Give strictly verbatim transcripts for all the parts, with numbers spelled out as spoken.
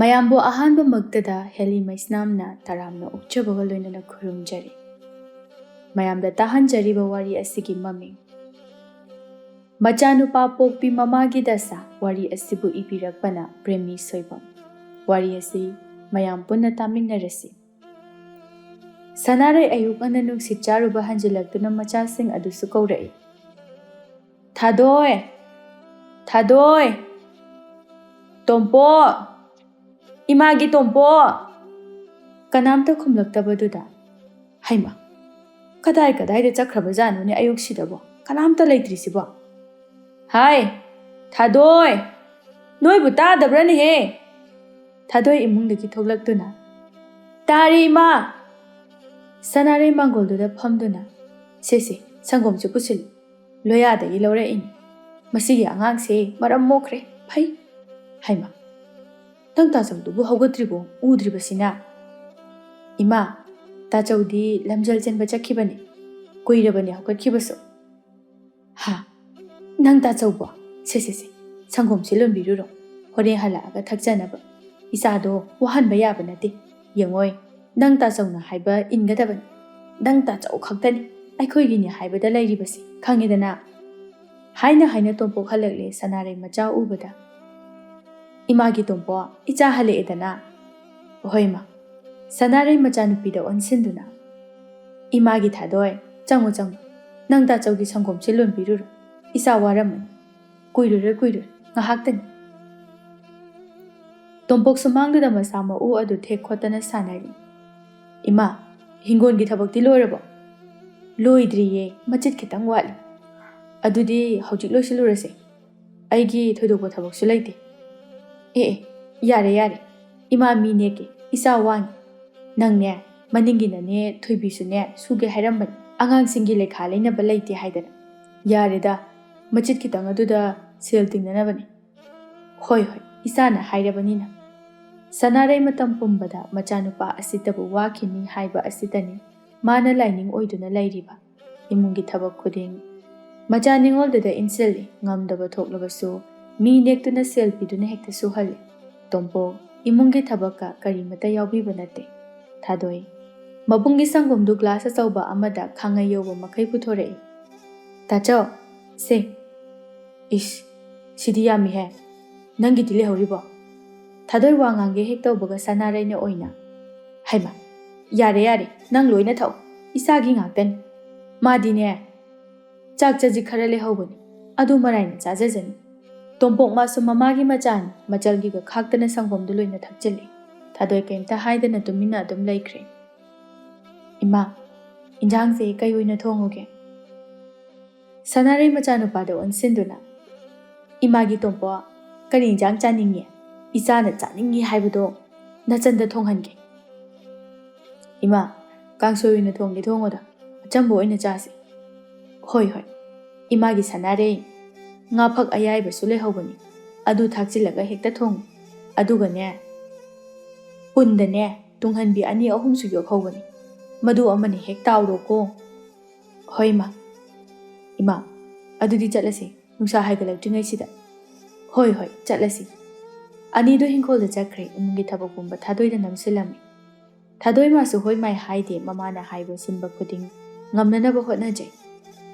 ꯃꯌꯥꯝꯕꯨ ꯑꯍꯥꯟꯕꯃꯛꯇꯗ ꯍꯦꯂꯤ ꯃꯩꯁꯅꯥꯝꯅ ꯇꯔꯥꯝꯅ ꯑꯣꯛꯆꯕꯒ ꯂꯣꯏꯅꯅ ꯈꯨꯔꯨꯝꯖꯔꯤ꯫ ꯃꯌꯥꯝꯗ ꯇꯥꯍꯟꯖꯔꯤꯕ ꯋꯥꯔꯤ ꯑꯁꯤꯒꯤ ꯃꯃꯤꯡ ꯃꯆꯥꯅꯨꯄꯥ ꯄꯣꯛꯄꯤ ꯃꯃꯥꯒꯤ ꯗꯁꯥ꯫ ꯋꯥꯔꯤ ꯑꯁꯤꯕꯨ ꯏꯕꯤꯔꯛꯄꯅ ꯄ꯭ꯔꯦꯃꯤ ꯁꯣꯏꯕꯝ꯫ ꯋꯥꯔꯤ ꯑꯁꯤ ꯃꯌꯥꯝ ꯄꯨꯟꯅ ꯇꯥꯃꯤꯟꯅꯔꯁꯤ꯫ ꯁꯅꯥꯔꯩ ꯑꯌꯨꯛ ꯉꯟꯅ ꯅꯨꯡꯁꯤꯠ ꯆꯥꯔꯨꯕ ꯍꯟꯖꯤꯜꯂꯛꯇꯨꯅ ꯃꯆꯥꯁꯤꯡ ꯑꯗꯨꯁꯨ ꯀꯧꯔꯛꯏ, "ꯊꯥꯗꯣꯏ! ꯊꯥꯗꯣꯏ! ꯇꯣꯝꯄꯣꯛ! ꯏꯃꯥꯒꯤ ꯇꯣꯝꯄꯣꯛ!" ꯀꯅꯥꯝꯇ ꯈꯨꯝꯂꯛꯇꯕꯗꯨꯗ, "ꯍꯩꯃꯥ, ꯀꯗꯥꯏ ꯀꯗꯥꯏꯗ ꯆꯠꯈ꯭ꯔꯕꯖꯥꯠꯅꯣꯅꯦ ꯑꯌꯨꯛꯁꯤꯗꯕꯣ? ꯀꯅꯥꯝꯇ ꯂꯩꯇ꯭ꯔꯤꯁꯤꯕꯣ? ꯍꯥꯏ, ꯊꯥꯗꯣꯏ! ꯅꯣꯏꯕꯨ ꯇꯥꯗꯕ꯭ꯔꯅꯦꯍꯦ?" ꯊꯥꯗꯣꯏ ꯏꯃꯨꯡꯗꯒꯤ ꯊꯣꯛꯂꯛꯇꯨꯅ, "ꯇꯥꯔꯦ, ꯏꯃꯥ!" ꯁꯅꯥꯔꯩ ꯃꯥꯡꯒꯣꯜꯗꯨꯗ ꯐꯝꯗꯨꯅ, "ꯁꯦ, ꯁꯦ, ꯁꯪꯒꯣꯝꯁꯨ ꯄꯨꯁꯤꯜꯂꯨ꯫ ꯂꯣꯌꯥꯗꯒꯤ ꯂꯧꯔꯛꯏꯅꯤ꯫ ꯃꯁꯤꯒꯤ ꯑꯉꯥꯡꯁꯦ ꯃꯔꯝ ꯃꯣꯛꯈ꯭ꯔꯦ꯫ ꯐꯩ꯫ ꯍꯩꯃꯥ, ꯅꯪ ꯇꯥꯆꯧꯗꯨꯕꯨ ꯍꯧꯒꯠꯇ꯭ꯔꯤꯕꯣ? ꯎꯗ꯭ꯔꯤꯕꯁꯤꯅ?" "ꯏꯃꯥ, ꯇꯥꯆꯧꯗꯤ ꯂꯝꯖꯦꯜ ꯆꯦꯟꯕ ꯆꯠꯈꯤꯕꯅꯤ꯫ ꯀꯨꯏꯔꯕꯅꯤ ꯍꯧꯒꯠꯈꯤꯕꯁꯨ꯫" "ꯍꯥ, ꯅꯪ ꯇꯥꯆꯧꯕꯣ? ꯁꯦ, ꯁꯦ, ꯁꯦ, ꯁꯪꯒꯣꯝꯁꯦ ꯂꯣꯟꯕꯤꯔꯨꯔꯣ꯫ ꯍꯣꯔꯦꯟ ꯍꯜꯂꯛꯑꯒ ꯊꯛꯆꯅꯕ꯫ ꯏꯆꯥꯗꯣ ꯋꯥꯍꯟꯕ ꯌꯥꯕ ꯅꯠꯇꯦ꯫ ꯌꯦꯡꯉꯣꯏ, ꯅꯪ ꯇꯥꯆꯧꯅ ꯍꯥꯏꯕ ꯏꯟꯒꯗꯕꯅꯤ꯫ ꯅꯪ ꯇꯥꯆꯧ ꯈꯛꯇꯅꯤ ꯑꯩꯈꯣꯏꯒꯤꯅꯤ ꯍꯥꯏꯕꯗ ꯂꯩꯔꯤꯕꯁꯤ, ꯈꯪꯉꯦꯗꯅ?" ꯍꯥꯏꯅ ꯍꯥꯏꯅ ꯇꯣꯝꯄꯣꯛ ꯍꯜꯂꯛꯂꯦ ꯁꯅꯥꯔꯩ ꯃꯆꯥ ꯎꯕꯗ꯫ "ꯏꯃꯥꯒꯤ ꯇꯣꯝꯄꯣꯛ, ꯏꯆꯥ ꯍꯜꯂꯛꯑꯦꯗꯅ?" "ꯍꯣꯏ, ꯏꯃꯥ꯫" ꯁꯅꯥꯔꯩ ꯃꯆꯥꯅꯨꯄꯤꯗ ꯑꯣꯟꯁꯤꯟꯗꯨꯅ, "ꯏꯃꯥꯒꯤ ꯊꯥꯗꯣꯏ, ꯆꯪꯉꯨ, ꯆꯪꯉꯨ꯫ ꯅꯪ ꯇꯥꯆꯧꯒꯤ ꯁꯪꯒꯣꯝꯁꯦ ꯂꯣꯟꯕꯤꯔꯨꯔꯣ꯫ ꯏꯆꯥ ꯋꯥꯔꯝꯃꯅꯤ꯫ ꯀꯨꯏꯔꯣꯏ, ꯀꯨꯏꯔꯣꯏ, ꯉꯥꯏꯍꯥꯛꯇꯅꯤ꯫" ꯇꯣꯝꯄꯣꯛ ꯁꯨꯃꯥꯡꯗꯨꯗ ꯃꯁꯥ ꯃꯎ ꯑꯗꯨ ꯊꯦꯛ ꯈꯣꯠꯇꯅ ꯁꯥꯟꯅꯔꯤ꯫ "ꯏꯃꯥ, ꯍꯤꯡꯒꯣꯜꯒꯤ ꯊꯕꯛꯇꯤ ꯂꯣꯏꯔꯕꯣ?" "ꯂꯣꯏꯗ꯭ꯔꯤꯌꯦ, ꯃꯆꯤꯠ ꯈꯤꯇꯪ ꯋꯥꯠꯂꯤ꯫" "ꯑꯗꯨꯗꯤ ꯍꯧꯖꯤꯛ ꯂꯣꯏꯁꯤꯜꯂꯨꯔꯁꯦ꯫ ꯑꯩꯒꯤ ꯊꯣꯏꯗꯣꯛꯄ ꯊꯕꯛꯁꯨ ꯂꯩꯇꯦ꯫" "ꯑꯦ, ꯑꯦ, ꯌꯥꯔꯦ, ꯌꯥꯔꯦ꯫ ꯏꯃꯥ ꯃꯤ ꯅꯦꯛꯀꯦ, ꯏꯆꯥ ꯋꯥꯅꯤ꯫ ꯅꯪꯅꯦ, ꯃꯅꯤꯡꯒꯤ ꯅꯅꯦ ꯊꯣꯏꯕꯤꯁꯨꯅꯦ ꯁꯨꯒꯦ ꯍꯥꯏꯔꯝꯕꯅꯤ꯫ ꯑꯉꯥꯡꯁꯤꯡꯒꯤ ꯂꯩꯈꯥ ꯂꯩꯅꯕ ꯂꯩꯇꯦ ꯍꯥꯏꯗꯅ꯫ ꯌꯥꯔꯦꯗ, ꯃꯆꯤꯠ ꯈꯤꯇꯪ ꯑꯗꯨꯗ ꯁꯦꯜ ꯇꯤꯡꯅꯅꯕꯅꯤ꯫" "ꯍꯣꯏ, ꯍꯣꯏ, ꯏꯆꯥꯅ ꯍꯥꯏꯔꯕꯅꯤꯅ꯫" ꯁꯅꯥꯔꯩ ꯃꯇꯝ ꯄꯨꯝꯕꯗ ꯃꯆꯥꯅꯨꯄꯥ ꯑꯁꯤꯇꯕꯨ ꯋꯥꯈꯤꯅꯤ ꯍꯥꯏꯕ ꯑꯁꯤꯇꯅꯤ ꯃꯥꯅ ꯂꯥꯏꯅꯤꯡ ꯑꯣꯏꯗꯨꯅ ꯂꯩꯔꯤꯕ꯫ ꯏꯃꯨꯡꯒꯤ ꯊꯕꯛ ꯈꯨꯗꯤꯡ ꯃꯆꯥ ꯅꯤꯉꯣꯜꯗꯨꯗ ꯏꯟꯁꯤꯜꯂꯤ꯫ ꯉꯝꯗꯕ ꯊꯣꯛꯂꯕꯁꯨ ꯃꯤ ꯅꯦꯛꯇꯨꯅ ꯁꯦꯜ ꯄꯤꯗꯨꯅ ꯍꯦꯛꯇ ꯁꯨꯍꯜꯂꯤ꯫ ꯇꯣꯝꯄꯣꯛ, ꯏꯃꯨꯡꯒꯤ ꯊꯕꯛꯀ ꯀꯔꯤꯃꯠꯇ ꯌꯥꯎꯕꯤꯕ ꯅꯠꯇꯦ꯫ ꯊꯥꯗꯣꯏ ꯃꯕꯨꯡꯒꯤ ꯁꯪꯒꯣꯝꯗꯨ ꯒ꯭ꯂꯥꯁ ꯑꯆꯧꯕ ꯑꯃꯗ ꯈꯥꯡꯉꯩ ꯌꯧꯕ ꯃꯈꯩ ꯄꯨꯊꯣꯔꯛꯏ꯫ "ꯇꯥꯆꯧ, ꯁꯦ꯫ ꯏꯁ, ꯁꯤꯗꯤ ꯌꯥꯝꯃꯤꯍꯦ꯫ ꯅꯪꯒꯤꯗꯤ ꯂꯩꯍꯧꯔꯤꯕꯣ?" ꯊꯥꯗꯣꯏ ꯋꯥ ꯉꯥꯡꯒꯦ ꯍꯦꯛ ꯇꯧꯕꯒ ꯁꯅꯥꯔꯩꯅ ꯑꯣꯏꯅ, "ꯍꯩꯃ, ꯌꯥꯔꯦ, ꯌꯥꯔꯦ, ꯅꯪ ꯂꯣꯏꯅ ꯊꯛꯎ꯫ ꯏꯆꯥꯒꯤ ꯉꯥꯛꯇꯅꯤ꯫ ꯃꯥꯗꯤꯅꯦ, ꯆꯥꯛ ꯆꯖꯤꯛ ꯈꯔ ꯂꯩꯍꯧꯕꯅꯤ, ꯑꯗꯨ ꯃꯔꯥꯏꯅ ꯆꯥꯖꯖꯅꯤ꯫ ꯇꯣꯝꯄꯣꯛ ꯃꯥꯁꯨ ꯃꯃꯥꯒꯤ ꯃꯆꯥꯅꯤ", ꯃꯆꯜꯒꯤꯒ ꯈꯥꯛꯇꯅ ꯁꯪꯒꯣꯝꯗꯨ ꯂꯣꯏꯅ ꯊꯛꯆꯤꯜꯂꯤ꯫ ꯊꯥꯗꯣꯏ ꯀꯩꯝꯇ ꯍꯥꯏꯗꯅ ꯇꯨꯃꯤꯟꯅ ꯑꯗꯨꯝ ꯂꯩꯈ꯭ꯔꯦ꯫ "ꯏꯃꯥ, ꯏꯟꯖꯥꯡꯁꯦ ꯀꯩ ꯑꯣꯏꯅ ꯊꯣꯡꯉꯨꯒꯦ?" ꯁꯅꯥꯔꯩ ꯃꯆꯥꯅꯨꯄꯥꯗ ꯑꯣꯟꯁꯤꯟꯗꯨꯅ, "ꯏꯃꯥꯒꯤ ꯇꯣꯝꯄꯣꯛ, ꯀꯔꯤ ꯏꯟꯖꯥꯡ ꯆꯥꯅꯤꯡꯉꯤ? ꯏꯆꯥꯅ ꯆꯥꯅꯤꯡꯉꯤ ꯍꯥꯏꯕꯗꯣ ꯅꯆꯟꯗ ꯊꯣꯡꯍꯟꯒꯦ꯫" "ꯏꯃꯥ, ꯀꯥꯡꯁꯣꯏ ꯑꯣꯏꯅ ꯊꯣꯡꯒꯦ ꯊꯣꯡꯉꯣꯗ, ꯑꯆꯝꯕ ꯑꯣꯏꯅ ꯆꯥꯁꯤ꯫" "ꯍꯣꯏ, ꯍꯣꯏ, ꯏꯃꯥꯒꯤ ꯁꯅꯥꯔꯩ, ꯉꯥ ꯐꯛ ꯑꯌꯥꯏꯕꯁꯨ ꯂꯩꯍꯧꯕꯅꯤ, ꯑꯗꯨ ꯊꯥꯛꯆꯤꯜꯂꯒ ꯍꯦꯛꯇ ꯊꯣꯡꯉꯨ꯫ ꯑꯗꯨꯒꯅꯦ, ꯄꯨꯟꯗꯅꯦ, ꯇꯨꯡꯍꯟꯕꯤ ꯑꯅꯤ ꯑꯍꯨꯝꯁꯨ ꯌꯣꯛꯍꯧꯕꯅꯤ, ꯃꯗꯨ ꯑꯃꯅ ꯍꯦꯛ ꯇꯥꯎꯔꯣꯀꯣ꯫" "ꯍꯣꯏ, ꯏꯃꯥ꯫" "ꯏꯃꯥ, ꯑꯗꯨꯗꯤ ꯆꯠꯂꯁꯤ, ꯅꯨꯡꯁꯥ ꯍꯥꯏꯒꯠꯂꯛꯇ꯭ꯔꯤꯉꯩꯁꯤꯗ꯫" "ꯍꯣꯏ, ꯍꯣꯏ, ꯆꯠꯂꯁꯤ꯫" ꯑꯅꯤꯗꯨ ꯍꯤꯡꯈꯣꯜꯗ ꯆꯠꯈ꯭ꯔꯦ꯫ ꯏꯃꯨꯡꯒꯤ ꯊꯕꯛ ꯄꯨꯝꯕ ꯊꯥꯗꯣꯏꯗ ꯅꯝꯁꯤꯜꯂꯝꯃꯤ꯫ ꯊꯥꯗꯣꯏ ꯃꯥꯁꯨ ꯍꯣꯏ ꯃꯥꯏ ꯍꯥꯏꯗꯦ, ꯃꯃꯥꯅ ꯍꯥꯏꯕ ꯁꯤꯟꯕ ꯈꯨꯗꯤꯡ ꯉꯝꯅꯅꯕ ꯍꯣꯠꯅꯖꯩ꯫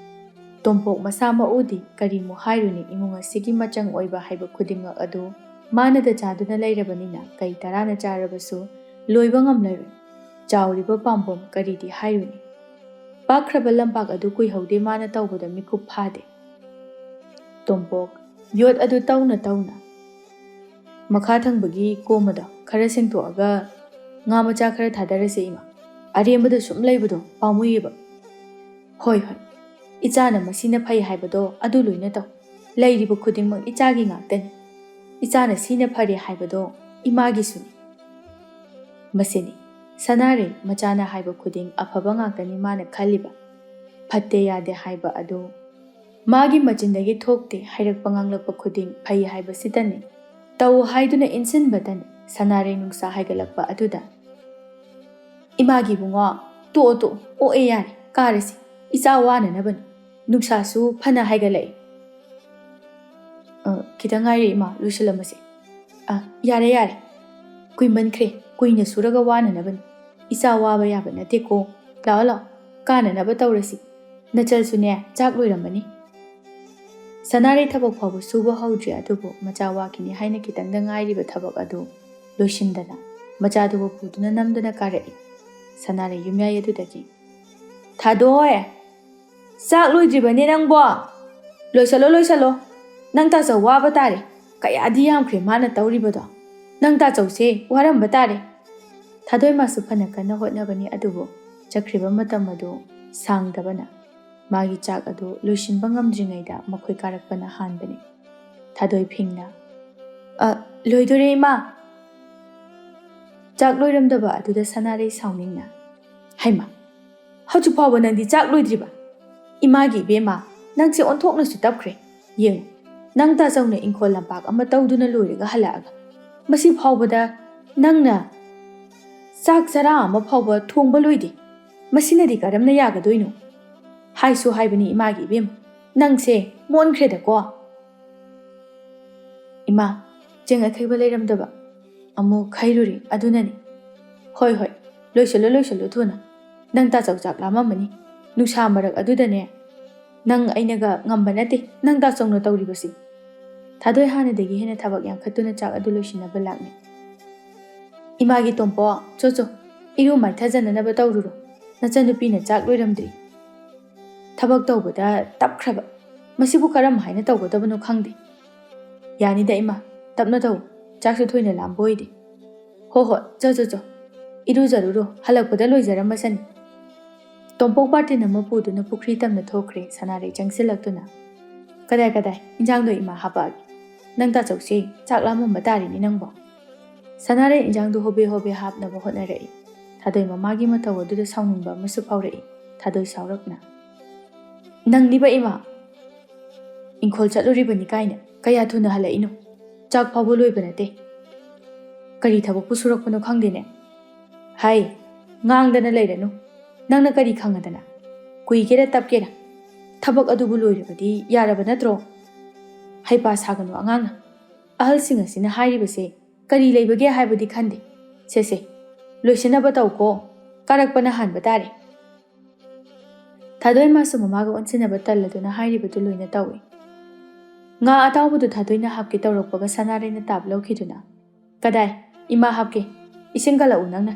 ꯇꯣꯝꯄꯣꯛ ꯃꯁꯥꯃꯛꯎꯗꯤ ꯀꯔꯤꯃꯨꯛ ꯍꯥꯏꯔꯨꯅꯤ, ꯏꯃꯨꯡ ꯑꯁꯤꯒꯤ ꯃꯆꯪ ꯑꯣꯏꯕ ꯍꯥꯏꯕ ꯈꯨꯗꯤꯡꯃꯛ ꯑꯗꯨ ꯃꯥꯅꯗ ꯆꯥꯗꯨꯅ ꯂꯩꯔꯕꯅꯤꯅ ꯀꯩ ꯇꯔꯥꯅ ꯆꯥꯔꯕꯁꯨ ꯂꯣꯏꯕ ꯉꯝꯂꯔꯣꯏ꯫ ꯆꯥꯎꯔꯤꯕ ꯄꯥꯝꯕꯣꯝ ꯀꯔꯤꯗꯤ ꯍꯥꯏꯔꯨꯅꯤ꯫ ꯄꯥꯛꯈ꯭ꯔꯕ ꯂꯝꯄꯥꯛ ꯑꯗꯨ ꯀꯨꯏꯍꯧꯗꯦ ꯃꯥꯅ ꯇꯧꯕꯗ ꯃꯤꯀꯨꯞ ꯐꯥꯗꯦ꯫ ꯇꯣꯝꯄꯣꯛ ꯌꯣꯠ ꯑꯗꯨ ꯇꯧꯅ ꯇꯧꯅ, "ꯃꯈꯥ ꯊꯪꯕꯒꯤ ꯀꯣꯝ ꯑꯗꯣ ꯈꯔ ꯁꯦꯡꯗꯣꯛꯑꯒ ꯉꯥ ꯃꯆꯥ ꯈꯔ ꯊꯥꯗꯔꯁꯦ ꯏꯃꯥ꯫ ꯑꯔꯦꯝꯕꯗ ꯁꯨꯝ ꯂꯩꯕꯗꯣ ꯄꯥꯝꯃꯨꯏꯌꯦꯕ꯫" "ꯍꯣꯏ, ꯍꯣꯏ, ꯏꯆꯥꯅ ꯃꯁꯤꯅ ꯐꯩ ꯍꯥꯏꯕꯗꯣ ꯑꯗꯨ ꯂꯣꯏꯅ ꯇꯧ꯫ ꯂꯩꯔꯤꯕ ꯈꯨꯗꯤꯡꯃꯛ ꯏꯆꯥꯒꯤ ꯉꯥꯛꯇꯅꯤ꯫ ꯏꯆꯥꯅ ꯁꯤꯅ ꯐꯔꯦ ꯍꯥꯏꯕꯗꯣ ꯏꯃꯥꯒꯤꯁꯨꯅꯤ꯫" ꯃꯁꯤꯅꯤ ꯁꯅꯥꯔꯩ ꯃꯆꯥꯅ ꯍꯥꯏꯕ ꯈꯨꯗꯤꯡ ꯑꯐꯕ ꯉꯥꯛꯇꯅꯤ ꯃꯥꯅ ꯈꯜꯂꯤꯕ꯫ ꯐꯠꯇꯦ ꯌꯥꯗꯦ ꯍꯥꯏꯕ ꯑꯗꯨ ꯃꯥꯒꯤ ꯃꯆꯤꯟꯗꯒꯤ ꯊꯣꯛꯇꯦ, ꯍꯥꯏꯔꯛꯄ ꯉꯥꯡꯂꯛꯄ ꯈꯨꯗꯤꯡ ꯐꯩ ꯍꯥꯏꯕꯁꯤꯇꯅꯤ꯫ ꯇꯧ ꯍꯥꯏꯗꯨꯅ ꯏꯟꯁꯤꯟꯕꯇꯅꯤ꯫ ꯁꯅꯥꯔꯩ ꯅꯨꯡꯁꯥ ꯍꯥꯏꯒꯠꯂꯛꯄ ꯑꯗꯨꯗ, "ꯏꯃꯥꯒꯤ ꯏꯕꯨꯡꯉꯣ, ꯇꯣꯛꯑꯣ, ꯇꯣꯛꯑꯣ, ꯑꯣꯛꯑꯦ ꯌꯥꯔꯦ, ꯀꯥꯔꯁꯤ꯫ ꯏꯆꯥ ꯋꯥꯅꯅꯕꯅꯤ꯫ ꯅꯨꯡꯁꯥꯁꯨ ꯐꯅ ꯍꯥꯏꯒꯠꯂꯛꯏ꯫" "ꯑ, ꯈꯤꯇꯪ ꯉꯥꯏꯔꯦ ꯏꯃꯥ, ꯂꯣꯏꯁꯤꯜꯂꯝꯃꯁꯦ꯫" "ꯑ, ꯌꯥꯔꯦ, ꯌꯥꯔꯦ꯫ "ꯀꯨꯏꯃꯟꯈ꯭ꯔꯦ, ꯀꯨꯏꯅ ꯁꯨꯔꯒ ꯋꯥꯅꯅꯕꯅꯤ꯫ ꯏꯆꯥ ꯋꯥꯕ ꯌꯥꯕ ꯅꯠꯇꯦꯀꯣ꯫ ꯂꯥꯛꯑꯣ ꯂꯥꯛꯑꯣ, ꯀꯥꯅꯅꯕ ꯇꯧꯔꯁꯤ꯫ ꯅꯆꯜꯁꯨꯅꯦ ꯆꯥꯛ ꯂꯣꯏꯔꯝꯃꯅꯤ꯫" ꯁꯅꯥꯔꯩ ꯊꯕꯛ ꯐꯥꯎꯕ ꯁꯨꯕ ꯍꯧꯗ꯭ꯔꯤ, ꯑꯗꯨꯕꯨ ꯃꯆꯥ ꯋꯥꯈꯤꯅꯤ ꯍꯥꯏꯅ ꯈꯤꯇꯪꯗ ꯉꯥꯏꯔꯤꯕ ꯊꯕꯛ ꯑꯗꯨ ꯂꯣꯏꯁꯤꯟꯗꯅ ꯃꯆꯥꯗꯨꯕꯨ ꯄꯨꯗꯨꯅ ꯅꯝꯗꯨꯅ ꯀꯥꯔꯛꯏ꯫ ꯁꯅꯥꯔꯩ ꯌꯨꯝꯌꯥꯏ ꯑꯗꯨꯗꯒꯤ, "ꯊꯥꯗꯣꯏ, ꯆꯥꯛ ꯂꯣꯏꯗ꯭ꯔꯤꯕꯅꯦ ꯅꯪꯕꯣ? ꯂꯣꯏꯁꯜꯂꯣ, ꯂꯣꯏꯁꯜꯂꯣ꯫ ꯅꯪ ꯇꯥꯆꯧ ꯋꯥꯕ ꯇꯥꯔꯦ꯫ ꯀꯌꯥꯗꯤ ꯌꯥꯝꯈ꯭ꯔꯦ ꯃꯥꯅ ꯇꯧꯔꯤꯕꯗꯣ꯫ ꯅꯪ ꯇꯥꯆꯧꯁꯦ ꯋꯥꯔꯝꯕ ꯇꯥꯔꯦ꯫" ꯊꯥꯗꯣꯏ ꯃꯥꯁꯨ ꯐꯅ ꯀꯟꯅ ꯍꯣꯠꯅꯕꯅꯤ, ꯑꯗꯨꯕꯨ ꯆꯠꯈ꯭ꯔꯤꯕ ꯃꯇꯝ ꯑꯗꯨ ꯁꯥꯡꯗꯕꯅ ꯃꯥꯒꯤ ꯆꯥꯛ ꯑꯗꯨ ꯂꯣꯏꯁꯤꯟꯕ ꯉꯝꯗ꯭ꯔꯤꯉꯩꯗ ꯃꯈꯣꯏ ꯀꯥꯔꯛꯄꯅ ꯍꯥꯟꯕꯅꯤ꯫ ꯊꯥꯗꯣꯏ ꯐꯤꯡꯅ, "ꯑ, ꯂꯣꯏꯗꯣꯔꯦ ꯏꯃꯥ꯫" ꯆꯥꯛ ꯂꯣꯏꯔꯝꯗꯕ ꯑꯗꯨꯗ ꯁꯅꯥꯔꯩ ꯁꯥꯎꯅꯤꯡꯅ, "ꯍꯩꯃꯥ, ꯍꯧꯖꯤꯛ ꯐꯥꯎꯕ ꯅꯪꯗꯤ ꯆꯥꯛ ꯂꯣꯏꯗ꯭ꯔꯤꯕ? ꯏꯃꯥꯒꯤ ꯏꯕꯦꯝꯃ, ꯅꯪꯁꯦ ꯑꯣꯟꯊꯣꯛꯅꯁꯨ ꯇꯞꯈ꯭ꯔꯦ꯫ ꯌꯦꯡꯉꯨ, ꯅꯪ ꯇꯥꯆꯧꯅ ꯏꯪꯈꯣꯜ ꯂꯝꯄꯥꯛ ꯑꯃ ꯇꯧꯗꯨꯅ ꯂꯣꯏꯔꯒ ꯍꯜꯂꯛꯑꯒ ꯃꯁꯤ ꯐꯥꯎꯕꯗ ꯅꯪꯅ ꯆꯥꯛ ꯆꯔꯥ ꯑꯃ ꯐꯥꯎꯕ ꯊꯣꯡꯕ ꯂꯣꯏꯗꯦ꯫ ꯃꯁꯤꯅꯗꯤ ꯀꯔꯝꯅ ꯌꯥꯒꯗꯣꯏꯅꯣ? ꯍꯥꯏꯁꯨ ꯍꯥꯏꯕꯅꯤ ꯏꯃꯥꯒꯤ ꯏꯕꯦꯝꯃ, ꯅꯪꯁꯦ ꯃꯣꯟꯈ꯭ꯔꯦꯗꯀꯣ꯫" "ꯏꯃꯥ, ꯆꯦꯡ ꯑꯈꯩꯕ ꯂꯩꯔꯝꯗꯕ ꯑꯃꯨꯛ ꯈꯩꯔꯨꯔꯦ, ꯑꯗꯨꯅꯅꯤ꯫" "ꯍꯣꯏ, ꯍꯣꯏ, ꯂꯣꯏꯁꯜꯂꯨ, ꯂꯣꯏꯁꯜꯂꯨ ꯊꯨꯅ꯫ ꯅꯪ ꯇꯥꯆꯧ ꯆꯥꯛ ꯂꯥꯝꯃꯝꯃꯅꯤ꯫ ꯅꯨꯡꯁꯥ ꯃꯔꯛ ꯑꯗꯨꯗꯅꯦ, ꯅꯪ ꯑꯩꯅꯒ ꯉꯝꯕ ꯅꯠꯇꯦ, ꯅꯪ ꯇꯥꯆꯧꯅ ꯇꯧꯔꯤꯕꯁꯤ꯫" ꯊꯥꯗꯣꯏ ꯍꯥꯟꯅꯗꯒꯤ ꯍꯦꯟꯅ ꯊꯕꯛ ꯌꯥꯡꯈꯠꯇꯨꯅ ꯆꯥꯛ ꯑꯗꯨ ꯂꯣꯏꯁꯤꯟꯅꯕ ꯂꯥꯛꯂꯦ꯫ "ꯏꯃꯥꯒꯤ ꯇꯣꯝꯄꯣꯛ, ꯆꯣ ꯆꯣ, ꯏꯔꯨ ꯃꯥꯏꯊꯖꯅꯅꯕ ꯇꯧꯔꯨꯔꯣ꯫ ꯅꯆꯟꯅꯨꯄꯤꯅ ꯆꯥꯛ ꯂꯣꯏꯔꯝꯗ꯭ꯔꯤ꯫ ꯊꯕꯛ ꯇꯧꯕꯗ ꯇꯞꯈ꯭ꯔꯕ꯫ ꯃꯁꯤꯕꯨ ꯀꯔꯝ ꯍꯥꯏꯅ ꯇꯧꯒꯗꯕꯅꯣ ꯈꯪꯗꯦ꯫" "ꯌꯥꯅꯤꯗ ꯏꯃꯥ, ꯇꯞꯅ ꯇꯧ꯫ ꯆꯥꯛꯁꯨ ꯊꯣꯏꯅ ꯂꯥꯝꯕ ꯑꯣꯏꯗꯦ꯫" "ꯍꯣ ꯍꯣ, ꯆꯣ ꯆꯣ ꯆꯣ꯫ ꯏꯔꯨꯖꯔꯨꯔꯣ, ꯍꯜꯂꯛꯄꯗ ꯂꯣꯏꯖꯔꯝꯃꯁꯅꯤ꯫" ꯇꯣꯝꯄꯣꯛ ꯕꯥꯔꯇꯤꯟ ꯑꯃ ꯄꯨꯗꯨꯅ ꯄꯨꯈ꯭ꯔꯤ ꯇꯝꯅ ꯊꯣꯛꯈ꯭ꯔꯦ ꯁꯅꯥꯔꯩ ꯆꯪꯁꯤꯜꯂꯛꯇꯨꯅ꯫ "ꯀꯗꯥꯏ ꯀꯗꯥꯏ, ꯏꯟꯖꯥꯡꯗꯣ ꯏꯃꯥ ꯍꯥꯄꯛꯑꯒꯦ꯫ ꯅꯪ ꯇꯥꯆꯧꯁꯦ ꯆꯥꯛ ꯂꯥꯝꯃꯝꯕ ꯇꯥꯔꯦꯅꯦ ꯅꯪꯕꯣ꯫" ꯁꯅꯥꯔꯩ ꯏꯟꯖꯥꯡꯗꯣ ꯍꯣꯕꯦ ꯍꯣꯕꯦ ꯍꯥꯞꯅꯕ ꯍꯣꯠꯅꯔꯛꯏ꯫ ꯊꯥꯗꯣꯏ ꯃꯃꯥꯒꯤ ꯃꯇꯧ ꯑꯗꯨꯗ ꯁꯥꯎꯅꯤꯡꯕ ꯑꯃꯁꯨ ꯐꯥꯎꯔꯛꯏ꯫ ꯊꯥꯗꯣꯏ ꯁꯥꯎꯔꯞꯅ, "ꯅꯪꯅꯤꯕ ꯏꯃꯥ? ꯏꯪꯈꯣꯜ ꯆꯠꯂꯨꯔꯤꯕꯅꯤ ꯀꯥꯏꯅ ꯀꯌꯥ ꯊꯨꯅ ꯍꯜꯂꯛꯏꯅꯣ? ꯆꯥꯛ ꯐꯥꯎꯕ ꯂꯣꯏꯕ ꯅꯠꯇꯦ꯫ ꯀꯔꯤ ꯊꯕꯛꯄꯨ ꯁꯨꯔꯛꯄꯅꯣ ꯈꯪꯗꯦꯅꯦ꯫ ꯍꯥꯏ, ꯉꯥꯡꯗꯅ ꯂꯩꯔꯅꯨ꯫ ꯅꯪꯅ ꯀꯔꯤ ꯈꯪꯉꯗꯅ? ꯀꯨꯏꯒꯦꯔꯥ ꯇꯞꯀꯦꯔꯥ, ꯊꯕꯛ ꯑꯗꯨꯕꯨ ꯂꯣꯏꯔꯕꯗꯤ ꯌꯥꯔꯕ ꯅꯠꯇ꯭ꯔꯣ? ꯍꯩꯄꯥ ꯁꯥꯒꯅꯨ ꯑꯉꯥꯡꯅ꯫ ꯑꯍꯜꯁꯤꯡ ꯑꯁꯤꯅ ꯍꯥꯏꯔꯤꯕꯁꯦ ꯀꯔꯤ ꯂꯩꯕꯒꯦ ꯍꯥꯏꯕꯗꯤ ꯈꯟꯗꯦ꯫ ꯁꯦ ꯁꯦ, ꯂꯣꯏꯁꯤꯟꯅꯕ ꯇꯧꯀꯣ꯫ ꯀꯥꯔꯛꯄꯅ ꯍꯥꯟꯕ ꯇꯥꯔꯦ꯫ ꯊꯥꯗꯣꯏ ꯃꯥꯁꯨ ꯃꯃꯥꯒ ꯑꯣꯟꯁꯤꯟꯅꯕ ꯇꯜꯂꯗꯨꯅ ꯍꯥꯏꯔꯤꯕꯗꯨ ꯂꯣꯏꯅ ꯇꯧꯏ꯫ ꯉꯥ ꯑꯇꯥꯎꯕꯗꯨ ꯊꯥꯗꯣꯏꯅ ꯍꯥꯞꯀꯦ ꯇꯧꯔꯛꯄꯒ ꯁꯅꯥꯔꯩꯅ ꯇꯥꯞ ꯂꯧꯈꯤꯗꯨꯅ, "ꯀꯗꯥꯏ? ꯏꯃꯥ ꯍꯥꯞꯀꯦ꯫ ꯏꯁꯤꯡ ꯀꯜꯂꯛꯎ ꯅꯪꯅ꯫"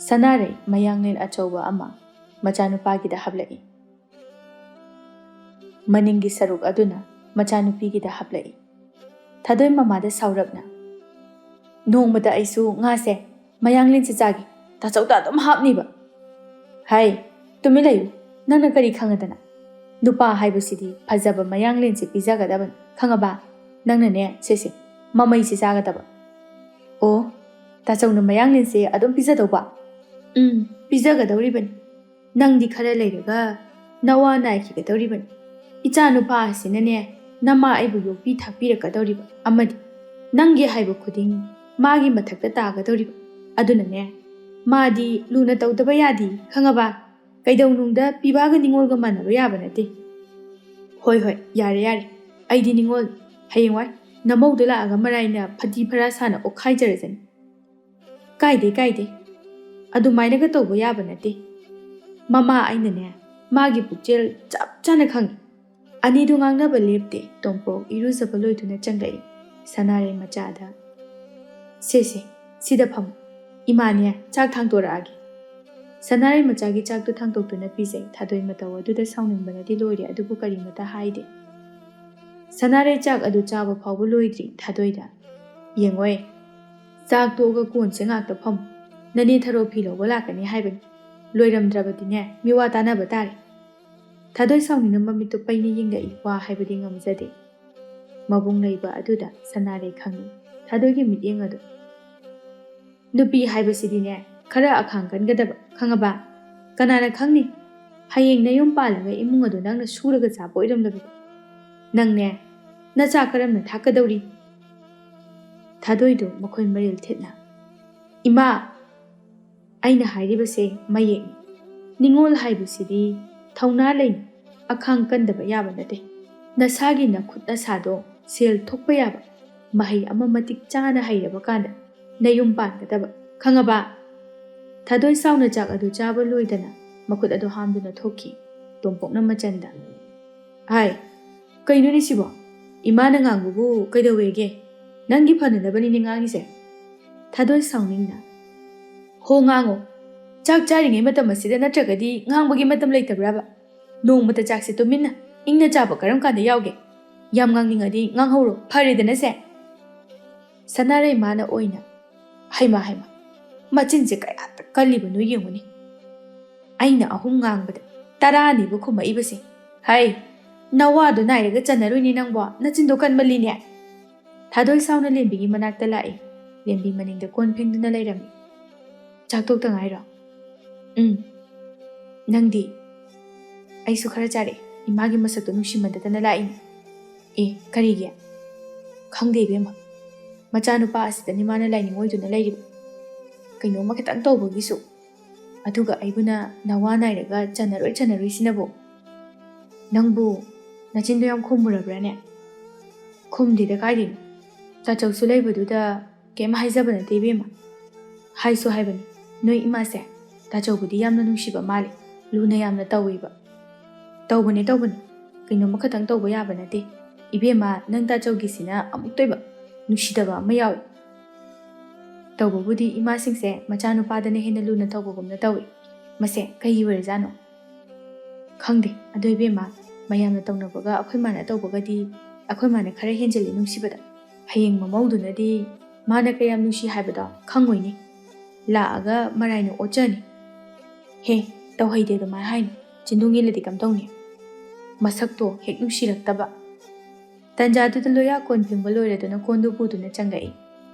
ꯁꯅꯥꯔꯩ ꯃꯌꯥꯡꯂꯦꯟ ꯑꯆꯧꯕ ꯑꯃ ꯃꯆꯥꯅꯨꯄꯥꯒꯤꯗ ꯍꯥꯞꯂꯛꯏ꯫ ꯃꯅꯤꯡꯒꯤ ꯁꯔꯨꯛ ꯑꯗꯨꯅ ꯃꯆꯥꯅꯨꯄꯤꯒꯤꯗ ꯍꯥꯞꯂꯛꯏ꯫ ꯊꯥꯗꯣꯏ ꯃꯃꯥꯗ ꯁꯥꯎꯔꯞꯅ, "ꯅꯣꯡꯃꯗ ꯑꯩꯁꯨ ꯉꯥꯁꯦ ꯃꯌꯥꯡꯂꯦꯟꯁꯦ ꯆꯥꯒꯦ, ꯇꯥꯆꯧꯗ ꯑꯗꯨꯝ ꯍꯥꯞꯅꯤꯕ꯫" "ꯍꯥꯏ, ꯇꯨꯃꯤꯟ ꯂꯩꯌꯨ꯫ ꯅꯪꯅ ꯀꯔꯤ ꯈꯪꯉꯗꯅ? ꯅꯨꯄꯥ ꯍꯥꯏꯕꯁꯤꯗꯤ ꯐꯖꯕ ꯃꯌꯥꯡꯂꯦꯟꯁꯦ ꯄꯤꯖꯒꯗꯕꯅꯤ, ꯈꯪꯉꯕ? ꯅꯪꯅꯅꯦ, ꯁꯦ ꯁꯦ, ꯃꯃꯩꯁꯦ ꯆꯥꯒꯗꯕ꯫" "ꯑꯣ, ꯇꯥꯆꯧꯅ ꯃꯌꯥꯡꯂꯦꯟꯁꯦ ꯑꯗꯨꯝ ꯄꯤꯖꯗꯧꯕ?" "ꯎꯝ, ꯄꯤꯖꯒꯗꯧꯔꯤꯕꯅꯤ꯫ ꯅꯪꯗꯤ ꯈꯔ ꯂꯩꯔꯒ ꯅꯋꯥ ꯅꯥꯏꯈꯤꯒꯗꯧꯔꯤꯕꯅꯤ꯫ ꯏꯆꯥ ꯅꯨꯄꯥ ꯑꯁꯤꯅꯅꯦ, ꯅꯃꯥ ꯑꯩꯕꯨ ꯌꯣꯛꯄꯤ ꯊꯥꯛꯄꯤꯔꯛꯀꯗꯧꯔꯤꯕ ꯑꯃꯗꯤ ꯅꯪꯒꯤ ꯍꯥꯏꯕ ꯈꯨꯗꯤꯡ ꯃꯥꯒꯤ ꯃꯊꯛꯇ ꯇꯥꯒꯗꯧꯔꯤꯕ꯫ ꯑꯗꯨꯅꯅꯦ, ꯃꯥꯗꯤ ꯂꯨꯅ ꯇꯧꯗꯕ ꯌꯥꯗꯦ, ꯈꯪꯉꯕ? ꯀꯩꯗꯧꯅꯨꯡꯗ ꯄꯤꯕꯥꯒ ꯅꯤꯉꯣꯜꯒ ꯃꯥꯟꯅꯕ ꯌꯥꯕ ꯅꯠꯇꯦ꯫" "ꯍꯣꯏ, ꯍꯣꯏ, ꯌꯥꯔꯦ, ꯌꯥꯔꯦ꯫ ꯑꯩꯗꯤ ꯅꯤꯉꯣꯜ꯫ ꯍꯌꯦꯡꯋꯥꯏ ꯅꯃꯧꯗꯣ ꯂꯥꯛꯑꯒ ꯃꯔꯥꯏꯅ ꯐꯗꯤ ꯐꯔꯥ ꯁꯥꯅ ꯑꯣꯠꯈꯥꯏꯖꯔꯖꯅꯤ꯫" "ꯀꯥꯏꯗꯦ, ꯀꯥꯏꯗꯦ꯫ ꯑꯗꯨꯃꯥꯏꯅꯒ ꯇꯧꯕ ꯌꯥꯕ ꯅꯠꯇꯦ꯫ ꯃꯃꯥ ꯑꯩꯅꯅꯦ, ꯃꯥꯒꯤ ꯄꯨꯛꯆꯦꯜ ꯆꯞ ꯆꯥꯅ ꯈꯪꯉꯤ꯫" ꯑꯅꯤꯗꯨ ꯉꯥꯡꯅꯕ ꯂꯦꯞꯇꯦ꯫ ꯇꯣꯝꯄꯣꯛ ꯏꯔꯨꯖꯕ ꯂꯣꯏꯗꯨꯅ ꯆꯪꯂꯛꯏ꯫ ꯁꯅꯥꯔꯩ ꯃꯆꯥꯗ, "ꯁꯦ ꯁꯦ, ꯁꯤꯗ ꯐꯝꯃꯨ꯫ ꯏꯃꯥꯅꯦ, ꯆꯥꯛ ꯊꯥꯡꯇꯣꯔꯛꯑꯒꯦ꯫" ꯁꯅꯥꯔꯩ ꯃꯆꯥꯒꯤ ꯆꯥꯛꯇꯨ ꯊꯥꯡꯇꯣꯛꯇꯨꯅ ꯄꯤꯖꯩ꯫ ꯊꯥꯗꯣꯏ ꯃꯇꯧ ꯑꯗꯨꯗ ꯁꯥꯎꯅꯤꯡꯕꯅꯗꯤ ꯂꯣꯏꯔꯦ, ꯑꯗꯨꯕꯨ ꯀꯔꯤꯃꯇ ꯍꯥꯏꯗꯦ꯫ ꯁꯅꯥꯔꯩ ꯆꯥꯛ ꯑꯗꯨ ꯆꯥꯕ ꯐꯥꯎꯕ ꯂꯣꯏꯗ꯭ꯔꯤ꯫ ꯊꯥꯗꯣꯏꯗ, "ꯌꯦꯡꯉꯣꯏ, ꯆꯥꯛ ꯇꯣꯛꯑꯒ ꯀꯣꯟꯁꯦ ꯉꯥꯛꯇ ꯐꯝꯃꯨ꯫ ꯅꯅꯦ ꯊꯔꯣ ꯐꯤ ꯂꯧꯕ ꯂꯥꯛꯀꯅꯤ ꯍꯥꯏꯕꯅꯤ꯫ ꯂꯣꯏꯔꯝꯗ꯭ꯔꯕꯗꯤꯅꯦ, ꯃꯤꯋꯥ ꯇꯥꯅꯕ ꯇꯥꯔꯦ꯫" ꯊꯥꯗꯣꯏ ꯁꯥꯎꯅꯤꯡꯅ ꯃꯃꯤꯠꯇꯨ ꯄꯩꯅ ꯌꯦꯡꯂꯛꯏ, ꯋꯥ ꯍꯥꯏꯕꯗꯤ ꯉꯝꯖꯗꯦ꯫ ꯃꯕꯨꯡ ꯂꯩꯕ ꯑꯗꯨꯗ ꯁꯅꯥꯔꯩ ꯈꯪꯏ꯫ ꯊꯥꯗꯣꯏꯒꯤ ꯃꯤꯠꯌꯦꯡ ꯑꯗꯨ, "ꯅꯨꯄꯤ ꯍꯥꯏꯕꯁꯤꯗꯤꯅꯦ, ꯈꯔ ꯑꯈꯥꯡ ꯀꯟꯒꯗꯕ, ꯈꯪꯉꯕ? ꯀꯅꯥꯅ ꯈꯪꯅꯤ? ꯍꯌꯦꯡ ꯅꯌꯨꯝ ꯄꯥꯜꯂꯒ ꯏꯃꯨꯡ ꯑꯗꯨ ꯅꯪꯅ ꯁꯨꯔꯒ ꯆꯥꯕ ꯑꯣꯏꯔꯝꯂꯕꯗꯤ? ꯅꯪꯅꯦ, ꯅꯆꯥ ꯀꯔꯝꯅ ꯊꯥꯛꯀꯗꯧꯔꯤ?" ꯊꯥꯗꯣꯏꯗꯨ ꯃꯈꯣꯏ ꯃꯔꯤꯜ ꯊꯦꯠꯅ, "ꯏꯃꯥ, ꯑꯩꯅ ꯍꯥꯏꯔꯤꯕꯁꯦ ꯃꯌꯦꯛꯅꯤ꯫ ꯅꯤꯉꯣꯜ ꯍꯥꯏꯕꯁꯤꯗꯤ ꯊꯧꯅꯥ ꯂꯩꯅ ꯑꯈꯥꯡ ꯀꯟꯗꯕ ꯌꯥꯕ ꯅꯠꯇꯦ꯫ ꯅꯁꯥꯒꯤ ꯅꯈꯨꯠ ꯅꯁꯥꯗꯣ ꯁꯦꯜ ꯊꯣꯛꯄ ꯌꯥꯕ, ꯃꯍꯩ ꯑꯃ ꯃꯇꯤꯛ ꯆꯥꯅ ꯍꯩꯔꯕ ꯀꯥꯟꯗ ꯅꯌꯨꯝ ꯄꯥꯟꯒꯗꯕ, ꯈꯪꯉꯕ?" ꯊꯥꯗꯣꯏ ꯁꯥꯎꯅ ꯆꯥꯛ ꯑꯗꯨ ꯆꯥꯕ ꯂꯣꯏꯗꯅ ꯃꯈꯨꯠ ꯑꯗꯨ ꯍꯥꯝꯗꯨꯅ ꯊꯣꯛꯈꯤ꯫ ꯇꯣꯝꯄꯣꯛꯅ ꯃꯆꯟꯗ, "ꯍꯥꯏ, ꯀꯩꯅꯣꯅꯦ ꯁꯤꯕꯣ? ꯏꯃꯥꯅ ꯉꯥꯡꯕꯕꯨ ꯀꯩꯗꯧꯋꯦꯒꯦ? ꯅꯪꯒꯤ ꯐꯅꯅꯕꯅꯤꯅꯦ ꯉꯥꯡꯉꯤꯁꯦ?" ꯊꯥꯗꯣꯏ ꯁꯥꯎꯅꯤꯡꯅ, "ꯍꯣ, ꯉꯥꯡꯉꯣ꯫ ꯆꯥꯛ ꯆꯥꯔꯤꯉꯩ ꯃꯇꯝ ꯑꯁꯤꯗ ꯅꯠꯇ꯭ꯔꯒꯗꯤ ꯉꯥꯡꯕꯒꯤ ꯃꯇꯝ ꯂꯩꯇꯕ꯭ꯔꯕ? ꯅꯣꯡꯃꯇ ꯆꯥꯛꯁꯦ ꯇꯨꯃꯤꯟꯅ ꯏꯪꯅ ꯆꯥꯕ ꯀꯔꯝ ꯀꯥꯟꯗ ꯌꯥꯎꯒꯦ? ꯌꯥꯝ ꯉꯥꯡꯅꯤꯡꯉꯗꯤ ꯉꯥꯡꯍꯧꯔꯣ, ꯐꯔꯦꯗꯅ ꯁꯦ꯫" ꯁꯅꯥꯔꯩꯃꯥꯅ ꯑꯣꯏꯅ, ꯍꯩꯃꯥ, ꯍꯩꯃꯥ, ꯃꯆꯤꯟꯁꯦ ꯀꯌꯥꯗ ꯀꯜꯂꯤꯕꯅꯣ ꯌꯦꯡꯉꯨꯅꯦ꯫ ꯑꯩꯅ ꯑꯍꯨꯝ ꯉꯥꯡꯕꯗ ꯇꯔꯥꯅꯤꯕꯨ ꯈꯨꯝꯃꯛꯏꯕꯁꯦ꯫ "ꯍꯩ, ꯅꯋꯥꯗꯣ ꯅꯥꯏꯔꯒ ꯆꯟꯅꯔꯣꯏꯅꯦ ꯅꯪꯕꯣ, ꯅꯆꯤꯟꯗꯣ ꯀꯟꯃꯜꯂꯤꯅꯦ꯫" ꯊꯥꯗꯣꯏ ꯁꯥꯎꯅ ꯂꯦꯝꯕꯤꯒꯤ ꯃꯅꯥꯛꯇ ꯂꯥꯛꯏ꯫ ꯂꯦꯝꯕꯤ ꯃꯅꯤꯡꯗ ꯀꯣꯟ ꯐꯦꯡꯗꯨꯅ ꯂꯩꯔꯝꯃꯤ꯫ "ꯆꯥꯛ ꯇꯣꯛꯇ ꯉꯥꯏꯔꯣ?" "ꯎꯝ꯫ ꯅꯪꯗꯤ?" "ꯑꯩꯁꯨ ꯈꯔ ꯆꯥꯔꯛꯑꯦ꯫ ꯏꯃꯥꯒꯤ ꯃꯁꯛꯇꯣ ꯅꯨꯡꯁꯤꯃꯟꯗꯗꯅ ꯂꯥꯛꯏꯅꯦ꯫" "ꯑꯦ, ꯀꯔꯤꯒꯤ?" "ꯈꯪꯗꯦ ꯏꯕꯦꯝꯃ, ꯃꯆꯥꯅꯨꯄꯥ ꯑꯁꯤꯗꯅꯤ ꯃꯥꯅ ꯂꯥꯏꯅꯤꯡ ꯑꯣꯏꯗꯨꯅ ꯂꯩꯔꯤꯕ꯫ ꯀꯩꯅꯣꯝꯃ ꯈꯤꯇꯪ ꯇꯧꯕꯒꯤꯁꯨ꯫ ꯑꯗꯨꯒ ꯑꯩꯕꯨꯅ ꯅꯋꯥ ꯅꯥꯏꯔꯒ ꯆꯟꯅꯔꯣꯏ ꯆꯟꯅꯔꯣꯏꯁꯤꯅꯕꯨ?" "ꯅꯪꯕꯨ ꯅꯆꯤꯟꯗꯣ ꯌꯥꯝ ꯈꯨꯝꯃꯨꯔꯕ꯭ꯔꯥꯅꯦ?" "ꯈꯨꯝꯗꯦꯗ, ꯀꯥꯏꯗꯩꯅꯣ? ꯇꯥꯆꯧꯁꯨ ꯂꯩꯕꯗꯨꯗ ꯀꯩꯝ ꯍꯥꯏꯖꯕ ꯅꯠꯇꯦ ꯏꯕꯦꯝꯃ꯫ ꯍꯥꯏꯁꯨ ꯍꯥꯏꯕꯅꯤ, ꯅꯣꯏ ꯏꯃꯥꯁꯦ ꯇꯥꯆꯧꯕꯨꯗꯤ ꯌꯥꯝꯅ ꯅꯨꯡꯁꯤꯕ ꯃꯥꯜꯂꯤ, ꯂꯨꯅ ꯌꯥꯝꯅ ꯇꯧꯋꯦꯕ꯫" "ꯇꯧꯕꯅꯦ, ꯇꯧꯕꯅꯦ꯫ ꯀꯩꯅꯣꯝꯃ ꯈꯛꯇꯪ ꯇꯧꯕ ꯌꯥꯕ ꯅꯠꯇꯦ꯫ ꯏꯕꯦꯝꯃ, ꯅꯪ ꯇꯥꯆꯧꯒꯤꯁꯤꯅ ꯑꯃꯨꯛꯇꯣꯏꯕ ꯅꯨꯡꯁꯤꯗꯕ ꯑꯃ ꯌꯥꯎꯏ꯫ ꯇꯧꯕꯕꯨꯗꯤ ꯏꯃꯥꯁꯤꯡꯁꯦ ꯃꯆꯥꯅꯨꯄꯥꯗꯅ ꯍꯦꯟꯅ ꯂꯨꯅ ꯇꯧꯕꯒꯨꯝꯅ ꯇꯧꯏ꯫ ꯃꯁꯦ ꯀꯩꯒꯤ ꯑꯣꯏꯔꯖꯥꯠꯅꯣ?" "ꯈꯪꯗꯦ꯫ ꯑꯗꯣ ꯏꯕꯦꯝꯃ, ꯃꯌꯥꯝꯅ ꯇꯧꯅꯕꯒ ꯑꯩꯈꯣꯏ ꯃꯥꯅ ꯇꯧꯕꯒꯗꯤ ꯑꯩꯈꯣꯏ ꯃꯥꯅ ꯈꯔ ꯍꯦꯟꯖꯤꯜꯂꯤ ꯅꯨꯡꯁꯤꯕꯗ꯫ ꯍꯌꯦꯡ ꯃꯃꯧꯗꯨꯅꯗꯤ ꯃꯥꯅ ꯀꯌꯥꯝ ꯅꯨꯡꯁꯤ ꯍꯥꯏꯕꯗꯣ ꯈꯪꯉꯣꯏꯅꯦ꯫ ꯂꯥꯛꯑꯒ ꯃꯔꯥꯏꯅ ꯑꯣꯠꯆꯅꯤ꯫" "ꯍꯦ, ꯇꯧꯍꯩꯗꯦ ꯑꯗꯨꯃꯥꯏꯅ ꯍꯥꯏꯅꯨ꯫ ꯆꯤꯟꯗꯣꯡ ꯏꯜꯂꯗꯤ ꯀꯝꯗꯧꯅꯤ?" ꯃꯁꯛꯇꯣ ꯍꯦꯛ ꯅꯨꯡꯁꯤꯔꯛꯇꯕ꯫ ꯇꯟꯖꯥꯗꯨꯗ ꯂꯣꯌꯥ ꯀꯣꯟ ꯐꯦꯡꯕ ꯂꯣꯏꯔꯗꯨꯅ ꯀꯣꯟꯗꯨ ꯄꯨꯗꯨꯅ ꯆꯪꯂꯛꯏ꯫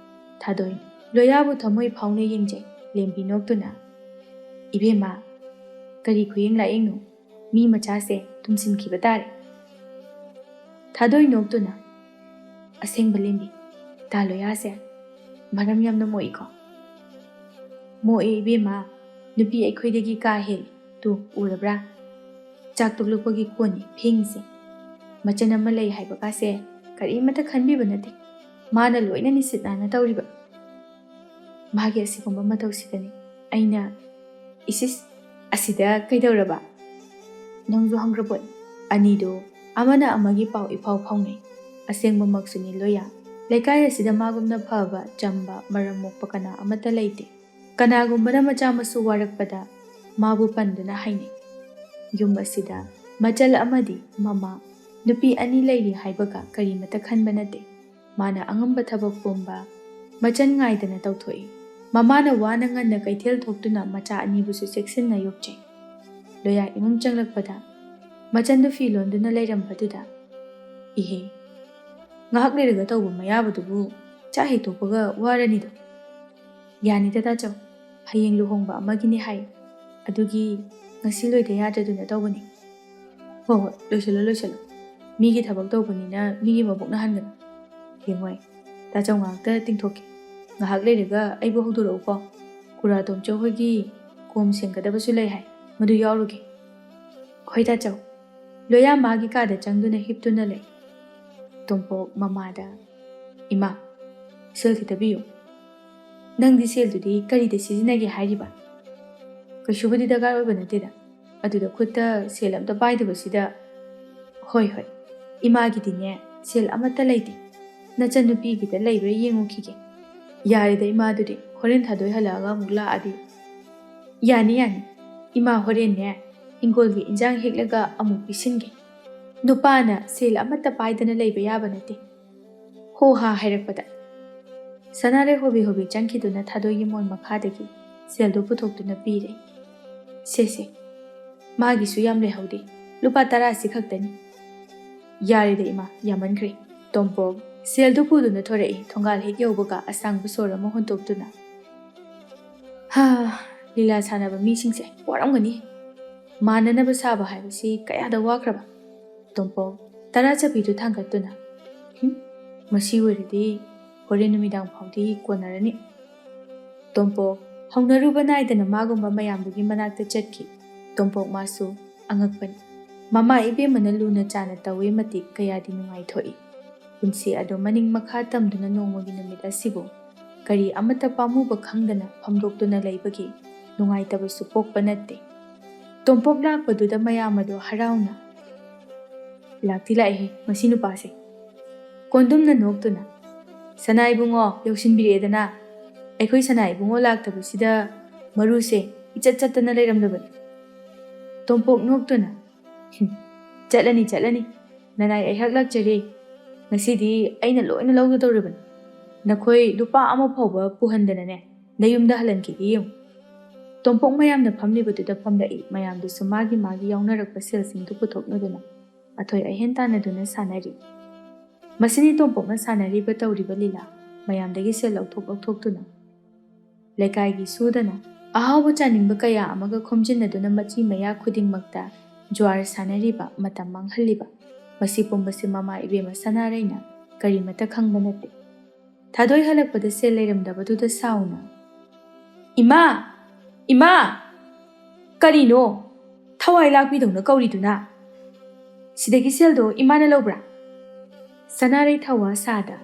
ꯊꯥꯗꯣꯏ ꯂꯣꯌꯥꯕꯨ ꯊꯃꯣꯏ ꯐꯥꯎꯅ ꯌꯦꯡꯖꯩ꯫ ꯂꯦꯝꯕꯤ ꯅꯣꯛꯇꯨꯅ, "ꯏꯕꯦꯝꯃ, ꯀꯔꯤ ꯈꯨꯌꯦꯡ ꯂꯥꯛꯌꯦꯡꯅꯣ? ꯃꯤ ꯃꯆꯥꯁꯦ ꯇꯨꯝꯁꯤꯟꯈꯤꯕ ꯇꯥꯔꯦ꯫" ꯊꯥꯗꯣꯏ ꯅꯣꯛꯇꯨꯅ, "ꯑꯁꯦꯡꯕ ꯂꯦꯝꯕꯤ, ꯇꯥ ꯂꯣꯌꯥꯁꯦ ꯃꯔꯝ ꯌꯥꯝꯅ ꯃꯣꯛꯏꯀꯣ?" "ꯃꯣꯛꯑꯦ ꯏꯕꯦꯝꯃ, ꯅꯨꯄꯤ ꯑꯩꯈꯣꯏꯗꯒꯤ ꯀꯥ ꯍꯦꯜꯂꯤ꯫ ꯇꯨ, ꯎꯔꯕ꯭ꯔꯥ? ꯆꯥꯛ ꯇꯣꯛꯂꯛꯄꯒꯤ ꯀꯣꯟꯅꯤ ꯐꯦꯡꯉꯤꯁꯦ꯫ ꯃꯆꯟ ꯑꯃ ꯂꯩ ꯍꯥꯏꯕꯀꯥꯁꯦ ꯀꯔꯤꯃꯠꯇ ꯈꯟꯕꯤꯕ ꯅꯠꯇꯦ꯫" ꯃꯥꯅ ꯂꯣꯏꯅ ꯅꯤꯁꯤꯠ ꯅꯥꯟꯅ ꯇꯧꯔꯤꯕ꯫ ꯃꯥꯒꯤ ꯑꯁꯤꯒꯨꯝꯕ ꯃꯇꯧꯁꯤꯗꯅꯤ ꯑꯩꯅ, "ꯏꯁꯤꯁ, ꯑꯁꯤꯗ ꯀꯩꯗꯧꯔꯕ?" ꯅꯪꯁꯨ ꯍꯪꯈ꯭ꯔꯕꯣꯠ? ꯑꯅꯤꯗꯨ ꯑꯃꯅ ꯑꯃꯒꯤ ꯄꯥꯎ ꯏꯐꯥꯎ ꯐꯥꯎꯅꯩ꯫ ꯑꯁꯦꯡꯕꯃꯛꯁꯨꯅꯤ ꯂꯣꯌꯥ꯫ ꯂꯩꯀꯥꯏ ꯑꯁꯤꯗ ꯃꯥꯒꯨꯝꯅ ꯐꯕ, ꯆꯝꯕ, ꯃꯔꯝ ꯃꯣꯛꯄ ꯀꯅꯥ ꯑꯃꯠꯇ ꯂꯩꯇꯦ꯫ ꯀꯅꯥꯒꯨꯝꯕꯅ ꯃꯆꯥ ꯃꯁꯨ ꯋꯥꯔꯛꯄꯗ ꯃꯥꯕꯨ ꯄꯟꯗꯨꯅ ꯍꯥꯏꯅꯩ꯫ ꯌꯨꯝ ꯑꯁꯤꯗ ꯃꯆꯜ ꯑꯃꯗꯤ ꯃꯃꯥ, ꯅꯨꯄꯤ ꯑꯅꯤ ꯂꯩꯔꯤ ꯍꯥꯏꯕꯒ ꯀꯔꯤꯃꯠꯇ ꯈꯟꯕ ꯅꯠꯇꯦ꯫ ꯃꯥꯅ ꯑꯉꯝꯕ ꯊꯕꯛ ꯄꯨꯝꯕ ꯃꯆꯟ ꯉꯥꯏꯗꯅ ꯇꯧꯊꯣꯛꯏ꯫ ꯃꯃꯥꯅ ꯋꯥꯅ ꯉꯟꯅ ꯀꯩꯊꯦꯜ ꯊꯣꯛꯇꯨꯅ ꯃꯆꯥ ꯑꯅꯤꯕꯨꯁꯨ ꯆꯦꯛꯁꯤꯟꯅ ꯌꯣꯛꯆꯩ꯫ ꯂꯣꯌꯥ ꯏꯃꯨꯡ ꯆꯪꯂꯛꯄꯗ ꯃꯆꯟꯗꯨ ꯐꯤ ꯂꯣꯟꯗꯨꯅ ꯂꯩꯔꯝꯕꯗꯨꯗ, "ꯏꯍꯦ, ꯉꯥꯏꯍꯥꯛ ꯂꯩꯔꯒ ꯇꯧꯕ ꯃꯌꯥꯕꯗꯨꯕꯨ ꯆꯥꯛ ꯍꯦꯛ ꯇꯣꯛꯄꯒ ꯋꯥꯔꯅꯤꯗꯣ꯫ ꯌꯥꯅꯤꯗ ꯇꯥꯆꯧ, ꯍꯌꯦꯡ ꯂꯨꯍꯣꯡꯕ ꯑꯃꯒꯤꯅꯤ ꯍꯥꯏ, ꯑꯗꯨꯒꯤ ꯉꯁꯤ ꯂꯣꯏꯗ ꯌꯥꯗꯗꯨꯅ ꯇꯧꯕꯅꯤ꯫" "ꯍꯣꯏ ꯍꯣꯏ, ꯂꯣꯏꯁꯤꯜꯂꯣ ꯂꯣꯏꯁꯤꯜꯂꯣ, ꯃꯤꯒꯤ ꯊꯕꯛ ꯇꯧꯕꯅꯤꯅ ꯃꯤꯒꯤ ꯃꯕꯨꯛꯅ ꯍꯟꯒꯅꯨ꯫ ꯌꯦꯡꯉꯣꯏ, ꯇꯥꯆꯧ ꯉꯥꯏꯍꯥꯛꯇ ꯇꯤꯡꯊꯣꯛꯀꯦ꯫ ꯉꯥꯏꯍꯥꯛ ꯂꯩꯔꯒ ꯑꯩꯕꯨ ꯍꯧꯗꯣꯔꯛꯎꯀꯣ꯫ ꯀꯨꯔꯥ ꯇꯣꯝꯆꯧ ꯍꯣꯏꯒꯤ ꯀꯣꯝ ꯁꯦꯡꯒꯗꯕꯁꯨ ꯂꯩ ꯍꯥꯏ, ꯃꯗꯨ ꯌꯥꯎꯔꯨꯒꯦ꯫" "ꯍꯣꯏ ꯇꯥꯆꯧ꯫" ꯂꯣꯌꯥ ꯃꯥꯒꯤ ꯀꯥꯗ ꯆꯪꯗꯨꯅ ꯍꯤꯞꯇꯨꯅ ꯂꯩ꯫ ꯇꯣꯝꯄꯣꯛ ꯃꯃꯥꯗ, "ꯏꯃꯥ, ꯁꯦꯜ ꯈꯤꯇ ꯄꯤꯌꯨ꯫" "ꯅꯪꯗꯤ ꯁꯦꯜꯗꯨꯗꯤ ꯀꯔꯤꯗ ꯁꯤꯖꯤꯟꯅꯒꯦ ꯍꯥꯏꯔꯤꯕ?" "ꯀꯩꯁꯨꯕꯨꯗꯤ ꯗꯔꯀꯥꯔ ꯑꯣꯏꯕ ꯅꯠꯇꯦꯗ, ꯑꯗꯨꯗ ꯈꯨꯠꯇ ꯁꯦꯜ ꯑꯝꯇ ꯄꯥꯏꯗꯕꯁꯤꯗ꯫" "ꯍꯣꯏ ꯍꯣꯏ, ꯏꯃꯥꯒꯤꯗꯤꯅꯦ ꯁꯦꯜ ꯑꯃꯠꯇ ꯂꯩꯇꯦ꯫ ꯅꯆꯟꯅꯨꯄꯤꯒꯤꯗ ꯂꯩꯕ꯭ꯔꯥ ꯌꯦꯡꯉꯨꯈꯤꯒꯦ꯫" "ꯌꯥꯔꯦꯗ ꯏꯃꯥꯗꯨꯗꯤ, ꯍꯣꯔꯦꯟ ꯊꯥꯗꯣꯏ ꯍꯜꯂꯛꯑꯒ ꯑꯃꯨꯛ ꯂꯥꯛꯑꯗꯤ꯫" "ꯌꯥꯅꯤ ꯌꯥꯅꯤ, ꯏꯃꯥ ꯍꯣꯔꯦꯟꯅꯦ ꯍꯤꯡꯒꯣꯜꯒꯤ ꯏꯟꯖꯥꯡ ꯍꯦꯛꯂꯒ ꯑꯃꯨꯛ ꯄꯤꯁꯤꯟꯒꯦ꯫ ꯅꯨꯄꯥꯅ ꯁꯦꯜ ꯑꯃꯠꯇ ꯄꯥꯏꯗꯅ ꯂꯩꯕ ꯌꯥꯕ ꯅꯠꯇꯦ꯫" ꯍꯣ ꯍꯥ ꯍꯥꯏꯔꯛꯄꯗ ꯁꯅꯥꯔꯩ ꯍꯣꯕꯤ ꯍꯣꯕꯤ ꯆꯪꯈꯤꯗꯨꯅ ꯊꯥꯗꯣꯏꯒꯤ ꯃꯣꯟ ꯃꯈꯥꯗꯒꯤ ꯁꯦꯜꯗꯨ ꯄꯨꯊꯣꯛꯇꯨꯅ ꯄꯤꯔꯦ꯫ "ꯁꯦ ꯁꯦ, ꯃꯥꯒꯤꯁꯨ ꯌꯥꯝ ꯂꯩꯍꯧꯗꯦ, ꯂꯨꯄꯥ ꯇꯔꯥꯁꯤ ꯈꯛꯇꯅꯤ꯫" "ꯌꯥꯔꯦꯗ ꯏꯃꯥ, ꯌꯥꯝꯃꯟꯈ꯭ꯔꯦ꯫" ꯇꯣꯝꯄꯣꯛ ꯁꯦꯜꯗꯨ ꯄꯨꯗꯨꯅ ꯊꯣꯔꯛꯏ꯫ ꯊꯣꯡꯒꯥꯜ ꯍꯦꯛ ꯌꯧꯕꯒ ꯑꯁꯥꯡꯕ ꯁꯣꯔ ꯑꯃ ꯍꯣꯟꯇꯣꯛꯇꯨꯅ, "ꯍꯥ, ꯂꯤꯂꯥ ꯁꯥꯟꯅꯕ ꯃꯤꯁꯤꯡꯁꯦ ꯋꯥꯔꯝꯒꯅꯤ꯫ ꯃꯥꯟꯅꯅꯕ ꯁꯥꯕ ꯍꯥꯏꯕꯁꯤ ꯀꯌꯥꯗ ꯋꯥꯈ꯭ꯔꯕ?" ꯇꯣꯝꯄꯣꯛ ꯇꯔꯥ ꯆꯠꯄꯤꯗꯨ ꯊꯥꯡꯒꯠꯇꯨꯅ, "ꯍꯨꯝ, ꯃꯁꯤ ꯑꯣꯏꯔꯗꯤ ꯍꯣꯔꯦꯟ ꯅꯨꯃꯤꯗꯥꯡ ꯐꯥꯎꯗꯤ ꯀꯣꯟꯅꯔꯅꯤ꯫" ꯇꯣꯝꯄꯣꯛ ꯍꯧꯅꯔꯨꯕ ꯅꯥꯏꯗꯅ ꯃꯥꯒꯨꯝꯕ ꯃꯌꯥꯝꯗꯨꯒꯤ ꯃꯅꯥꯛꯇ ꯆꯠꯈꯤ꯫ ꯇꯣꯝꯄꯣꯛ ꯃꯥꯁꯨ ꯑꯉꯛꯄꯅꯤ꯫ ꯃꯃꯥ ꯏꯕꯦꯝꯃꯅ ꯂꯨꯅ ꯆꯥꯅ ꯇꯧꯋꯦ ꯃꯇꯤꯛ ꯀꯌꯥꯗꯤ ꯅꯨꯡꯉꯥꯏꯊꯣꯛꯏ꯫ ꯄꯨꯟꯁꯤ ꯑꯗꯨ ꯃꯅꯤꯡ ꯃꯈꯥ ꯇꯝꯗꯨꯅ ꯅꯣꯡꯃꯒꯤ ꯅꯨꯃꯤꯠ ꯑꯁꯤꯕꯨ ꯀꯔꯤ ꯑꯃꯠꯇ ꯄꯥꯝꯃꯨꯕ ꯈꯪꯗꯅ ꯐꯝꯗꯣꯛꯇꯨꯅ ꯂꯩꯕꯒꯤ ꯅꯨꯡꯉꯥꯏꯇꯕꯁꯨ ꯄꯣꯛꯄ ꯅꯠꯇꯦ꯫ ꯇꯣꯝꯄꯣꯛ ꯂꯥꯛꯄꯗꯨꯗ ꯃꯌꯥꯝ ꯑꯗꯨ ꯍꯔꯥꯎꯅ, "ꯂꯥꯛꯇꯤ ꯂꯥꯛꯏꯍꯦ ꯃꯁꯤ ꯅꯨꯄꯥꯁꯦ"꯫ ꯀꯣꯟꯗꯨꯝꯅ ꯅꯣꯛꯇꯨꯅ, "ꯁꯅꯥ ꯏꯕꯨꯡꯉꯣ, ꯌꯧꯁꯤꯟꯕꯤꯔꯛꯑꯦꯗꯅ꯫ ꯑꯩꯈꯣꯏ ꯁꯅꯥ ꯏꯕꯨꯡꯉꯣ ꯂꯥꯛꯇꯕꯁꯤꯗ ꯃꯔꯨꯁꯦ ꯏꯆꯠ ꯆꯠꯇꯅ ꯂꯩꯔꯝꯂꯕꯅꯤ"꯫ ꯇꯣꯝꯄꯣꯛ ꯅꯣꯛꯇꯨꯅ, "ꯍꯨꯝ, ꯆꯠꯂꯅꯤ, ꯆꯠꯂꯅꯤ꯫ ꯅꯅꯥꯏ ꯑꯩꯍꯥꯛ ꯂꯥꯛꯆꯔꯦ꯫ ꯉꯁꯤꯗꯤ ꯑꯩꯅ ꯂꯣꯏꯅ ꯂꯧꯒꯗꯧꯔꯤꯕꯅꯤ꯫ ꯅꯈꯣꯏ ꯂꯨꯄꯥ ꯑꯃ ꯐꯥꯎꯕ ꯄꯨꯍꯟꯗꯅꯅꯦ, ꯅꯌꯨꯝꯗ ꯍꯜꯍꯟꯈꯤꯒꯦ ꯌꯦꯡꯉꯨ"꯫ ꯇꯣꯝꯄꯣꯛ ꯃꯌꯥꯝꯅ ꯐꯝꯂꯤꯕꯗꯨꯗ ꯐꯝꯂꯛꯏ꯫ ꯃꯌꯥꯝꯗꯨꯁꯨ ꯃꯥꯒꯤ ꯃꯥꯒꯤ ꯌꯥꯎꯅꯔꯛꯄ ꯁꯦꯜꯁꯤꯡꯗꯨ ꯄꯨꯊꯣꯛꯅꯗꯨꯅ ꯑꯊꯣꯏ ꯑꯍꯦꯟ ꯇꯥꯟꯅꯗꯨꯅ ꯁꯥꯟꯅꯔꯤ꯫ ꯃꯁꯤꯅꯤ ꯇꯣꯝꯄꯣꯛꯅ ꯁꯥꯟꯅꯔꯤꯕ ꯇꯧꯔꯤꯕ ꯂꯤꯂꯥ꯫ ꯃꯌꯥꯝꯗꯒꯤ ꯁꯦꯜ ꯂꯧꯊꯣꯛ ꯂꯧꯊꯣꯛꯇꯨꯅ ꯂꯩꯀꯥꯏꯒꯤ ꯁꯨꯗꯅ ꯑꯍꯥꯎꯕ ꯆꯥꯅꯤꯡꯕ ꯀꯌꯥ ꯑꯃꯒ ꯈꯣꯝꯖꯤꯟꯅꯗꯨꯅ ꯃꯆꯤ ꯃꯌꯥ ꯈꯨꯗꯤꯡꯃꯛꯇ ꯖ꯭ꯋꯥꯔ ꯁꯥꯟꯅꯔꯤꯕ, ꯃꯇꯝ ꯃꯥꯡꯍꯜꯂꯤꯕ꯫ ꯃꯁꯤ ꯄꯨꯝꯕꯁꯤ ꯃꯃꯥ ꯏꯕꯦꯝꯃ ꯁꯅꯥꯔꯩꯅ ꯀꯔꯤꯃꯠꯇ ꯈꯪꯕ ꯅꯠꯇꯦ꯫ ꯊꯥꯗꯣꯏ ꯍꯜꯂꯛꯄꯗ ꯁꯦꯜ ꯂꯩꯔꯝꯗꯕꯗꯨꯗ ꯁꯥꯎꯅ, "ꯏꯃꯥ! ꯏꯃꯥ! ꯀꯔꯤꯅꯣ? ꯊꯋꯥꯏ ꯂꯥꯛꯄꯤꯗꯧꯅ ꯀꯧꯔꯤꯗꯨꯅ? ꯁꯤꯗꯒꯤ ꯁꯦꯜꯗꯣ ꯏꯃꯥꯅ ꯂꯧꯕ꯭ꯔꯥ?" ꯁꯅꯥꯔꯩ ꯊꯋꯥ ꯁꯥꯗ,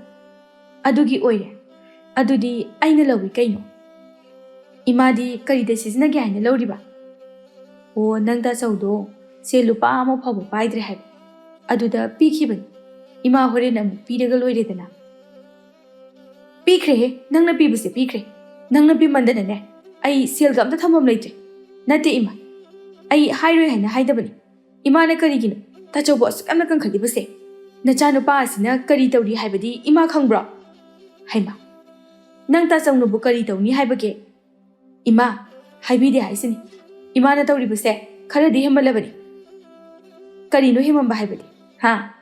"ꯑꯗꯨꯒꯤ ꯑꯣꯏꯔꯦ꯫ ꯑꯗꯨꯗꯤ ꯑꯩꯅ ꯂꯧꯏ ꯀꯩꯅꯣ꯫ ꯏꯃꯥꯗꯤ ꯀꯔꯤꯗ ꯁꯤꯖꯤꯟꯅꯒꯦ ꯍꯥꯏꯅ ꯂꯧꯔꯤꯕ?" "ꯑꯣ, ꯅꯪ ꯇꯥꯆꯧꯗꯣ ꯁꯦꯜ ꯂꯨꯄꯥ ꯑꯃ ꯐꯥꯎꯕ ꯄꯥꯏꯗ꯭ꯔꯦ ꯍꯥꯏꯕ꯫ ꯑꯗꯨꯗ ꯄꯤꯈꯤꯕꯅꯤ꯫ ꯏꯃꯥ ꯍꯣꯔꯦꯟ ꯑꯃꯨꯛ ꯄꯤꯔꯒ ꯂꯣꯏꯔꯦꯗꯅ"꯫ "ꯄꯤꯈ꯭ꯔꯦꯍꯦ, ꯅꯪꯅ ꯄꯤꯕꯁꯦ ꯄꯤꯈ꯭ꯔꯦ꯫ ꯅꯪꯅ ꯄꯤꯃꯟꯗꯅꯅꯦ, ꯑꯩ ꯁꯦꯜꯒ ꯑꯝꯇ ꯊꯝꯐꯝ ꯂꯩꯇ꯭ꯔꯦ꯫ ꯅꯠꯇꯦ ꯏꯃꯥ, ꯑꯩ ꯍꯥꯏꯔꯣꯏ ꯍꯥꯏꯅ ꯍꯥꯏꯗꯕꯅꯤ꯫ ꯏꯃꯥꯅ ꯀꯔꯤꯒꯤꯅꯣ ꯇꯥꯆꯧꯕꯨ ꯑꯁꯨꯛ ꯌꯥꯝꯅ ꯀꯟꯈꯠꯂꯤꯕꯁꯦ? ꯅꯆꯥꯅꯨꯄꯥ ꯑꯁꯤꯅ ꯀꯔꯤ ꯇꯧꯔꯤ ꯍꯥꯏꯕꯗꯤ ꯏꯃꯥ ꯈꯪꯕ꯭ꯔꯣ?" "ꯍꯩꯃꯥ, ꯅꯪ ꯇꯥꯆꯧꯅꯕꯨ ꯀꯔꯤ ꯇꯧꯅꯤ ꯍꯥꯏꯕꯒꯦ?" "ꯏꯃꯥ, ꯍꯥꯏꯕꯤꯗꯦ ꯍꯥꯏꯁꯤꯅꯤ꯫ ꯏꯃꯥꯅ ꯇꯧꯔꯤꯕꯁꯦ ꯈꯔꯗꯤ ꯍꯦꯟꯃꯜꯂꯕꯅꯤ"꯫ "ꯀꯔꯤꯅꯣ ꯍꯦꯟꯃꯟꯕ ꯍꯥꯏꯕꯗꯤ? ꯍꯥ?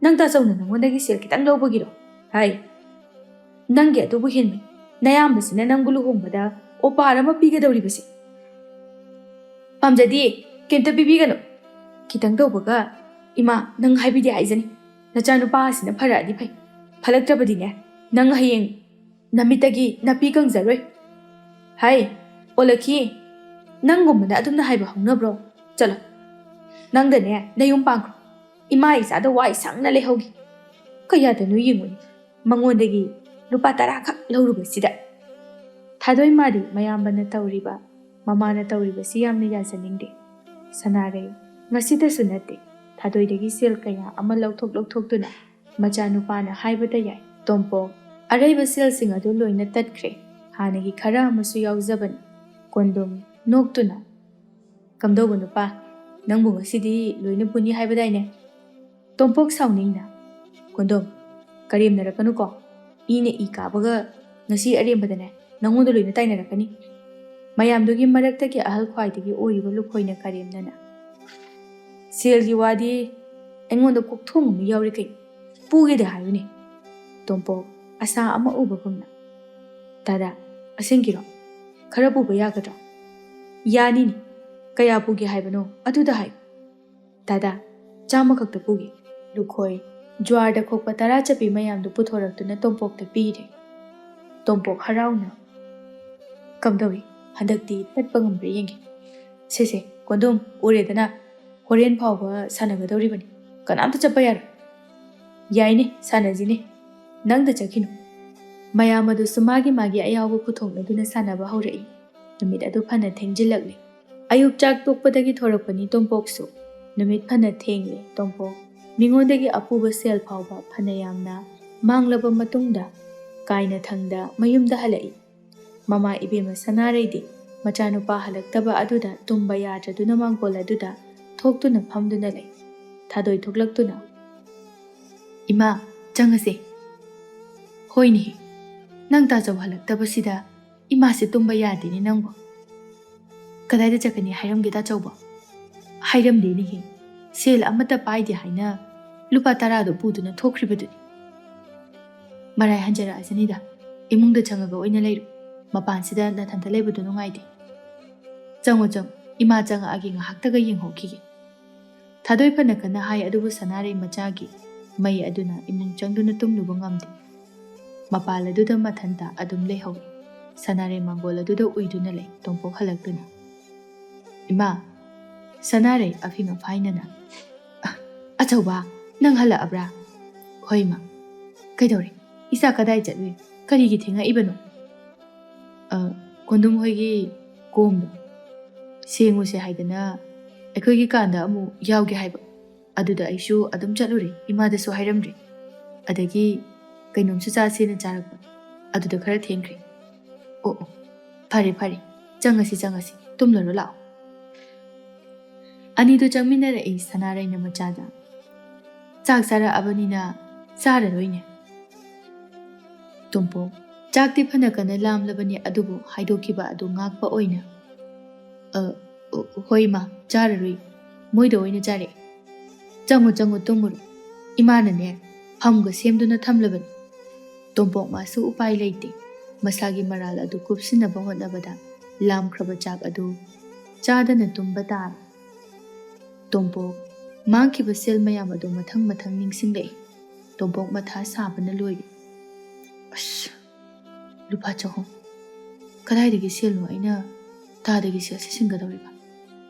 ꯅꯪ ꯇꯥꯆꯧꯅ ꯅꯪꯉꯣꯟꯗꯒꯤ ꯁꯦꯜ ꯈꯤꯇꯪ ꯂꯧꯕꯒꯤꯔꯣ? ꯍꯥꯏ, ꯅꯪꯒꯤ ꯑꯗꯨꯕꯨ ꯍꯦꯟꯃꯤ꯫ ꯅꯌꯥꯝꯕꯁꯤꯅ ꯅꯪꯕꯨ ꯂꯨꯍꯣꯡꯕꯗ ꯑꯣꯄꯥꯔ ꯑꯃ ꯄꯤꯒꯗꯧꯔꯤꯕꯁꯦ"꯫ "ꯄꯥꯝꯖꯗꯤꯌꯦ, ꯀꯩꯝꯇ ꯄꯤꯕꯤꯒꯅꯨ"꯫ ꯈꯤꯇꯪ ꯇꯧꯕꯒ, "ꯏꯃꯥ, ꯅꯪ ꯍꯥꯏꯕꯤꯗꯦ ꯍꯥꯏꯖꯅꯤ꯫ ꯅꯆꯥꯅꯨꯄꯥ ꯑꯁꯤꯅ ꯐꯔꯛꯑꯗꯤ ꯐꯩ꯫ ꯐꯠꯂꯛꯇ꯭ꯔꯕꯗꯤꯅꯦ, ꯅꯪ ꯍꯌꯦꯡ ꯅꯃꯤꯠꯇꯒꯤ ꯅꯥꯄꯤ ꯀꯪꯖꯔꯣꯏ"꯫ "ꯍꯥꯏ, ꯑꯣꯂꯛꯈꯤ, ꯅꯪꯒꯨꯝꯕꯅ ꯑꯗꯨꯝꯅ ꯍꯥꯏꯕ ꯍꯧꯅꯕ꯭ꯔꯣ? ꯆꯠꯂꯣ, ꯅꯪꯗꯅꯦ ꯅꯌꯨꯝ ꯄꯥꯟꯈ꯭ꯔꯣ꯫ ꯏꯃꯥ ꯏꯆꯥꯗ ꯋꯥꯏ ꯁꯪꯅ ꯂꯩꯍꯧꯒꯦ"꯫ ꯀꯌꯥꯗꯅꯣ ꯌꯦꯡꯉꯨꯅꯦ, ꯃꯉꯣꯟꯗꯒꯤ ꯂꯨꯄꯥ ꯇꯔꯥ ꯈꯛ ꯂꯧꯔꯨꯕꯁꯤꯗ꯫ ꯊꯥꯗꯣꯏ ꯃꯥꯗꯤ ꯃꯌꯥꯝꯕꯅ ꯇꯧꯔꯤꯕ, ꯃꯃꯥꯅ ꯇꯧꯔꯤꯕꯁꯤ ꯌꯥꯝꯅ ꯌꯥꯖꯅꯤꯡꯗꯦ꯫ ꯁꯅꯥꯔꯩ ꯉꯁꯤꯗꯁꯨ ꯅꯠꯇꯦ, ꯊꯥꯗꯣꯏꯗꯒꯤ ꯁꯦꯜ ꯀꯌꯥ ꯑꯃ ꯂꯧꯊꯣꯛ ꯂꯧꯊꯣꯛꯇꯨꯅ ꯃꯆꯥꯅꯨꯄꯥꯅ ꯍꯥꯏꯕꯗ ꯌꯥꯏ꯫ ꯇꯣꯝꯄꯣꯛ ꯑꯔꯩꯕ ꯁꯦꯜꯁꯤꯡ ꯑꯗꯨ ꯂꯣꯏꯅ ꯇꯠꯈ꯭ꯔꯦ꯫ ꯍꯥꯟꯅꯒꯤ ꯈꯔ ꯑꯃꯁꯨ ꯌꯥꯎꯖꯕꯅꯤ꯫ ꯀꯣꯟꯗꯣꯝ ꯅꯣꯛꯇꯨꯅ, "ꯀꯝꯗꯧꯕ ꯅꯨꯄꯥ? ꯅꯪꯕꯨ ꯉꯁꯤꯗꯤ ꯂꯣꯏꯅ ꯄꯨꯅꯤ ꯍꯥꯏꯕꯗꯥꯏꯅꯦ?" ꯇꯣꯝꯄꯣꯛ ꯁꯥꯎꯅꯤꯡꯅ, "ꯀꯣꯟꯗꯣꯝ, ꯀꯔꯦꯝꯅꯔꯛꯀꯅꯨꯀꯣ꯫ ꯏꯅ ꯏ ꯀꯥꯕꯒ ꯉꯁꯤ ꯑꯔꯦꯝꯕꯗꯅꯦ ꯅꯪꯉꯣꯟꯗ ꯂꯣꯏꯅ ꯇꯥꯏꯅꯔꯛꯀꯅꯤ꯫" ꯃꯌꯥꯝꯗꯨꯒꯤ ꯃꯔꯛꯇꯒꯤ ꯑꯍꯜ ꯈ꯭ꯋꯥꯏꯗꯒꯤ ꯑꯣꯏꯔꯤꯕ ꯂꯨꯈꯣꯏꯅ ꯀꯔꯦꯝꯅꯅ, "ꯁꯦꯜꯒꯤ ꯋꯥꯗꯤ ꯑꯩꯉꯣꯟꯗ ꯀꯣꯛꯊꯣꯡ ꯑꯃ ꯌꯥꯎꯔꯤ ꯀꯩꯅꯣ꯫ ꯄꯨꯒꯦꯗ ꯍꯥꯏꯌꯨꯅꯦ꯫" ꯇꯣꯝꯄꯣꯛ ꯑꯁꯥ ꯑꯃ ꯎꯕꯒꯨꯝꯅ, "ꯗꯥꯗꯥ, ꯑꯁꯦꯡꯀꯤꯔꯣ? ꯈꯔ ꯄꯨꯕ ꯌꯥꯒꯗ꯭ꯔꯣ?" "ꯌꯥꯅꯤꯅꯦ꯫ ꯀꯌꯥ ꯄꯨꯒꯦ ꯍꯥꯏꯕꯅꯣ ꯑꯗꯨꯗ ꯍꯥꯏꯌꯨ꯫" "ꯗꯥꯗꯥ, ꯆꯥꯝꯃ ꯈꯛꯇ ꯄꯨꯒꯦ꯫" ꯂꯨꯈꯣꯏ ꯖ꯭ꯋꯥꯔꯗ ꯈꯣꯛꯄ ꯇꯔꯥ ꯆꯠꯄꯤ ꯃꯌꯥꯝꯗꯨ ꯄꯨꯊꯣꯔꯛꯇꯨꯅ ꯇꯣꯝꯄꯣꯛꯇ ꯄꯤꯔꯦ꯫ ꯇꯣꯝꯄꯣꯛ ꯍꯔꯥꯎꯅ, "ꯀꯝꯗꯧꯏ? ꯍꯟꯗꯛꯇꯤ ꯇꯠꯄ ꯉꯝꯕ꯭ꯔꯥ ꯌꯦꯡꯒꯦ꯫ ꯁꯦ ꯁꯦ, ꯀꯣꯟꯗꯣꯝ, ꯎꯔꯦꯗꯅ, ꯍꯣꯔꯦꯟ ꯐꯥꯎꯕ ꯁꯥꯟꯅꯒꯗꯧꯔꯤꯕꯅꯤ꯫ ꯀꯅꯥꯝꯇ ꯆꯠꯄ ꯌꯥꯔꯣꯏ꯫" "ꯌꯥꯏꯅꯦ, ꯁꯥꯟꯅꯁꯤꯅꯦ꯫ ꯅꯪꯗ ꯆꯠꯈꯤꯅꯨ꯫" ꯃꯌꯥꯝ ꯑꯗꯨꯁꯨ ꯃꯥꯒꯤ ꯃꯥꯒꯤ ꯑꯌꯥꯎꯕ ꯄꯨꯊꯣꯛꯅꯗꯨꯅ ꯁꯥꯟꯅꯕ ꯍꯧꯔꯛꯏ꯫ ꯅꯨꯃꯤꯠ ꯑꯗꯨ ꯐꯅ ꯊꯦꯡꯖꯤꯜꯂꯛꯂꯦ꯫ ꯑꯌꯨꯛ ꯆꯥꯛ ꯇꯣꯛꯄꯗꯒꯤ ꯊꯣꯔꯛꯄꯅꯤ ꯇꯣꯝꯄꯣꯛꯁꯨ꯫ ꯅꯨꯃꯤꯠ ꯐꯅ ꯊꯦꯡꯂꯦ꯫ ꯇꯣꯝꯄꯣꯛ ꯃꯤꯉꯣꯟꯗꯒꯤ ꯑꯄꯨꯕ ꯁꯦꯜ ꯐꯥꯎꯕ ꯐꯅ ꯌꯥꯝꯅ ꯃꯥꯡꯂꯕ ꯃꯇꯨꯡꯗ ꯀꯥꯏꯅꯊꯪꯗ ꯃꯌꯨꯝꯗ ꯍꯜꯂꯛꯏ꯫ ꯃꯃꯥ ꯏꯕꯦꯝꯃ ꯁꯅꯥꯔꯩꯗꯤ ꯃꯆꯥꯅꯨꯄꯥ ꯍꯜꯂꯛꯇꯕ ꯑꯗꯨꯗ ꯇꯨꯝꯕ ꯌꯥꯗ꯭ꯔꯗꯨꯅ ꯃꯥꯡꯒꯣꯜ ꯑꯗꯨꯗ ꯊꯣꯛꯇꯨꯅ ꯐꯝꯗꯨꯅ ꯂꯩ꯫ ꯊꯥꯗꯣꯏ ꯊꯣꯛꯂꯛꯇꯨꯅ, "ꯏꯃꯥ, ꯆꯪꯉꯁꯦ꯫" "ꯍꯣꯏꯅꯦꯍꯦ, ꯅꯪ ꯇꯥꯆꯧ ꯍꯜꯂꯛꯇꯕꯁꯤꯗ ꯏꯃꯥꯁꯦ ꯇꯨꯝꯕ ꯌꯥꯗꯦꯅꯦ ꯅꯪꯕꯣ꯫" "ꯀꯗꯥꯏꯗ ꯆꯠꯀꯅꯤ ꯍꯥꯏꯔꯝꯒꯦ ꯇꯥꯆꯧꯕꯣ?" "ꯍꯥꯏꯔꯝꯗꯦꯅꯦꯍꯦ, ꯁꯦꯜ ꯑꯃꯠꯇ ꯄꯥꯏꯗꯦ ꯍꯥꯏꯅ ꯂꯨꯄꯥ ꯇꯔꯥꯗꯣ ꯄꯨꯗꯨꯅ ꯊꯣꯛꯈ꯭ꯔꯤꯕꯗꯨꯅꯤ꯫" "ꯃꯔꯥꯏ ꯍꯟꯖꯔꯛꯑꯁꯅꯤꯗ, ꯏꯃꯨꯡꯗ ꯆꯪꯉꯒ ꯑꯣꯏꯅ ꯂꯩꯔꯣ꯫ ꯃꯄꯥꯟꯁꯤꯗ ꯅꯊꯟꯇ ꯂꯩꯕꯗꯨ ꯅꯨꯡꯉꯥꯏꯇꯦ꯫ ꯆꯪꯉꯣ, ꯆꯪꯉꯣ, ꯏꯃꯥ ꯆꯪꯉꯛꯑꯒꯦ, ꯉꯥꯏꯍꯥꯛꯇꯒ ꯌꯦꯡꯍꯧꯈꯤꯒꯦ꯫" ꯊꯥꯗꯣꯏ ꯐꯅ ꯀꯟꯅ ꯍꯥꯏ, ꯑꯗꯨꯕꯨ ꯁꯅꯥꯔꯩ ꯃꯆꯥꯒꯤ ꯃꯩ ꯑꯗꯨꯅ ꯏꯃꯨꯡ ꯆꯪꯗꯨꯅ ꯇꯨꯝꯂꯨꯕ ꯉꯝꯗꯦ꯫ ꯃꯄꯥꯜ ꯑꯗꯨꯗ ꯃꯊꯟꯇ ꯑꯗꯨꯝ ꯂꯩꯍꯧꯏ꯫ ꯁꯅꯥꯔꯩ ꯃꯥꯡꯒꯣꯜ ꯑꯗꯨꯗ ꯎꯏꯗꯨꯅ ꯂꯩ, ꯇꯣꯝꯄꯣꯛ ꯍꯜꯂꯛꯇꯨꯅ꯫ "ꯏꯃꯥ!" ꯁꯅꯥꯔꯩ ꯑꯐꯤꯡ ꯑꯐꯥꯏꯅꯅ, "ꯑ, ꯑꯆꯧꯕ, ꯅꯪ ꯍꯜꯂꯛꯑꯕ꯭ꯔꯥ?" "ꯍꯣꯏ, ꯏꯃꯥ꯫ ꯀꯩꯗꯧꯔꯦ? ꯏꯆꯥ ꯀꯗꯥꯏ ꯆꯠꯂꯨꯏ? ꯀꯔꯤꯒꯤ ꯊꯦꯡꯉꯛꯏꯕꯅꯣ?" "ꯑ, ꯀꯣꯟꯗꯨꯝ ꯍꯣꯏꯒꯤ ꯀꯣꯝꯗꯣ ꯁꯦꯡꯉꯨꯁꯦ ꯍꯥꯏꯗꯅ ꯑꯩꯈꯣꯏꯒꯤ ꯀꯥꯟꯗ ꯑꯃꯨꯛ ꯌꯥꯎꯒꯦ ꯍꯥꯏꯕ꯫ ꯑꯗꯨꯗ ꯑꯩꯁꯨ ꯑꯗꯨꯝ ꯆꯠꯂꯨꯔꯦ, ꯏꯃꯥꯗꯁꯨ ꯍꯥꯏꯔꯝꯗ꯭ꯔꯦ꯫ ꯑꯗꯒꯤ ꯀꯩꯅꯣꯝꯁꯨ ꯆꯥꯁꯦꯅ ꯆꯥꯔꯛꯄ, ꯑꯗꯨꯗ ꯈꯔ ꯊꯦꯡꯈ꯭ꯔꯦ꯫ ꯑꯣ, ꯑꯣ, ꯐꯔꯦ, ꯐꯔꯦ, ꯆꯪꯉꯁꯤ, ꯆꯪꯉꯁꯤ, ꯇꯨꯝꯂꯔꯣ, ꯂꯥꯛꯑꯣ꯫" ꯑꯅꯤꯗꯨ ꯆꯪꯃꯤꯟꯅꯔꯛꯏ ꯁꯅꯥꯔꯩꯅ ꯃꯆꯥꯗ꯫ "ꯆꯥꯛ ꯆꯥꯔꯛꯑꯕꯅꯤꯅ ꯆꯥꯔꯔꯣꯏꯅꯦ꯫" ꯇꯣꯝꯄꯣꯛ, ꯆꯥꯛꯇꯤ ꯐꯅ ꯀꯟꯅ ꯂꯥꯝꯂꯕꯅꯤ, ꯑꯗꯨꯕꯨ ꯍꯥꯏꯗꯣꯛꯈꯤꯕ ꯑꯗꯨ ꯉꯥꯛꯄ ꯑꯣꯏꯅ, "ꯑ, ꯑꯣ, ꯍꯣꯏ ꯏꯃꯥ, ꯆꯥꯔꯔꯣꯏ, ꯃꯣꯏꯗ ꯑꯣꯏꯅ ꯆꯥꯔꯛꯑꯦ꯫ ꯆꯪꯉꯨ, ꯆꯪꯉꯨ, ꯇꯨꯝꯃꯨꯔꯣ, ꯏꯃꯥꯅꯅꯦ ꯐꯝꯒ ꯁꯦꯝꯗꯨꯅ ꯊꯝꯂꯕꯅꯤ꯫" ꯇꯣꯝꯄꯣꯛ ꯃꯥꯁꯨ ꯎꯄꯥꯏ ꯂꯩꯇꯦ, ꯃꯁꯥꯒꯤ ꯃꯔꯥꯜ ꯑꯗꯨ ꯀꯨꯞꯁꯤꯟꯅꯕ ꯍꯣꯠꯅꯕꯗ ꯂꯥꯝꯈ꯭ꯔꯕ ꯆꯥꯛ ꯑꯗꯨ ꯆꯥꯗꯅ ꯇꯨꯝꯕ ꯇꯥꯔꯦ꯫ ꯇꯣꯝꯄꯣꯛ, ꯃꯥꯡꯈꯤꯕ ꯁꯦꯜ ꯃꯌꯥꯝ ꯑꯗꯨ ꯃꯊꯪ ꯃꯊꯪ ꯅꯤꯡꯁꯤꯡꯂꯛꯏ꯫ ꯇꯣꯝꯄꯣꯛ ꯃꯊꯥ ꯁꯥꯕꯅ ꯂꯣꯏꯔꯦ꯫ "ꯑꯁ, ꯂꯨꯄꯥ ꯆꯍꯨꯝ꯫ ꯀꯗꯥꯏꯗꯒꯤ ꯁꯦꯜꯅꯣ ꯑꯩꯅ ꯇꯥꯗꯒꯤ ꯁꯦꯜꯁꯦ ꯁꯤꯡꯒꯗꯧꯔꯤꯕ?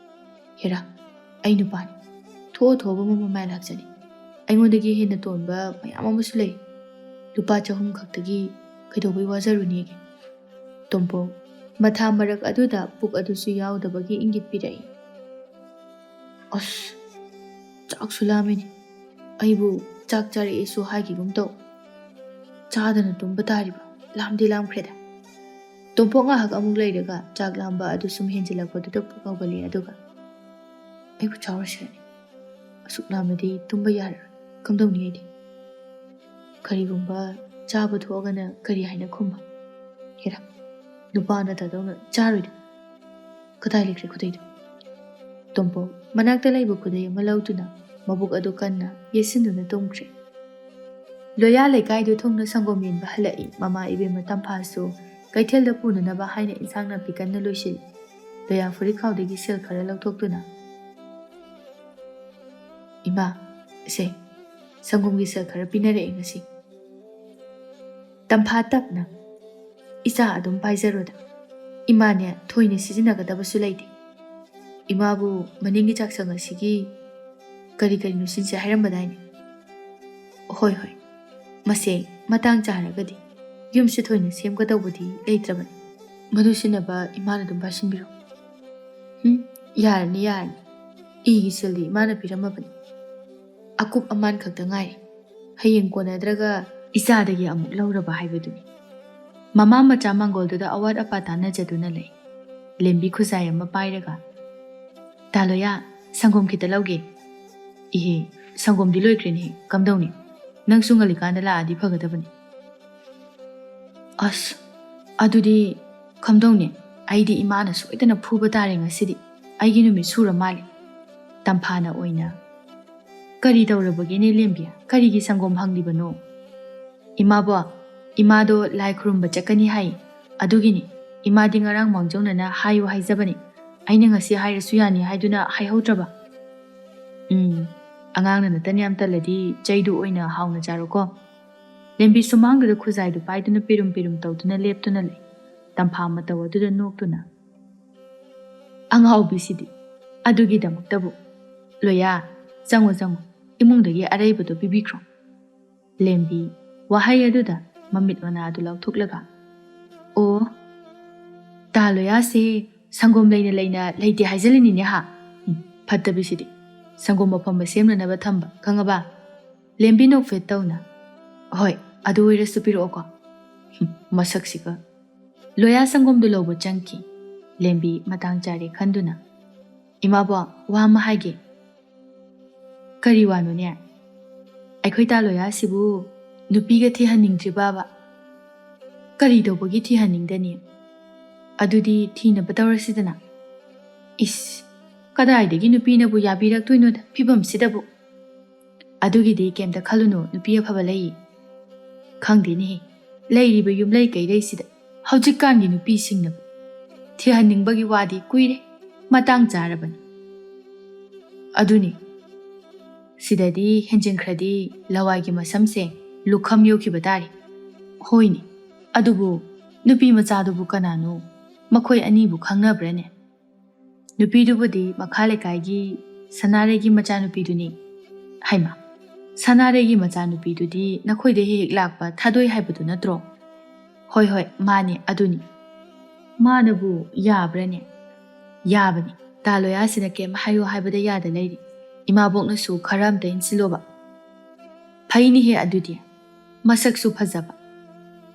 ꯍꯦꯔꯥ, ꯑꯩ ꯅꯨꯄꯥꯅꯤ꯫ ꯊꯣꯛꯑ ꯊꯣꯛꯑꯕ ꯃꯃꯥꯏ ꯂꯥꯛꯆꯅꯤ꯫ ꯑꯩꯉꯣꯟꯗꯒꯤ ꯍꯦꯟꯅ ꯇꯣꯟꯕ ꯃꯌꯥꯝ ꯑꯃꯁꯨ ꯂꯩ꯫ ꯂꯨꯄꯥ ꯆꯍꯨꯝ ꯈꯛꯇꯒꯤ ꯀꯩꯗꯧꯕꯩ ꯋꯥꯖꯔꯨꯅꯦꯒꯦ?" ꯇꯣꯝꯄꯣꯛ, ꯃꯊꯥ ꯃꯔꯛ ꯑꯗꯨꯗ ꯄꯨꯛ ꯑꯗꯨꯁꯨ ꯌꯥꯎꯗꯕꯒꯤ ꯏꯪꯒꯤꯠ ꯄꯤꯔꯛꯏ꯫ "ꯑꯁ, ꯆꯥꯛꯁꯨ ꯂꯥꯝꯃꯤꯅꯦ꯫ ꯑꯩꯕꯨ ꯆꯥꯛ ꯆꯥꯔꯛꯑꯦꯁꯨ ꯍꯥꯏꯈꯤꯒꯨꯝ ꯇꯧ꯫ ꯆꯥꯗꯅ ꯇꯨꯝꯕ ꯇꯥꯔꯤꯕ? ꯂꯥꯝꯗꯤ ꯂꯥꯝꯈ꯭ꯔꯦꯗ꯫" ꯇꯣꯝꯄꯣꯛ ꯉꯥꯏꯍꯥꯛ ꯑꯃꯨꯛ ꯂꯩꯔꯒ ꯆꯥꯛ ꯂꯥꯝꯕ ꯑꯗꯨ ꯁꯨꯝ ꯍꯦꯟꯖꯤꯜꯂꯛꯄꯗꯨꯗ ꯄꯨꯛ ꯍꯧꯒꯠꯂꯛꯏ, ꯑꯗꯨꯒ, "ꯑꯩꯕꯨ ꯆꯥꯎꯔꯁꯤꯔꯅꯦ? ꯑꯁꯨꯛ ꯂꯥꯝꯂꯗꯤ ꯇꯨꯝꯕ ꯌꯥꯔꯔꯣꯏ꯫ ꯀꯝꯗꯧꯅꯤ ꯑꯩꯗꯤ?" ꯀꯔꯤꯒꯨꯝꯕ ꯆꯥꯕ ꯊꯣꯛꯑꯒꯅ ꯀꯔꯤ ꯍꯥꯏꯅ ꯈꯨꯝꯕ? ꯍꯦꯔꯥ, ꯅꯨꯄꯥ ꯅꯠꯇꯗꯧꯅ ꯆꯥꯔꯣꯏꯗ꯫ ꯀꯗꯥꯏ ꯂꯩꯈ꯭ꯔꯦ ꯈꯨꯗꯩꯗꯣ? ꯇꯣꯝꯄꯣꯛ ꯃꯅꯥꯛꯇ ꯂꯩꯕ ꯈꯨꯗꯩ ꯑꯃ ꯂꯧꯗꯨꯅ ꯃꯕꯨꯛ ꯑꯗꯨ ꯀꯟꯅ ꯌꯦꯠꯁꯤꯟꯗꯨꯅ ꯇꯨꯝꯈ꯭ꯔꯦ꯫ ꯂꯣꯌꯥ ꯂꯩꯀꯥꯏꯗꯨ ꯊꯨꯡꯅ ꯁꯪꯒꯣꯝ ꯌꯦꯟꯕ ꯍꯜꯂꯛꯏ꯫ ꯃꯃꯥ ꯏꯕꯦꯝꯃ ꯇꯝꯐꯥꯁꯨ ꯀꯩꯊꯦꯜꯗ ꯄꯨꯅꯅꯕ ꯍꯥꯏꯅ ꯏꯟꯁꯥꯡ ꯅꯥꯄꯤ ꯀꯟꯅ ꯂꯣꯏꯁꯤꯜꯂꯤ꯫ ꯂꯣꯌꯥ ꯐꯨꯔꯤꯠꯈꯥꯎꯗꯒꯤ ꯁꯦꯜ ꯈꯔ ꯂꯧꯊꯣꯛꯇꯨꯅ, "ꯏꯃꯥ, ꯁꯦ, ꯁꯪꯒꯣꯝꯒꯤ ꯁꯦꯜ ꯈꯔ ꯄꯤꯅꯔꯛꯑꯦ ꯉꯁꯤ꯫" ꯇꯝꯐꯥ ꯇꯞꯅ, "ꯏꯆꯥ ꯑꯗꯨꯝ ꯄꯥꯏꯖꯔꯣꯗ꯫ ꯏꯃꯥꯅꯦ ꯊꯣꯏꯅ ꯁꯤꯖꯤꯟꯅꯒꯗꯕꯁꯨ ꯂꯩꯇꯦ꯫ ꯏꯃꯥꯕꯨ ꯃꯅꯤꯡꯒꯤ ꯆꯥꯛꯁꯪ ꯑꯁꯤꯒꯤ ꯀꯔꯤ ꯀꯔꯤꯅꯣ ꯁꯤꯟꯁꯦ ꯍꯥꯏꯔꯝꯕꯗꯥꯏꯅꯦ?" ꯍꯣꯏ, ꯍꯣꯏ, ꯃꯁꯦ ꯃꯇꯥꯡ ꯆꯥꯔꯒꯗꯤ ꯌꯨꯝꯁꯨ ꯊꯣꯏꯅ ꯁꯦꯝꯒꯗꯧꯕꯗꯤ ꯂꯩꯇ꯭ꯔꯕꯅꯤ꯫ ꯃꯗꯨ ꯁꯤꯟꯅꯕ ꯏꯃꯥꯅ ꯑꯗꯨꯝ ꯄꯥꯏꯁꯤꯟꯕꯤꯔꯣ꯫ ꯎꯝ, ꯌꯥꯔꯅꯤ, ꯌꯥꯔꯅꯤ꯫ ꯏꯒꯤ ꯁꯦꯜꯗꯤ ꯏꯃꯥꯅ ꯄꯤꯔꯝꯃꯕꯅꯤ꯫ ꯑꯀꯨꯞ ꯑꯃꯥꯟ ꯈꯛꯇ ꯉꯥꯏꯔꯦ꯫ ꯍꯌꯦꯡ ꯀꯣꯟꯅꯗ꯭ꯔꯒ ꯏꯆꯥꯗꯒꯤ ꯑꯃꯨꯛ ꯂꯧꯔꯕ ꯍꯥꯏꯕꯗꯨꯅꯤ꯫ ꯃꯃꯥ ꯃꯆꯥ ꯃꯪꯒꯣꯜꯗꯨꯗ ꯑꯋꯥꯠ ꯑꯄꯥ ꯇꯥꯟꯅꯖꯗꯨꯅ ꯂꯩ꯫ ꯂꯦꯝꯕꯤ ꯈꯨꯖꯥꯏ ꯑꯃ ꯄꯥꯏꯔꯒ, "ꯇꯥ ꯂꯣꯌꯥ, ꯁꯪꯒꯣꯝ ꯈꯤꯇ ꯂꯧꯒꯦ꯫" "ꯏꯍꯦ, ꯁꯪꯒꯣꯝꯗꯤ ꯂꯣꯏꯈ꯭ꯔꯦꯅꯦꯍꯦ, ꯀꯝꯗꯧꯅꯤ? ꯅꯪꯁꯨ ꯉꯜꯂꯤꯀꯥꯟꯗ ꯂꯥꯛꯑꯗꯤ ꯐꯒꯗꯕꯅꯤ꯫" "ꯑꯁ, ꯑꯗꯨꯗꯤ ꯀꯝꯗꯧꯅꯤ? ꯑꯩꯗꯤ ꯏꯃꯥꯅ ꯁꯣꯏꯗꯅ ꯐꯨꯕ ꯇꯥꯔꯦ ꯉꯁꯤꯗꯤ꯫ ꯑꯩꯒꯤ ꯅꯨꯃꯤꯠ ꯁꯨꯔ ꯃꯥꯜꯂꯦ꯫" ꯇꯝꯐꯥꯅ ꯑꯣꯏꯅ, "ꯀꯔꯤ ꯇꯧꯔꯕꯒꯦꯅꯦ ꯂꯦꯝꯕꯤ? ꯀꯔꯤꯒꯤ ꯁꯪꯒꯣꯝ ꯍꯪꯂꯤꯕꯅꯣ?" "ꯏꯃꯥꯕꯣ, ꯏꯃꯥꯗꯣ ꯂꯥꯏ ꯈꯨꯔꯨꯝꯕ ꯆꯠꯀꯅꯤ ꯍꯥꯏ꯫ ꯑꯗꯨꯒꯤꯅꯤ꯫ ꯏꯃꯥꯗꯤ ꯉꯔꯥꯡ ꯃꯥꯡꯖꯧꯅꯅ ꯍꯥꯏꯌꯨ ꯍꯥꯏꯖꯕꯅꯤ꯫ ꯑꯩꯅ ꯉꯁꯤ ꯍꯥꯏꯔꯁꯨ ꯌꯥꯅꯤ ꯍꯥꯏꯗꯨꯅ ꯍꯥꯏꯍꯧꯗ꯭ꯔꯕ?" "ꯎꯝ, ꯑꯉꯥꯡꯅ ꯅꯇꯟ ꯌꯥꯝ ꯇꯜꯂꯗꯤ ꯆꯩꯗꯨ ꯑꯣꯏꯅ ꯍꯥꯎꯅ ꯆꯥꯔꯣꯀꯣ꯫" ꯂꯦꯝꯕꯤ ꯁꯨꯃꯥꯡꯗꯨꯗ ꯈꯨꯖꯥꯏꯗꯨ ꯄꯥꯏꯗꯨꯅ ꯄꯤꯔꯨꯝ ꯄꯤꯔꯨꯝ ꯇꯧꯗꯨꯅ ꯂꯦꯞꯇꯨꯅ ꯂꯩ꯫ ꯇꯝꯐꯥ ꯃꯇꯧ ꯑꯗꯨꯗ ꯅꯣꯛꯇꯨꯅ, "ꯑꯉꯥꯎꯕꯤꯁꯤꯗꯤ꯫ ꯑꯗꯨꯒꯤꯗꯃꯛꯇꯕꯨ꯫ ꯂꯣꯌꯥ, ꯆꯪꯉꯣ, ꯆꯪꯉꯣ, ꯏꯃꯨꯡꯗꯒꯤ ꯑꯔꯩꯕꯗꯣ ꯄꯤꯕꯤꯈ꯭ꯔꯣ꯫" ꯂꯦꯝꯕꯤ ꯋꯥꯍꯩ ꯑꯗꯨꯗ ꯃꯃꯤꯠ ꯃꯅꯥꯗꯨ ꯂꯥꯎꯊꯣꯛꯂꯒ, "ꯑꯣ, ꯇꯥ ꯂꯣꯌꯥꯁꯦ ꯁꯪꯒꯣꯝ ꯂꯩꯅ ꯂꯩꯅ ꯂꯩꯇꯦ ꯍꯥꯏꯖꯤꯜꯂꯤꯅꯤꯅꯦ ꯍꯥ? ꯎꯝ, ꯐꯠꯇꯕꯤꯁꯤꯗꯤ꯫ ꯁꯪꯒꯣꯝ ꯑꯐꯝꯕ ꯁꯦꯝꯅꯅꯕ ꯊꯝꯕ, ꯈꯪꯉꯕ?" ꯂꯦꯝꯕꯤ ꯅꯣꯛꯐꯦꯠ ꯇꯧꯅ, "ꯍꯣꯏ, ꯑꯗꯨ ꯑꯣꯏꯔꯁꯨ ꯄꯤꯔꯛꯑꯣꯀꯣ꯫" ꯍꯨꯝ, ꯃꯁꯛꯁꯤꯒ꯫ ꯂꯣꯌꯥ ꯁꯪꯒꯣꯝꯗꯨ ꯂꯧꯕ ꯆꯪꯈꯤ꯫ ꯂꯦꯝꯕꯤ ꯃꯇꯥꯡ ꯆꯥꯔꯦ ꯈꯟꯗꯨꯅ, "ꯏꯃꯥꯕꯣ, ꯋꯥ ꯑꯃ ꯍꯥꯏꯒꯦ꯫" "ꯀꯔꯤ ꯋꯥꯅꯣꯅꯦ?" "ꯑꯩꯈꯣꯏ ꯇꯥ ꯂꯣꯌꯥꯁꯤꯕꯨ ꯅꯨꯄꯤꯒ ꯊꯤꯍꯟꯅꯤꯡꯗ꯭ꯔꯤꯕꯕ?" "ꯀꯔꯤ ꯇꯧꯕꯒꯤ ꯊꯤꯍꯟꯅꯤꯡꯗꯅꯤ? ꯑꯗꯨꯗꯤ ꯊꯤꯅꯕ ꯇꯧꯔꯁꯤꯗꯅ꯫" "ꯏꯁ, ꯀꯗꯥꯏꯗꯒꯤ ꯅꯨꯄꯤꯅꯕꯨ ꯌꯥꯕꯤꯔꯛꯇꯣꯏꯅꯣꯗ ꯐꯤꯕꯝꯁꯤꯗꯕꯨ?" "ꯑꯗꯨꯒꯤꯗꯤ ꯀꯩꯝꯇ ꯈꯜꯂꯨꯅꯨ, ꯅꯨꯄꯤ ꯑꯐꯕ ꯂꯩ꯫" "ꯈꯪꯗꯦꯅꯦꯍꯦ, ꯂꯩꯔꯤꯕ ꯌꯨꯝꯂꯩ ꯀꯩꯔꯩꯁꯤꯗ ꯍꯧꯖꯤꯛꯀꯥꯟꯒꯤ ꯅꯨꯄꯤꯁꯤꯡꯅꯕꯨ ꯊꯤꯍꯟꯅꯤꯡꯕꯒꯤ ꯋꯥꯗꯤ ꯀꯨꯏꯔꯦ, ꯃꯇꯥꯡ ꯆꯥꯔꯕꯅꯤ꯫" "ꯑꯗꯨꯅꯤ, ꯁꯤꯗꯗꯤ ꯍꯦꯟꯖꯤꯟꯈ꯭ꯔꯗꯤ ꯂꯋꯥꯏꯒꯤ ꯃꯁꯝꯁꯦ ꯂꯨꯈꯝ ꯌꯧꯈꯤꯕ ꯇꯥꯔꯦ꯫" "ꯍꯣꯏꯅꯦ, ꯑꯗꯨꯕꯨ ꯅꯨꯄꯤ ꯃꯆꯥꯗꯨꯕꯨ ꯀꯅꯥꯅꯣ? ꯃꯈꯣꯏ ꯑꯅꯤꯕꯨ ꯈꯪꯅꯕ꯭ꯔꯅꯦ?" "ꯅꯨꯄꯤꯗꯨꯕꯨꯗꯤ ꯃꯈꯥ ꯂꯩꯀꯥꯏꯒꯤ ꯁꯅꯥꯔꯩꯒꯤ ꯃꯆꯥꯅꯨꯄꯤꯗꯨꯅꯤ꯫" "ꯍꯩꯃꯥ, "ꯁꯅꯥꯔꯩꯒꯤ ꯃꯆꯥꯅꯨꯄꯤꯗꯨꯗꯤ ꯅꯈꯣꯏꯗ ꯍꯦꯛ ꯍꯦꯛ ꯂꯥꯛꯄ ꯊꯥꯗꯣꯏ ꯍꯥꯏꯕꯗꯨ ꯅꯠꯇ꯭ꯔꯣ?" "ꯍꯣꯏ, ꯍꯣꯏ, ꯃꯥꯅꯦ, ꯑꯗꯨꯅꯤ꯫" "ꯃꯥꯅꯕꯨ ꯌꯥꯕ꯭ꯔꯅꯦ?" "ꯌꯥꯕꯅꯤ꯫ ꯇꯥ ꯂꯣꯌꯥꯁꯤꯅ ꯀꯩꯝ ꯍꯥꯏꯌꯨ ꯍꯥꯏꯕꯗ ꯌꯥꯗ ꯂꯩꯔꯤ꯫ ꯏꯃꯥꯕꯣꯛꯅꯁꯨ ꯈꯔ ꯑꯝꯇ ꯏꯟꯁꯤꯜꯂꯣꯕ꯫" "ꯐꯩꯅꯦꯍꯦ ꯑꯗꯨꯗꯤ꯫ ꯃꯁꯛꯁꯨ ꯐꯖꯕ꯫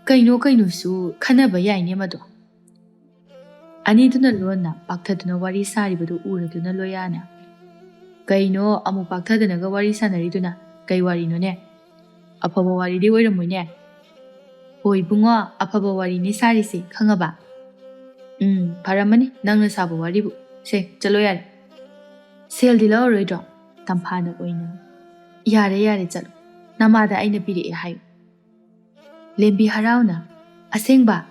ꯀꯩꯅꯣ ꯀꯩꯅꯣꯁꯨ ꯈꯟꯅꯕ ꯌꯥꯏꯅꯦ ꯃꯗꯣ꯫" ꯑꯅꯤꯗꯨꯅ ꯂꯣꯟꯅ ꯄꯥꯛꯊꯗꯨꯅ ꯋꯥꯔꯤ ꯁꯥꯔꯤꯕꯗꯨ ꯎꯔꯗꯨꯅ ꯂꯣꯌꯥꯅ, "ꯀꯩꯅꯣ ꯑꯃꯨꯛ ꯄꯥꯛꯊꯗꯅꯒ ꯋꯥꯔꯤ ꯁꯥꯟꯅꯔꯤꯗꯨꯅ? ꯀꯩ ꯋꯥꯔꯤꯅꯣꯅꯦ? ꯑꯐꯕ ꯋꯥꯔꯤꯗꯤ ꯑꯣꯏꯔꯝꯃꯣꯏꯅꯦ?" "ꯍꯣꯏ ꯏꯕꯨꯡꯉꯣ, ꯑꯐꯕ ꯋꯥꯔꯤꯅꯤ ꯁꯥꯔꯤꯁꯦ, ꯈꯪꯉꯕ?" "ꯎꯝ, ꯐꯔꯝꯃꯅꯤ ꯅꯪꯅ ꯁꯥꯕ ꯋꯥꯔꯤꯕꯨ꯫ ꯁꯦ, ꯆꯠꯂꯣ ꯌꯥꯔꯦ꯫" "ꯁꯦꯜꯗꯤ ꯂꯧꯔꯔꯣꯏꯗ꯭ꯔꯣ?" ꯇꯝꯐꯥꯅ ꯑꯣꯏꯅ, "ꯌꯥꯔꯦ, ꯌꯥꯔꯦ, ꯆꯠꯂꯣ꯫ ꯅꯃꯥꯗ ꯑꯩꯅ ꯄꯤꯔꯛꯑꯦ ꯍꯥꯏꯌꯨ꯫" ꯂꯦꯝꯕꯤ ꯍꯔꯥꯎꯅ, "ꯑꯁꯦꯡꯕ?"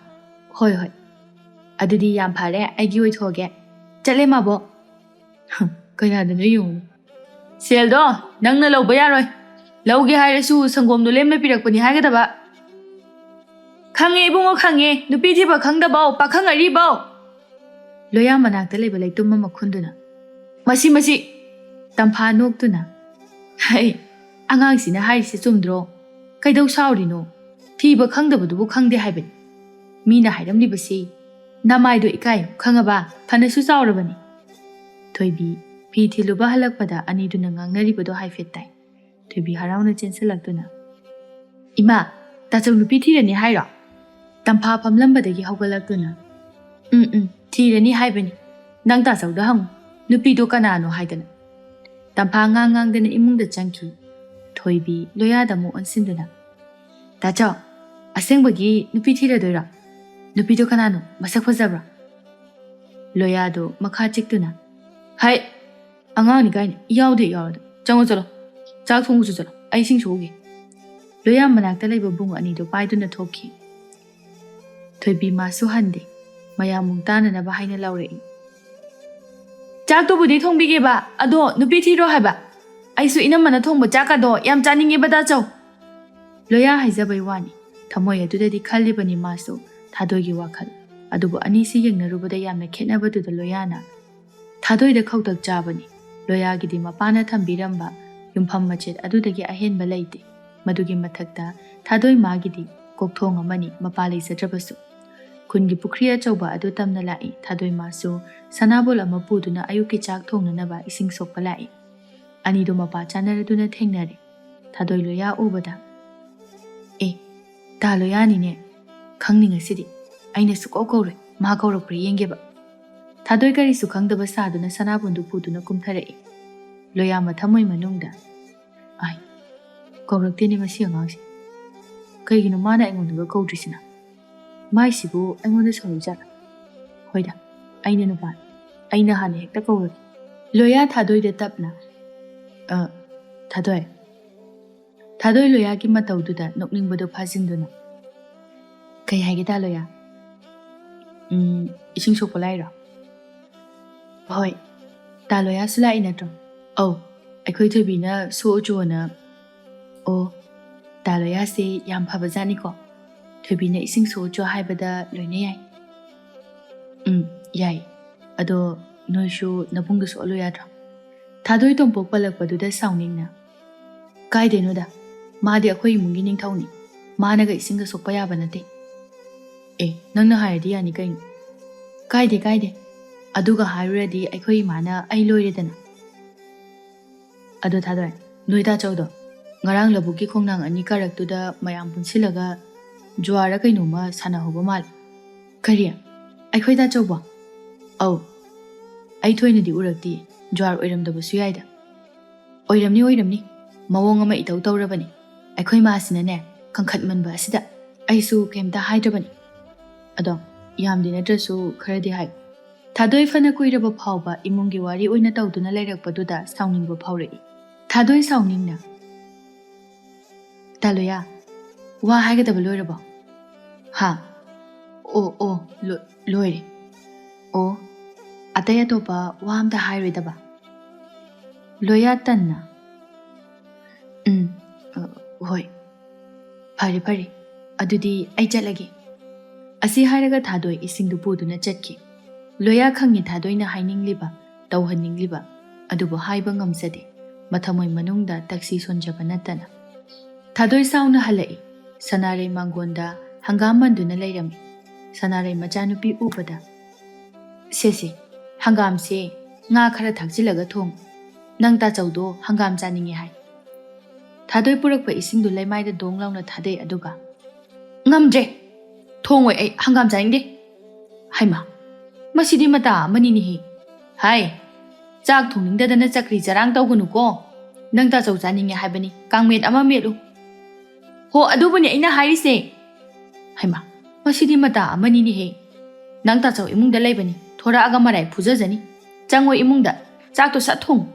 "ꯍꯣꯏ, ꯍꯣꯏ꯫" "ꯑꯗꯨꯗꯤ ꯌꯥꯝ ꯐꯔꯦ, ꯑꯩꯒꯤ ꯑꯣꯏꯊꯣꯛꯑꯒꯦ꯫ ꯆꯠꯂꯦ, ꯃꯥꯕꯣꯛ꯫" ꯍꯝ, ꯀꯌꯥꯗꯅꯣ ꯌꯦꯡꯉꯨ꯫ "ꯁꯦꯜꯗꯣ ꯅꯪꯅ ꯂꯧꯕ ꯌꯥꯔꯣꯏ꯫ ꯂꯧꯒꯦ ꯍꯥꯏꯔꯁꯨ ꯁꯪꯒꯣꯝꯗꯣ ꯂꯦꯝꯅ ꯄꯤꯔꯛꯄꯅꯤ ꯍꯥꯏꯒꯗꯕ꯫" "ꯈꯪꯉꯦ ꯏꯕꯨꯡꯉꯣ, ꯈꯪꯉꯦ꯫ ꯅꯨꯄꯤ ꯊꯤꯕ ꯈꯪꯗꯕꯧ, ꯄꯥꯈꯪ ꯑꯔꯤꯕꯧ꯫" ꯂꯣꯌꯥ ꯃꯅꯥꯛꯇ ꯂꯩꯕ ꯂꯩꯇꯨꯝ ꯑꯃ ꯈꯨꯟꯗꯨꯅ, "ꯃꯁꯤ, ꯃꯁꯤ!" ꯇꯝꯐꯥ ꯅꯣꯛꯇꯨꯅ, "ꯍꯩ, ꯑꯉꯥꯡꯁꯤꯅ ꯍꯥꯏꯔꯤꯁꯦ ꯆꯨꯝꯗ꯭ꯔꯣ? ꯀꯩꯗꯧ ꯁꯥꯎꯔꯤꯅꯣ? ꯊꯤꯕ ꯈꯪꯗꯕꯗꯨꯕꯨ ꯈꯪꯗꯦ ꯍꯥꯏꯕꯅꯤ꯫ ꯃꯤꯅ ꯍꯥꯏꯔꯝꯂꯤꯕꯁꯤ ꯅꯃꯥꯏꯗꯣ ꯏꯀꯥꯏꯌꯨ, ꯈꯪꯉꯕ? ꯐꯅꯁꯨ ꯆꯥꯎꯔꯕꯅꯤ꯫" ꯊꯣꯏꯕꯤ ꯐꯤ ꯊꯤꯜꯂꯨꯕ ꯍꯜꯂꯛꯄꯗ ꯑꯅꯤꯗꯨꯅ ꯉꯥꯡꯅꯔꯤꯕꯗꯣ ꯍꯥꯏꯐꯦꯠ ꯇꯥꯏ꯫ ꯊꯣꯏꯕꯤ ꯍꯔꯥꯎꯅ ꯆꯦꯟꯁꯤꯜꯂꯛꯇꯨꯅ, "ꯏꯃꯥ, ꯇꯥꯆꯧ ꯅꯨꯄꯤ ꯊꯤꯔꯅꯤ ꯍꯥꯏꯔꯣ?" ꯇꯝꯐꯥ ꯐꯝꯂꯝꯕꯗꯒꯤ ꯍꯧꯒꯠꯂꯛꯇꯨꯅ, "ꯎꯝ, ꯎꯝ, ꯊꯤꯔꯅꯤ ꯍꯥꯏꯕꯅꯤ꯫ ꯅꯪ ꯇꯥꯆꯧꯗ ꯍꯪꯉꯨ, ꯅꯨꯄꯤꯗꯣ ꯀꯅꯥꯅꯣ ꯍꯥꯏꯗꯅ꯫" ꯇꯝꯐꯥ ꯉꯥꯡ ꯉꯥꯡꯗꯅ ꯏꯃꯨꯡꯗ ꯆꯪꯈꯤ꯫ ꯊꯣꯏꯕꯤ ꯂꯣꯌꯥꯗ ꯑꯃꯨꯛ ꯑꯣꯟꯁꯤꯟꯗꯨꯅ, "ꯇꯥꯆꯧ, ꯑꯁꯦꯡꯕꯒꯤ ꯅꯨꯄꯤ ꯊꯤꯔꯗꯣꯏꯔꯣ? ꯅꯨꯄꯤꯗꯣ ꯀꯅꯥꯅꯣ? ꯃꯁꯛ ꯐꯖꯕ꯭ꯔꯣ?" ꯂꯣꯌꯥꯗꯣ ꯃꯈꯥ ꯆꯤꯛꯇꯨꯅ, "ꯍꯥꯏ, ꯑꯉꯥꯡꯅꯤ ꯀꯥꯏꯅ ꯌꯥꯎꯗꯦ ꯌꯥꯎꯔꯗ꯫ ꯆꯪꯉꯣ ꯆꯠꯂꯣ꯫ ꯆꯥꯛ ꯊꯣꯡꯉꯨꯆꯣ ꯆꯠꯂꯣ꯫ ꯑꯩ ꯏꯁꯤꯡ ꯁꯣꯛꯎꯒꯦ꯫" ꯂꯣꯌꯥ ꯃꯅꯥꯛꯇ ꯂꯩꯕ ꯕꯨꯡ ꯑꯅꯤꯗꯣ ꯄꯥꯏꯗꯨꯅ ꯊꯣꯛꯈꯤ꯫ ꯊꯣꯏꯕꯤ ꯃꯥꯁꯨ ꯍꯟꯗꯦ꯫ ꯃꯌꯥꯝ ꯃꯨꯛ ꯇꯥꯅꯅꯕ ꯍꯥꯏꯅ ꯂꯥꯎꯔꯛꯏ꯫ "ꯆꯥꯛꯇꯨꯕꯨꯗꯤ ꯊꯣꯡꯕꯤꯒꯦꯕ, ꯑꯗꯣ ꯅꯨꯄꯤ ꯊꯤꯔꯣ ꯍꯥꯏꯕ꯫ ꯑꯩꯁꯨ ꯏꯅꯝꯃꯅ ꯊꯣꯡꯕ ꯆꯥꯛꯀꯗꯣ ꯌꯥꯝ ꯆꯥꯅꯤꯡꯉꯦꯕ ꯇꯥꯆꯧ꯫" ꯂꯣꯌꯥ ꯍꯥꯏꯖꯕꯩ ꯋꯥꯅꯤ꯫ ꯊꯃꯣꯏ ꯑꯗꯨꯗꯗꯤ ꯈꯜꯂꯤꯕꯅꯤ ꯃꯥꯁꯨ ꯊꯥꯗꯣꯏꯒꯤ ꯋꯥꯈꯜ꯫ ꯑꯗꯨꯕꯨ ꯑꯅꯤꯁꯤ ꯌꯦꯡꯅꯔꯨꯕꯗ ꯌꯥꯝꯅ ꯈꯦꯠꯅꯕꯗꯨꯗ ꯂꯣꯌꯥꯅ, "ꯊꯥꯗꯣꯏꯗ ꯈꯧꯇꯛ ꯆꯥꯕꯅꯤ꯫ ꯂꯣꯌꯥꯒꯤꯗꯤ ꯃꯄꯥꯅ ꯊꯝꯕꯤꯔꯝꯕ ꯌꯨꯝꯐꯝ ꯃꯆꯦꯠ ꯑꯗꯨꯗꯒꯤ ꯑꯍꯦꯟꯕ ꯂꯩꯇꯦ꯫ ꯃꯗꯨꯒꯤ ꯃꯊꯛꯇ ꯊꯥꯗꯣꯏ ꯃꯥꯒꯤꯗꯤ ꯀꯣꯛꯊꯣꯡ ꯑꯃꯅꯤ, ꯃꯄꯥ ꯂꯩꯖꯗ꯭ꯔꯕꯁꯨ꯫ ꯈꯨꯟꯒꯤ ꯄꯨꯈ꯭ꯔꯤ ꯑꯆꯧꯕ ꯑꯗꯨ ꯇꯝꯅ ꯂꯥꯛꯏ꯫ ꯊꯥꯗꯣꯏ ꯃꯥꯁꯨ ꯁꯅꯥꯕꯣꯜ ꯑꯃ ꯄꯨꯗꯨꯅ ꯑꯌꯨꯛꯀꯤ ꯆꯥꯛ ꯊꯣꯡꯅꯅꯕ ꯏꯁꯤꯡ ꯁꯣꯛꯄ ꯂꯥꯛꯏ꯫ ꯑꯅꯤꯗꯨ ꯃꯄꯥ ꯆꯥꯅꯔꯗꯨꯅ ꯊꯦꯡꯅꯔꯦ꯫ ꯊꯥꯗꯣꯏ ꯂꯣꯌꯥ ꯎꯕꯗ, "ꯑꯦ, ꯇꯥ ꯂꯣꯌꯥꯅꯤꯅꯦ꯫ ꯈꯪꯅꯤ ꯉꯁꯤꯗꯤ꯫ ꯑꯩꯅ ꯁꯨꯀꯧ ꯀꯧꯔꯣꯏ꯫ ꯃꯥ ꯀꯧꯔꯛꯄ꯭ꯔꯥ ꯌꯦꯡꯒꯦꯕ꯫" ꯊꯥꯗꯣꯏ ꯀꯔꯤꯁꯨ ꯈꯪꯗꯕ ꯁꯥꯗꯨꯅ ꯁꯅꯥꯕꯨꯟꯗꯨ ꯄꯨꯗꯨꯅ ꯀꯨꯝꯊꯔꯛꯏ꯫ ꯂꯣꯌꯥ ꯃꯊꯃꯣꯏ ꯃꯅꯨꯡꯗ, "ꯑꯥꯏ, ꯀꯧꯔꯛꯇꯦꯅꯦ ꯃꯁꯤ ꯑꯉꯥꯡꯁꯦ꯫ ꯀꯩꯒꯤꯅꯣ ꯃꯥꯅ ꯑꯩꯉꯣꯟꯗꯒ ꯀꯧꯗ꯭ꯔꯤꯁꯤꯅ? ꯃꯥꯏꯁꯤꯕꯨ ꯑꯩꯉꯣꯟꯗ ꯁꯥꯎꯔꯤꯖꯥꯠꯂ? ꯍꯣꯏꯗ, ꯑꯩꯅ ꯅꯨꯄꯥ, ꯑꯩꯅ ꯍꯥꯟꯅ ꯍꯦꯛꯇ ꯀꯧꯔꯒꯦ꯫" ꯂꯣꯌꯥ ꯊꯥꯗꯣꯏꯗ ꯇꯞꯅ, "ꯑ, ꯊꯥꯗꯣꯏ꯫" ꯊꯥꯗꯣꯏ ꯂꯣꯌꯥꯒꯤ ꯃꯇꯧꯗꯨꯗ ꯅꯣꯛꯅꯤꯡꯕꯗꯨ ꯐꯥꯖꯤꯟꯗꯨꯅ, "ꯀꯩ ꯍꯥꯏꯒꯦ, ꯇꯥ ꯂꯣꯌꯥ? ꯎꯝ, ꯏꯁꯤꯡ ꯁꯣꯛꯄ ꯂꯥꯛꯏꯔꯣ?" "ꯍꯣꯏ, ꯇꯥ ꯂꯣꯌꯥꯁꯨ ꯂꯥꯛꯏ ꯅꯠꯇ꯭ꯔꯣ?" "ꯑꯧ, ꯑꯩꯈꯣꯏ ꯊꯣꯏꯕꯤꯅ ꯁꯣꯛꯎꯆꯣꯅ꯫" "ꯑꯣ, ꯇꯥ ꯂꯣꯌꯥꯁꯦ ꯌꯥꯝ ꯐꯕꯖꯥꯠꯅꯤꯀꯣ꯫ ꯊꯣꯏꯕꯤꯅ ꯏꯁꯤꯡ ꯁꯣꯛꯎꯆꯣ ꯍꯥꯏꯕꯗ ꯂꯣꯏꯅ ꯌꯥꯏ꯫" "ꯎꯝ, ꯌꯥꯏ꯫ ꯑꯗꯣ ꯅꯣꯏꯁꯨ ꯅꯕꯨꯡꯗꯣ ꯁꯣꯛꯍꯜꯂꯨ ꯌꯥꯗ꯭ꯔꯣ?" ꯊꯥꯗꯣꯏ ꯇꯣꯝꯄꯣꯛ ꯄꯜꯂꯛꯄꯗꯨꯗ ꯁꯥꯎꯅꯤꯡꯅ, "ꯀꯥꯏꯗꯩꯅꯣꯗ, ꯃꯥꯗꯤ ꯑꯩꯈꯣꯏ ꯏꯃꯨꯡꯒꯤ ꯅꯤꯡꯊꯧꯅꯤ꯫ ꯃꯥꯅꯒ ꯏꯁꯤꯡꯒ ꯁꯣꯛꯄ ꯌꯥꯕ ꯅꯠꯇꯦ꯫" "ꯑꯦ, ꯅꯪꯅ ꯍꯥꯏꯔꯗꯤ ꯌꯥꯅꯤ ꯀꯩꯅꯣ꯫" "ꯀꯥꯏꯗꯦ, ꯀꯥꯏꯗꯦ꯫ ꯑꯗꯨꯒ ꯍꯥꯏꯔꯨꯔꯗꯤ ꯑꯩꯈꯣꯏ ꯏꯃꯥꯅ ꯑꯩ ꯂꯣꯏꯔꯦꯗꯅ꯫" "ꯑꯗꯣ ꯊꯥꯗꯣꯏ, ꯅꯣꯏ ꯇꯥꯆꯧꯗꯣ ꯉꯔꯥꯡ ꯂꯧꯕꯨꯛꯀꯤ ꯈꯣꯡꯅꯥꯡ ꯑꯅꯤ ꯀꯥꯔꯛꯇꯨꯗ ꯃꯌꯥꯝ ꯄꯨꯟꯁꯤꯜꯂꯒ ꯖꯨꯋꯥꯔ ꯀꯩꯅꯣꯝꯃ ꯁꯥꯟꯅꯍꯧꯕ ꯃꯥꯜꯂꯦ꯫" "ꯀꯔꯤ? ꯑꯩꯈꯣꯏ ꯇꯥꯆꯧꯕꯣ?" "ꯑꯧ, ꯑꯩ ꯊꯣꯏꯅꯗꯤ ꯎꯔꯛꯇꯤꯌꯦ꯫ ꯖꯨꯋꯥꯔ ꯑꯣꯏꯔꯝꯗꯕꯁꯨ ꯌꯥꯏꯗ꯫" "ꯑꯣꯏꯔꯝꯅꯤ, ꯑꯣꯏꯔꯝꯅꯤ꯫ ꯃꯑꯣꯡ ꯑꯃ ꯏꯇꯧ ꯇꯧꯔꯕꯅꯤ꯫ ꯑꯩꯈꯣꯏ ꯃꯥꯁꯤꯅꯅꯦ, ꯀꯪꯈꯠꯃꯟꯕ ꯑꯁꯤꯗ꯫ ꯑꯩꯁꯨ ꯀꯩꯝꯇ ꯍꯥꯏꯗ꯭ꯔꯕꯅꯤ꯫ ꯑꯗꯣ ꯌꯥꯝꯗꯤ ꯅꯠꯇ꯭ꯔꯁꯨ ꯈꯔꯗꯤ ꯍꯥꯏ꯫" ꯊꯥꯗꯣꯏ ꯐꯅ ꯀꯨꯏꯔꯕ ꯐꯥꯎꯕ ꯏꯃꯨꯡꯒꯤ ꯋꯥꯔꯤ ꯑꯣꯏꯅ ꯇꯧꯗꯨꯅ ꯂꯩꯔꯛꯄꯗꯨꯗ ꯁꯥꯎꯅꯤꯡꯕ ꯐꯥꯎꯔꯛꯏ꯫ ꯊꯥꯗꯣꯏ ꯁꯥꯎꯅꯤꯡꯅ, "ꯇꯥ ꯂꯣꯌꯥ, ꯋꯥ ꯍꯥꯏꯒꯗꯕ ꯂꯣꯏꯔꯕꯣ?" "ꯍꯥ? ꯑꯣ, ꯑꯣ, ꯂꯣ-, ꯂꯣꯏꯔꯦ꯫ ꯑꯣ, ꯑꯇꯩ ꯑꯇꯣꯞꯄ ꯋꯥ ꯑꯝꯇ ꯍꯥꯏꯔꯣꯏꯗꯕ?" ꯂꯣꯌꯥ ꯇꯟꯅ, "ꯎꯝ, ꯑ, ꯍꯣꯏ꯫ ꯐꯔꯦ, ꯐꯔꯦ꯫ ꯑꯗꯨꯗꯤ ꯑꯩ ꯆꯠꯂꯒꯦ꯫" ꯑꯁꯤ ꯍꯥꯏꯔꯒ ꯊꯥꯗꯣꯏ ꯏꯁꯤꯡꯗꯨ ꯄꯨꯗꯨꯅ ꯆꯠꯈꯤ꯫ ꯂꯣꯌꯥ ꯈꯪꯉꯤ ꯊꯥꯗꯣꯏꯅ ꯍꯥꯏꯅꯤꯡꯂꯤꯕ, ꯇꯧꯍꯟꯅꯤꯡꯂꯤꯕ, ꯑꯗꯨꯕꯨ ꯍꯥꯏꯕ ꯉꯝꯖꯗꯦ꯫ ꯃꯊꯃꯣꯏ ꯃꯅꯨꯡꯗ ꯇꯛꯁꯤ ꯁꯣꯟꯖꯕ ꯅꯠꯇꯅ꯫ ꯊꯥꯗꯣꯏ ꯁꯥꯎꯅ ꯍꯜꯂꯛꯏ꯫ ꯁꯅꯥꯔꯩ ꯃꯥꯡꯒꯣꯟꯗ ꯍꯪꯒꯥꯝ ꯃꯟꯗꯨꯅ ꯂꯩꯔꯝꯃꯤ꯫ ꯁꯅꯥꯔꯩ ꯃꯆꯥꯅꯨꯄꯤ ꯎꯕꯗ, "ꯁꯦ ꯁꯦ, ꯍꯪꯒꯥꯝꯁꯦ ꯉꯥ ꯈꯔ ꯊꯥꯛꯆꯤꯜꯂꯒ ꯊꯣꯡ꯫ ꯅꯪ ꯇꯥꯆꯧꯗꯣ ꯍꯪꯒꯥꯝ ꯆꯥꯅꯤꯡꯉꯦ ꯍꯥꯏ꯫" ꯊꯥꯗꯣꯏ ꯄꯨꯔꯛꯄ ꯏꯁꯤꯡꯗꯨ ꯂꯩꯃꯥꯏꯗ ꯗꯣꯡ ꯂꯥꯎꯅ ꯊꯥꯗꯩ, ꯑꯗꯨꯒ, "ꯉꯝꯗ꯭ꯔꯦ, ꯊꯣꯡꯉꯣꯏ ꯑꯩ, ꯍꯪꯒꯥꯝ ꯆꯥꯅꯤꯡꯗꯦ꯫" ꯍꯩꯃꯥ, ꯃꯁꯤꯗꯤ ꯃꯇꯥ ꯑꯃꯅꯤꯅꯦꯍꯦ꯫ ꯍꯥꯏ, ꯆꯥꯛ ꯊꯣꯡꯅꯤꯡꯗꯗꯅ ꯆꯀ꯭ꯔꯤ ꯆꯔꯥꯡ ꯇꯧꯒꯅꯨꯀꯣ꯫ ꯅꯪ ꯇꯥꯆꯧ ꯆꯥꯅꯤꯡꯉꯦ ꯍꯥꯏꯕꯅꯤ, ꯀꯥꯡꯃꯦꯠ ꯑꯃ ꯃꯦꯠꯂꯨ꯫ ꯍꯣ, ꯑꯗꯨꯕꯨꯅꯦ ꯑꯩꯅ ꯍꯥꯏꯔꯤꯁꯦ꯫ ꯍꯩꯃꯥ, ꯃꯁꯤꯗꯤ ꯃꯇꯥ ꯑꯃꯅꯤꯅꯦꯍꯦ꯫ ꯅꯪ ꯇꯥꯆꯧ ꯏꯃꯨꯡꯗ ꯂꯩꯕꯅꯤ, ꯊꯣꯔꯛꯑꯒ ꯃꯔꯥꯏ ꯐꯨꯖꯖꯅꯤ꯫ ꯆꯪꯉꯣ ꯏꯃꯨꯡꯗ, ꯆꯥꯛꯇꯣ ꯁꯠ ꯊꯣꯡꯉꯨ꯫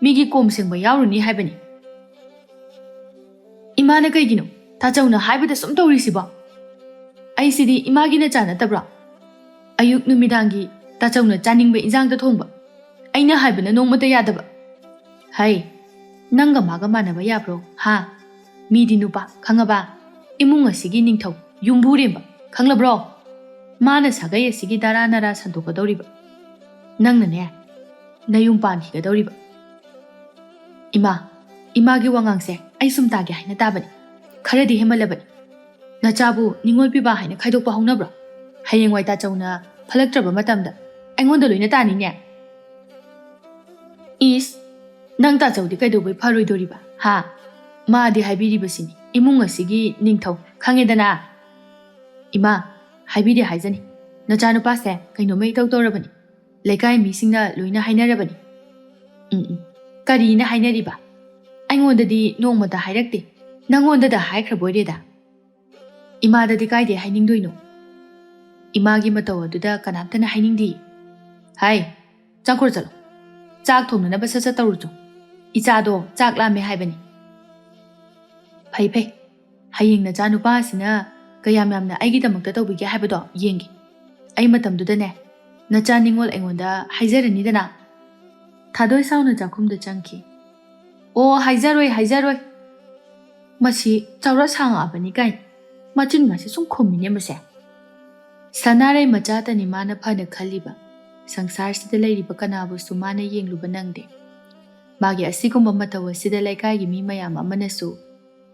ꯃꯤꯒꯤ ꯀꯣꯝ ꯁꯦꯡꯕ ꯌꯥꯎꯔꯨꯅꯤ ꯍꯥꯏꯕꯅꯤ꯫ ꯏꯃꯥꯅ ꯀꯩꯒꯤꯅꯣ ꯇꯥꯆꯧꯅ ꯍꯥꯏꯕꯗ ꯁꯨꯝ ꯇꯧꯔꯤꯁꯤꯕꯣ? ꯑꯩꯁꯤꯗꯤ ꯏꯃꯥꯒꯤ ꯅꯆꯥ ꯅꯠꯇꯕ꯭ꯔꯣ? ꯑꯌꯨꯛ ꯅꯨꯃꯤꯗꯥꯡꯒꯤ ꯇꯥꯆꯧꯅ ꯆꯥꯅꯤꯡꯕ ꯏꯟꯖꯥꯡꯗ ꯊꯣꯡꯕ, ꯑꯩꯅ ꯍꯥꯏꯕꯅ ꯅꯣꯡꯃꯇ ꯌꯥꯗꯕ꯫ ꯍꯩ, ꯅꯪꯒ ꯃꯥꯒ ꯃꯥꯟꯅꯕ ꯌꯥꯕ꯭ꯔꯣ? ꯍꯥ? ꯃꯤꯗꯤ ꯅꯨꯄꯥ, ꯈꯪꯉꯕ? ꯏꯃꯨꯡ ꯑꯁꯤꯒꯤ ꯅꯤꯡꯊꯧ, ꯌꯨꯝꯕꯨꯔꯦꯝꯕ, ꯈꯪꯂꯕ꯭ꯔꯣ? ꯃꯥꯅ ꯁꯥꯒꯩ ꯑꯁꯤꯒꯤ ꯗꯔꯥ ꯅꯔꯥ ꯁꯟꯗꯣꯛꯀꯗꯧꯔꯤꯕ꯫ ꯅꯪꯅꯅꯦ, ꯅꯌꯨꯝ ꯄꯥꯟꯈꯤꯒꯗꯧꯔꯤꯕ꯫ ꯏꯃꯥ, ꯏꯃꯥꯒꯤ ꯋꯥꯉꯥꯡꯁꯦ ꯑꯩ ꯁꯨꯝ ꯇꯥꯒꯦ ꯍꯥꯏꯅ ꯇꯥꯕꯅꯤ꯫ ꯈꯔꯗꯤ ꯍꯦꯟꯃꯜꯂꯕꯅꯤ꯫ ꯅꯆꯥꯕꯨ ꯅꯤꯉꯣꯜ ꯄꯤꯕ ꯍꯥꯏꯅ ꯈꯥꯏꯗꯣꯛꯄ ꯍꯧꯅꯕ꯭ꯔꯣ? ꯍꯌꯦꯡꯋꯥꯏ ꯇꯥꯆꯧꯅ ꯐꯠꯂꯛꯇ꯭ꯔꯕ ꯃꯇꯝꯗ ꯑꯩꯉꯣꯟꯗ ꯂꯣꯏꯅ ꯇꯥꯅꯤꯅꯦ꯫ ꯏꯁ, ꯅꯪ ꯇꯥꯆꯧꯗꯤ ꯀꯩꯗꯧꯕꯩ ꯐꯔꯣꯏꯗꯣꯔꯤꯕ? ꯍꯥ? ꯃꯥꯗꯤ ꯍꯥꯏꯕꯤꯔꯤꯕꯁꯤꯅꯤ, ꯏꯃꯨꯡ ꯑꯁꯤꯒꯤ ꯅꯤꯡꯊꯧ, ꯈꯪꯉꯦꯗꯅ? ꯏꯃꯥ, ꯍꯥꯏꯕꯤꯗꯦ ꯍꯥꯏꯖꯅꯤ꯫ ꯅꯆꯥꯅꯨꯄꯥꯁꯦ ꯀꯩꯅꯣꯝꯃ ꯏꯇꯧ ꯇꯧꯔꯕꯅꯤ꯫ ꯂꯩꯀꯥꯏ ꯃꯤꯁꯤꯡꯅ ꯂꯣꯏꯅ ꯍꯥꯏꯅꯔꯕꯅꯤ꯫ ꯎꯝ, ꯎꯝ꯫ ꯀꯔꯤꯅ ꯍꯥꯏꯅꯔꯤꯕ? ꯑꯩꯉꯣꯟꯗꯗꯤ ꯅꯣꯡꯃꯇ ꯍꯥꯏꯔꯛꯇꯦ꯫ ꯅꯪꯉꯣꯟꯗꯗ ꯍꯥꯏꯈ꯭ꯔꯕꯣꯏꯔꯦꯗ꯫ ꯏꯃꯥꯗꯗꯤ ꯀꯥꯏꯗꯩ ꯍꯥꯏꯅꯤꯡꯗꯣꯏꯅꯣ? ꯏꯃꯥꯒꯤ ꯃꯇꯧ ꯑꯗꯨꯗ ꯀꯅꯥꯝꯇꯅ ꯍꯥꯏꯅꯤꯡꯗꯦ꯫ ꯍꯥꯏ, ꯆꯪꯈ꯭ꯔꯣ ꯆꯠꯂꯣ꯫ ꯆꯥꯛ ꯊꯣꯡꯅꯅꯕ ꯁꯠ ꯁꯠ ꯇꯧꯔꯨꯆꯣ꯫ ꯏꯆꯥꯗꯣ ꯆꯥꯛ ꯂꯥꯝꯃꯦ ꯍꯥꯏꯕꯅꯤ꯫ ꯐꯩ, ꯐꯩ꯫ ꯍꯌꯦꯡ ꯅꯆꯥ ꯅꯨꯄꯥ ꯑꯁꯤꯅ ꯀꯌꯥꯝ ꯌꯥꯝꯅ ꯑꯩꯒꯤꯗꯃꯛꯇ ꯇꯧꯕꯤꯒꯦ ꯍꯥꯏꯕꯗꯣ ꯌꯦꯡꯒꯦ꯫ ꯑꯩ ꯃꯇꯝꯗꯨꯗꯅꯦ, ꯅꯆꯥ ꯅꯤꯉꯣꯜ ꯑꯩꯉꯣꯟꯗ ꯍꯥꯏꯖꯔꯅꯤꯗꯅ꯫ ꯊꯥꯗꯣꯏ ꯁꯥꯎꯅ ꯆꯥꯛꯈꯨꯝꯗ ꯆꯪꯈꯤ꯫ ꯑꯣ, ꯍꯥꯏꯖꯔꯣꯏ, ꯍꯥꯏꯖꯔꯣꯏ꯫ ꯃꯁꯤ ꯆꯥꯎꯔ ꯁꯥꯡꯉꯛꯑꯕꯅꯤ ꯀꯥꯏꯅ꯫ ꯃꯆꯤꯟꯒꯁꯦ ꯁꯨꯝ ꯈꯨꯝꯃꯤꯅꯦ ꯃꯁꯦ꯫ ꯁꯅꯥꯔꯩ ꯃꯆꯥꯇꯅꯤ ꯃꯥꯅ ꯐꯅ ꯈꯜꯂꯤꯕ꯫ ꯁꯪꯁꯥꯔꯁꯤꯗ ꯂꯩꯔꯤꯕ ꯀꯅꯥꯕꯨꯁꯨ ꯃꯥꯅ ꯌꯦꯡꯂꯨꯕ ꯅꯪꯗꯦ꯫ ꯃꯥꯒꯤ ꯑꯁꯤꯒꯨꯝꯕ ꯃꯇꯧ ꯑꯁꯤꯗ ꯂꯩꯀꯥꯏꯒꯤ ꯃꯤ ꯃꯌꯥꯝ ꯑꯃꯅꯁꯨ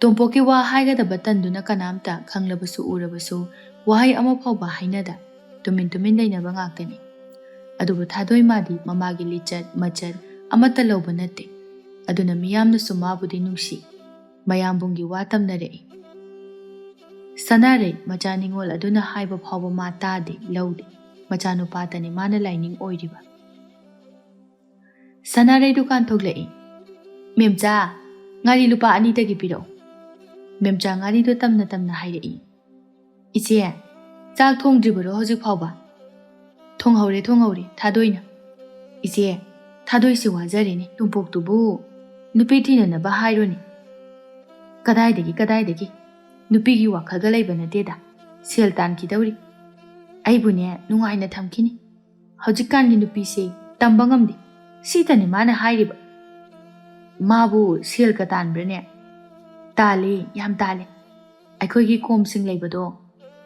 ꯇꯣꯝꯄꯣꯛꯀꯤ ꯋꯥ ꯍꯥꯏꯒꯗꯕ ꯇꯟꯗꯨꯅ ꯀꯅꯥꯝꯇ ꯈꯪꯂꯕꯁꯨ ꯎꯔꯕꯁꯨ ꯋꯥꯍꯩ ꯑꯃ ꯐꯥꯎꯕ ꯍꯥꯏꯅꯗ ꯇꯨꯃꯤꯟ ꯇꯨꯃꯤꯟ ꯂꯩꯅꯕ ꯉꯥꯛꯇꯅꯤ꯫ ꯑꯗꯨꯕꯨ ꯊꯥꯗꯣꯏ ꯃꯥꯗꯤ ꯃꯃꯥꯒꯤ ꯂꯤꯆꯠ ꯃꯆꯠ ꯑꯃꯠꯇ ꯂꯧꯕ ꯅꯠꯇꯦ꯫ ꯑꯗꯨꯅ ꯃꯤꯌꯥꯝꯅꯁꯨ ꯃꯥꯕꯨꯗꯤ ꯅꯨꯡꯁꯤ꯫ ꯃꯌꯥꯝꯕꯨꯡꯒꯤ ꯋꯥ ꯇꯝꯅꯔꯛꯏ꯫ ꯁꯅꯥꯔꯩ ꯃꯆꯥ ꯅꯤꯉꯣꯜ ꯑꯗꯨꯅ ꯍꯥꯏꯕ ꯐꯥꯎꯕ ꯃꯥ ꯇꯥꯗꯦ, ꯂꯧꯗꯦ꯫ ꯃꯆꯥꯅꯨꯄꯥꯇꯅꯤ ꯃꯥꯅ ꯂꯥꯏꯅꯤꯡ ꯑꯣꯏꯔꯤꯕ꯫ ꯁꯅꯥꯔꯩ ꯗꯨꯀꯥꯟ ꯊꯣꯛꯂꯛꯏ꯫ "ꯃꯦꯝꯆꯥ, ꯉꯥꯔꯤ ꯂꯨꯄꯥ ꯑꯅꯤꯇꯒꯤ ꯄꯤꯔꯛꯎ꯫" ꯃꯦꯝꯆꯥ ꯉꯥꯔꯤꯗꯣ ꯇꯝꯅ ꯇꯝꯅ ꯍꯥꯏꯔꯛꯏ꯫ "ꯏꯆꯦ, ꯆꯥꯛ ꯊꯣꯡꯗ꯭ꯔꯤꯕꯔꯣ ꯍꯧꯖꯤꯛ ꯐꯥꯎꯕ?" "ꯊꯣꯡꯍꯧꯔꯦ, ꯊꯣꯡꯍꯧꯔꯦ, ꯊꯥꯗꯣꯏꯅ꯫" "ꯏꯆꯦ, ꯊꯥꯗꯣꯏꯁꯤ ꯋꯥꯖꯔꯦꯅꯦ, ꯇꯣꯝꯄꯣꯛꯇꯨꯕꯨ ꯅꯨꯄꯤ ꯊꯤꯅꯅꯕ ꯍꯥꯏꯔꯣꯅꯦ꯫" "ꯀꯗꯥꯏꯗꯒꯤ, ꯀꯗꯥꯏꯗꯒꯤ? ꯅꯨꯄꯤꯒꯤ ꯋꯥꯈꯜꯒ ꯂꯩꯕ ꯅꯠꯇꯦꯗ꯫ ꯁꯦꯜ ꯇꯥꯟꯈꯤꯗꯧꯔꯤ꯫ ꯑꯩꯕꯨꯅꯦ ꯅꯨꯡꯉꯥꯏꯅ ꯊꯝꯈꯤꯅꯤ꯫ ꯍꯧꯖꯤꯛꯀꯥꯟꯒꯤ ꯅꯨꯄꯤꯁꯦ ꯇꯝꯕ ꯉꯝꯗꯦ꯫" ꯁꯤꯇꯅꯤ ꯃꯥꯅ ꯍꯥꯏꯔꯤꯕ꯫ "ꯃꯥꯕꯨ ꯁꯦꯜꯒ ꯇꯥꯟꯕ꯭ꯔꯅꯦ?" "ꯇꯥꯜꯂꯤ, ꯌꯥꯝ ꯇꯥꯜꯂꯤ꯫ ꯑꯩꯈꯣꯏꯒꯤ ꯀꯣꯝꯁꯤꯡ ꯂꯩꯕꯗꯣ,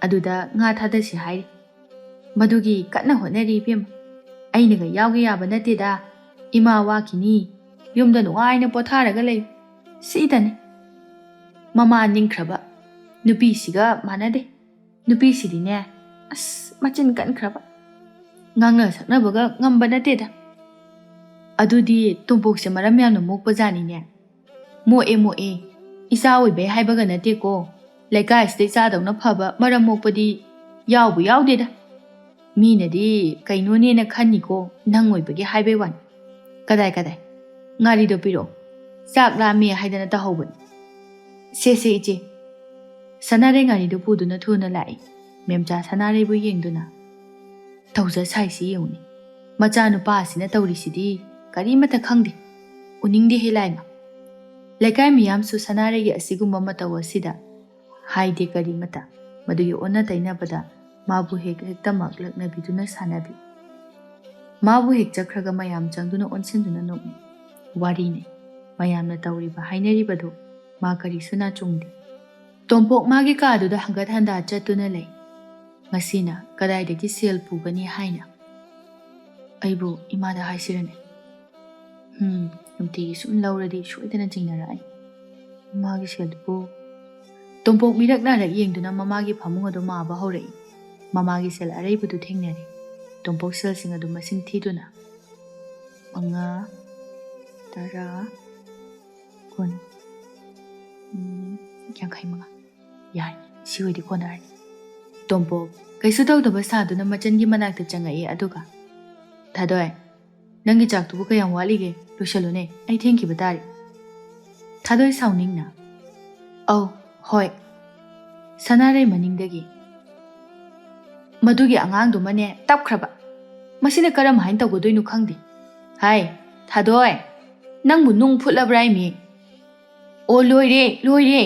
ꯑꯗꯨꯗ ꯉꯥ ꯊꯥꯗꯁꯤ ꯍꯥꯏꯔꯤ꯫ ꯃꯗꯨꯒꯤ ꯀꯟꯅ ꯍꯣꯠꯅꯔꯤ ꯏꯕꯦꯝꯃ꯫ ꯑꯩꯅꯒ ꯌꯥꯎꯒꯦ ꯌꯥꯕ ꯅꯠꯇꯦꯗ꯫ ꯏꯃꯥ ꯋꯥꯈꯤꯅꯤ꯫ ꯌꯨꯝꯗ ꯅꯨꯡꯉꯥꯏꯅ ꯄꯣꯊꯥꯔꯒ ꯂꯩ꯫ ꯁꯤꯇꯅꯤ꯫ ꯃꯃꯥ ꯅꯤꯡꯈ꯭ꯔꯕ꯫ ꯅꯨꯄꯤꯁꯤꯒ ꯃꯥꯟꯅꯗꯦ꯫ ꯅꯨꯄꯤꯁꯤꯗꯤꯅꯦ, ꯑꯁ, ꯃꯆꯤꯟ ꯀꯟꯈ꯭ꯔꯕ꯫ ꯉꯥꯡꯅ ꯁꯛꯅꯕꯒ ꯉꯝꯕ ꯅꯠꯇꯦꯗ꯫ ꯑꯗꯨꯗꯤ ꯇꯣꯝꯄꯣꯛꯁꯦ ꯃꯔꯝ ꯌꯥꯝꯅ ꯃꯣꯛꯄ ꯖꯥꯠꯅꯤꯅꯦ꯫" "ꯃꯣꯛꯑꯦ, ꯃꯣꯛꯑꯦ꯫ ꯏꯆꯥ ꯑꯣꯏꯕꯩ ꯍꯥꯏꯕꯒ ꯅꯠꯇꯦꯀꯣ꯫ ꯂꯩꯀꯥꯏꯁꯤꯗ ꯏꯆꯥꯗꯧꯅ ꯐꯕ ꯃꯔꯝ ꯃꯣꯛꯄꯗꯤ ꯌꯥꯎꯕꯨ ꯌꯥꯎꯗꯦꯗ꯫ ꯃꯤꯅꯗꯤ ꯀꯩꯅꯣꯅꯦꯅ ꯈꯟꯅꯤꯀꯣ, ꯅꯪ ꯑꯣꯏꯕꯒꯤ ꯍꯥꯏꯕꯩ ꯋꯥꯅꯤ꯫ ꯀꯗꯥꯏ, ꯀꯗꯥꯏ? ꯉꯥꯔꯤꯗꯣ ꯄꯤꯔꯛꯑꯣ꯫ ꯆꯥꯛ ꯂꯥꯝꯃꯦ ꯍꯥꯏꯗꯅ ꯇꯧꯍꯧꯕꯅꯤ꯫ ꯁꯦ, ꯁꯦ, ꯏꯆꯦ꯫" ꯁꯅꯥꯔꯩ ꯉꯥꯔꯤꯗꯨ ꯄꯨꯗꯨꯅ ꯊꯨꯅ ꯂꯥꯛꯏ꯫ ꯃꯦꯝꯆꯥ ꯁꯅꯥꯔꯩꯕꯨ ꯌꯦꯡꯗꯨꯅ, "ꯇꯧꯖ ꯁꯥꯏꯁꯤ ꯌꯦꯡꯉꯨꯅꯦ꯫ ꯃꯆꯥꯅꯨꯄꯥ ꯑꯁꯤꯅ ꯇꯧꯔꯤꯁꯤꯗꯤ ꯀꯔꯤꯃꯠꯇ ꯈꯪꯗꯦ꯫" ꯎꯅꯤꯡꯗꯦꯍꯦ ꯂꯥꯏꯃ꯫ ꯂꯩꯀꯥꯏ ꯃꯤꯌꯥꯝꯁꯨ ꯁꯅꯥꯔꯩꯒꯤ ꯑꯁꯤꯒꯨꯝꯕ ꯃꯇꯧ ꯑꯁꯤꯗ ꯍꯥꯏꯗꯦ ꯀꯔꯤꯃꯠꯇ꯫ ꯃꯗꯨꯒꯤ ꯑꯣꯟꯅ ꯇꯩꯅꯕꯗ ꯃꯥꯕꯨ ꯍꯦꯛ ꯍꯦꯛꯇꯃꯛ ꯂꯛꯅꯕꯤꯗꯨꯅ ꯁꯥꯟꯅꯕꯤ꯫ ꯃꯥꯕꯨ ꯍꯦꯛ ꯆꯠꯈ꯭ꯔꯒ ꯃꯌꯥꯝ ꯆꯪꯗꯨꯅ ꯑꯣꯟꯁꯤꯟꯗꯨꯅ ꯅꯣꯛꯅꯩ꯫ ꯋꯥꯔꯤꯅꯤ꯫ ꯃꯌꯥꯝꯅ ꯇꯧꯔꯤꯕ ꯍꯥꯏꯅꯔꯤꯕꯗꯨ ꯃꯥ ꯀꯔꯤꯁꯨ ꯅꯥꯆꯨꯡꯗꯦ꯫ ꯇꯣꯝꯄꯣꯛ ꯃꯥꯒꯤ ꯀꯥꯗꯨꯗ ꯍꯪꯒꯠ ꯍꯟꯗꯥ ꯆꯠꯇꯨꯅ ꯂꯩ꯫ ꯉꯁꯤꯅ ꯀꯗꯥꯏꯗꯒꯤ ꯁꯦꯜ ꯄꯨꯒꯅꯤ ꯍꯥꯏꯅ꯫ "ꯑꯩꯕꯨ ꯏꯃꯥꯗ ꯍꯥꯏꯁꯤꯔꯅꯦ?" ꯎꯝ, ꯅꯨꯡꯇꯤꯒꯤ ꯁꯨꯝ ꯂꯧꯔꯗꯤ ꯁꯣꯏꯗꯅ ꯆꯤꯡꯅꯔꯛꯑꯅꯤ꯫ ꯃꯥꯒꯤ ꯁꯦꯜꯗꯨꯕꯨ꯫ ꯇꯣꯝꯄꯣꯛ ꯃꯤꯔꯛ ꯅꯥꯔꯛ ꯌꯦꯡꯗꯨꯅ ꯃꯃꯥꯒꯤ ꯐꯃꯨꯡ ꯑꯗꯨ ꯃꯥꯕ ꯍꯧꯔꯛꯏ꯫ ꯃꯃꯥꯒꯤ ꯁꯦꯜ ꯑꯔꯩꯕꯗꯨ ꯊꯦꯡꯅꯔꯦ꯫ ꯇꯣꯝꯄꯣꯛ ꯁꯦꯜꯁꯤꯡ ꯑꯗꯨ ꯃꯁꯤꯡ ꯊꯤꯗꯨꯅ, ꯃꯉꯥ, ꯇꯔꯥ, ꯀꯨꯟ, ꯎꯝ, ꯌꯥꯡꯈꯩ ꯃꯉꯥ꯫ ꯌꯥꯔꯦ, ꯁꯤ ꯑꯣꯏꯗꯤ ꯀꯣꯟꯅꯔꯅꯤ꯫ ꯇꯣꯝꯄꯣꯛ ꯀꯩꯁꯨ ꯇꯧꯗꯕ ꯁꯥꯗꯨꯅ ꯃꯆꯟꯒꯤ ꯃꯅꯥꯛꯇ ꯆꯪꯉꯛꯏ, ꯑꯗꯨꯒ, "ꯊꯥꯗꯣꯏ, ꯅꯪꯒꯤ ꯆꯥꯛꯇꯨꯕꯨ ꯀꯌꯥꯝ ꯋꯥꯠꯂꯤꯒꯦ? ꯂꯣꯏꯁꯜꯂꯨꯅꯦ, ꯑꯩ ꯊꯦꯡꯈꯤꯕ ꯇꯥꯔꯦ꯫" ꯊꯥꯗꯣꯏ ꯁꯥꯎꯅꯤꯡꯅ, "ꯑꯧ, ꯍꯣꯏ꯫" ꯁꯅꯥꯔꯩ ꯃꯅꯤꯡꯗꯒꯤ, "ꯃꯗꯨꯒꯤ ꯑꯉꯥꯡꯗꯨꯃꯅꯦ ꯇꯞꯈ꯭ꯔꯕ꯫ ꯃꯁꯤꯅ ꯀꯔꯝ ꯍꯥꯏꯅ ꯇꯧꯒꯗꯣꯏꯅꯣ ꯈꯪꯗꯦ꯫ ꯍꯥꯏ, ꯊꯥꯗꯣꯏ, ꯅꯪꯕꯨ ꯅꯨꯡ ꯐꯨꯠꯂꯕ꯭ꯔꯥ ꯍꯥꯏꯃꯤ?" "ꯑꯣ, ꯂꯣꯏꯔꯦ, ꯂꯣꯏꯔꯦ!"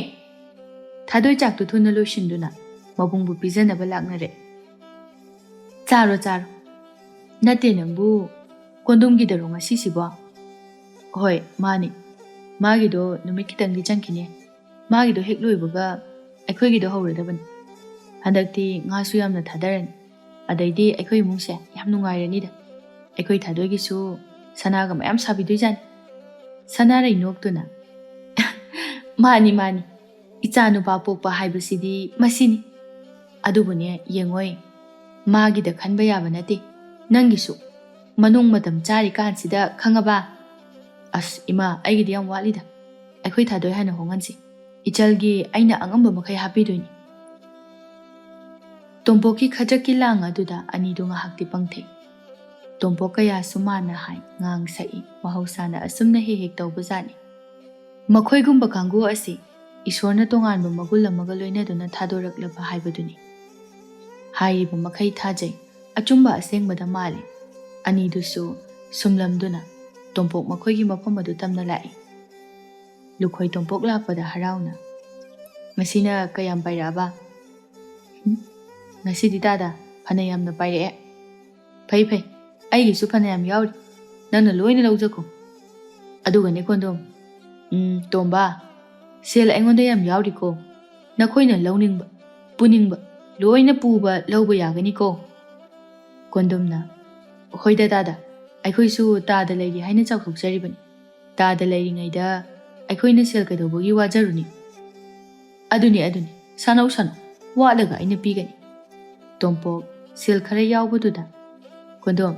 ꯊꯥꯗꯣꯏ ꯆꯥꯛꯇꯨ ꯊꯨꯅ ꯂꯣꯏꯁꯤꯟꯗꯨꯅ ꯃꯕꯨꯡꯕꯨ ꯄꯤꯖꯅꯕ ꯂꯥꯛꯅꯔꯦ꯫ "ꯆꯥꯔꯣ, ꯆꯥꯔꯣ꯫ ꯅꯠꯇꯦ, ꯅꯪꯕꯨ ꯀꯣꯟꯗꯣꯝꯒꯤꯗꯔꯣ ꯉꯁꯤꯁꯤꯕꯣ?" "ꯍꯣꯏ, ꯃꯥꯅꯤ꯫ ꯃꯥꯒꯤꯗꯣ ꯅꯨꯃꯤꯠ ꯈꯤꯇꯪꯗꯤ ꯆꯪꯈꯤꯅꯤ꯫ ꯃꯥꯒꯤꯗꯣ ꯍꯦꯛ ꯂꯣꯏꯕꯒ ꯑꯩꯈꯣꯏꯒꯤꯗꯣ ꯍꯧꯔꯗꯕꯅꯤ꯫ ꯍꯟꯗꯛꯇꯤ ꯉꯥꯁꯨ ꯌꯥꯝꯅ ꯊꯥꯗꯔꯅꯤ꯫ ꯑꯗꯩꯗꯤ ꯑꯩꯈꯣꯏ ꯏꯃꯨꯡꯁꯦ ꯌꯥꯝ ꯅꯨꯡꯉꯥꯏꯔꯅꯤꯗ꯫ ꯑꯩꯈꯣꯏ ꯊꯥꯗꯣꯏꯒꯤꯁꯨ ꯁꯅꯥꯒ ꯃꯌꯥꯝ ꯁꯥꯕꯤꯗꯣꯏꯖꯥꯠꯅꯤ꯫" ꯁꯅꯥꯔꯩ ꯅꯣꯛꯇꯨꯅ, "ꯃꯥꯅꯤ, ꯃꯥꯅꯤ꯫ ꯏꯆꯥ ꯅꯨꯄꯥ ꯄꯣꯛꯄ ꯍꯥꯏꯕꯁꯤꯗꯤ ꯃꯁꯤꯅꯤ꯫ ꯑꯗꯨꯕꯨꯅꯦ, ꯌꯦꯡꯉꯣꯏ, ꯃꯥꯒꯤꯗ ꯈꯟꯕ ꯌꯥꯕ ꯅꯠꯇꯦ꯫ ꯅꯪꯒꯤꯁꯨ ꯃꯅꯨꯡ ꯃꯇꯝ ꯆꯥꯔꯤꯀꯥꯟꯁꯤꯗ, ꯈꯪꯉꯕ?" "ꯑꯁ, ꯏꯃꯥ, ꯑꯩꯒꯤꯗꯤ ꯌꯥꯝ ꯋꯥꯠꯂꯤꯗ꯫ ꯑꯩꯈꯣꯏ ꯊꯥꯗꯣꯏ ꯍꯥꯟꯅ ꯍꯣꯡꯍꯟꯁꯤ꯫ ꯏꯆꯜꯒꯤ ꯑꯩꯅ ꯑꯉꯝꯕ ꯃꯈꯩ ꯍꯥꯞꯄꯤꯗꯣꯏꯅꯤ꯫" ꯇꯣꯝꯄꯣꯛꯀꯤ ꯈꯗ꯭ꯔꯛꯀꯤ ꯂꯥꯡ ꯑꯗꯨꯗ ꯑꯅꯤꯗꯨ ꯉꯥꯏꯍꯥꯛꯇꯤ ꯄꯪꯊꯩ꯫ ꯇꯣꯝꯄꯣꯛ ꯀꯌꯥꯁꯨ ꯃꯥꯅ ꯍꯥꯏ, ꯉꯥꯡ ꯁꯛꯏ, ꯃꯍꯧꯁꯥꯅ ꯑꯁꯨꯝꯅ ꯍꯦꯛ ꯍꯦꯛ ꯇꯧꯕꯖꯥꯠꯅꯤ꯫ ꯃꯈꯣꯏꯒꯨꯝꯕ ꯀꯥꯡꯕꯨ ꯑꯁꯤ ꯏꯁꯣꯔꯅ ꯇꯣꯉꯥꯟꯕ ꯃꯒꯨꯟ ꯑꯃꯒ ꯂꯣꯏꯅꯗꯨꯅ ꯊꯥꯗꯣꯔꯛꯂꯕ ꯍꯥꯏꯕꯗꯨꯅꯤ꯫ ꯍꯥꯏꯔꯤꯕ ꯃꯈꯩ ꯊꯥꯖꯩ, ꯑꯆꯨꯝꯕ ꯑꯁꯦꯡꯕꯗ ꯃꯥꯜꯂꯤ꯫ ꯑꯅꯤꯗꯨꯁꯨ ꯁꯨꯝꯂꯝꯗꯨꯅ ꯇꯣꯝꯄꯣꯛ ꯃꯈꯣꯏꯒꯤ ꯃꯐꯝ ꯑꯗꯨ ꯇꯝꯅ ꯂꯥꯛꯏ꯫ ꯂꯨꯈꯣꯏ ꯇꯣꯝꯄꯣꯛ ꯂꯥꯛꯄꯗ ꯍꯔꯥꯎꯅ, "ꯉꯁꯤꯅ ꯀꯌꯥꯝ ꯄꯥꯏꯔꯛꯑꯕ?" "ꯎꯝ, ꯉꯁꯤꯗꯤ ꯇꯥꯗ, ꯐꯅ ꯌꯥꯝꯅ ꯄꯥꯏꯔꯛꯑꯦ꯫" "ꯐꯩ, ꯐꯩ, ꯑꯩꯒꯤꯁꯨ ꯐꯅ ꯌꯥꯝ ꯌꯥꯎꯔꯤ, ꯅꯪꯅ ꯂꯣꯏꯅ ꯂꯧꯖꯈꯣ꯫ ꯑꯗꯨꯒꯅꯦ ꯀꯣꯟꯗꯣꯝ, ꯎꯝ, ꯇꯣꯝꯕ, ꯁꯦꯜ ꯑꯩꯉꯣꯟꯗ ꯌꯥꯝ ꯌꯥꯎꯔꯤꯀꯣ꯫ ꯅꯈꯣꯏꯅ ꯂꯧꯅꯤꯡꯕ, ꯄꯨꯅꯤꯡꯕ ꯂꯣꯏꯅ ꯄꯨꯕ ꯂꯧꯕ ꯌꯥꯒꯅꯤꯀꯣ?" ꯀꯣꯟꯗꯣꯝꯅ, "ꯍꯣꯏꯗ ꯇꯥꯗ, ꯑꯩꯈꯣꯏꯁꯨ ꯇꯥꯗ ꯂꯩꯔꯤ ꯍꯥꯏꯅ ꯆꯥꯎꯊꯣꯛꯆꯔꯤꯕꯅꯤ꯫ ꯇꯥꯗ ꯂꯩꯔꯤꯉꯩꯗ ꯑꯩꯈꯣꯏꯅ ꯁꯦꯜ ꯀꯩꯗꯧꯕꯒꯤ ꯋꯥꯖꯔꯨꯅꯤ? ꯑꯗꯨꯅꯤ, ꯑꯗꯨꯅꯤ, ꯁꯥꯟꯅꯧ, ꯁꯥꯟꯅꯧ, ꯋꯥꯠꯂꯒ ꯑꯩꯅ ꯄꯤꯒꯅꯤ꯫ ꯇꯣꯝꯄꯣꯛ ꯁꯦꯜ ꯈꯔ ꯌꯥꯎꯕꯗꯨꯗ, "ꯀꯣꯟꯗꯣꯝ,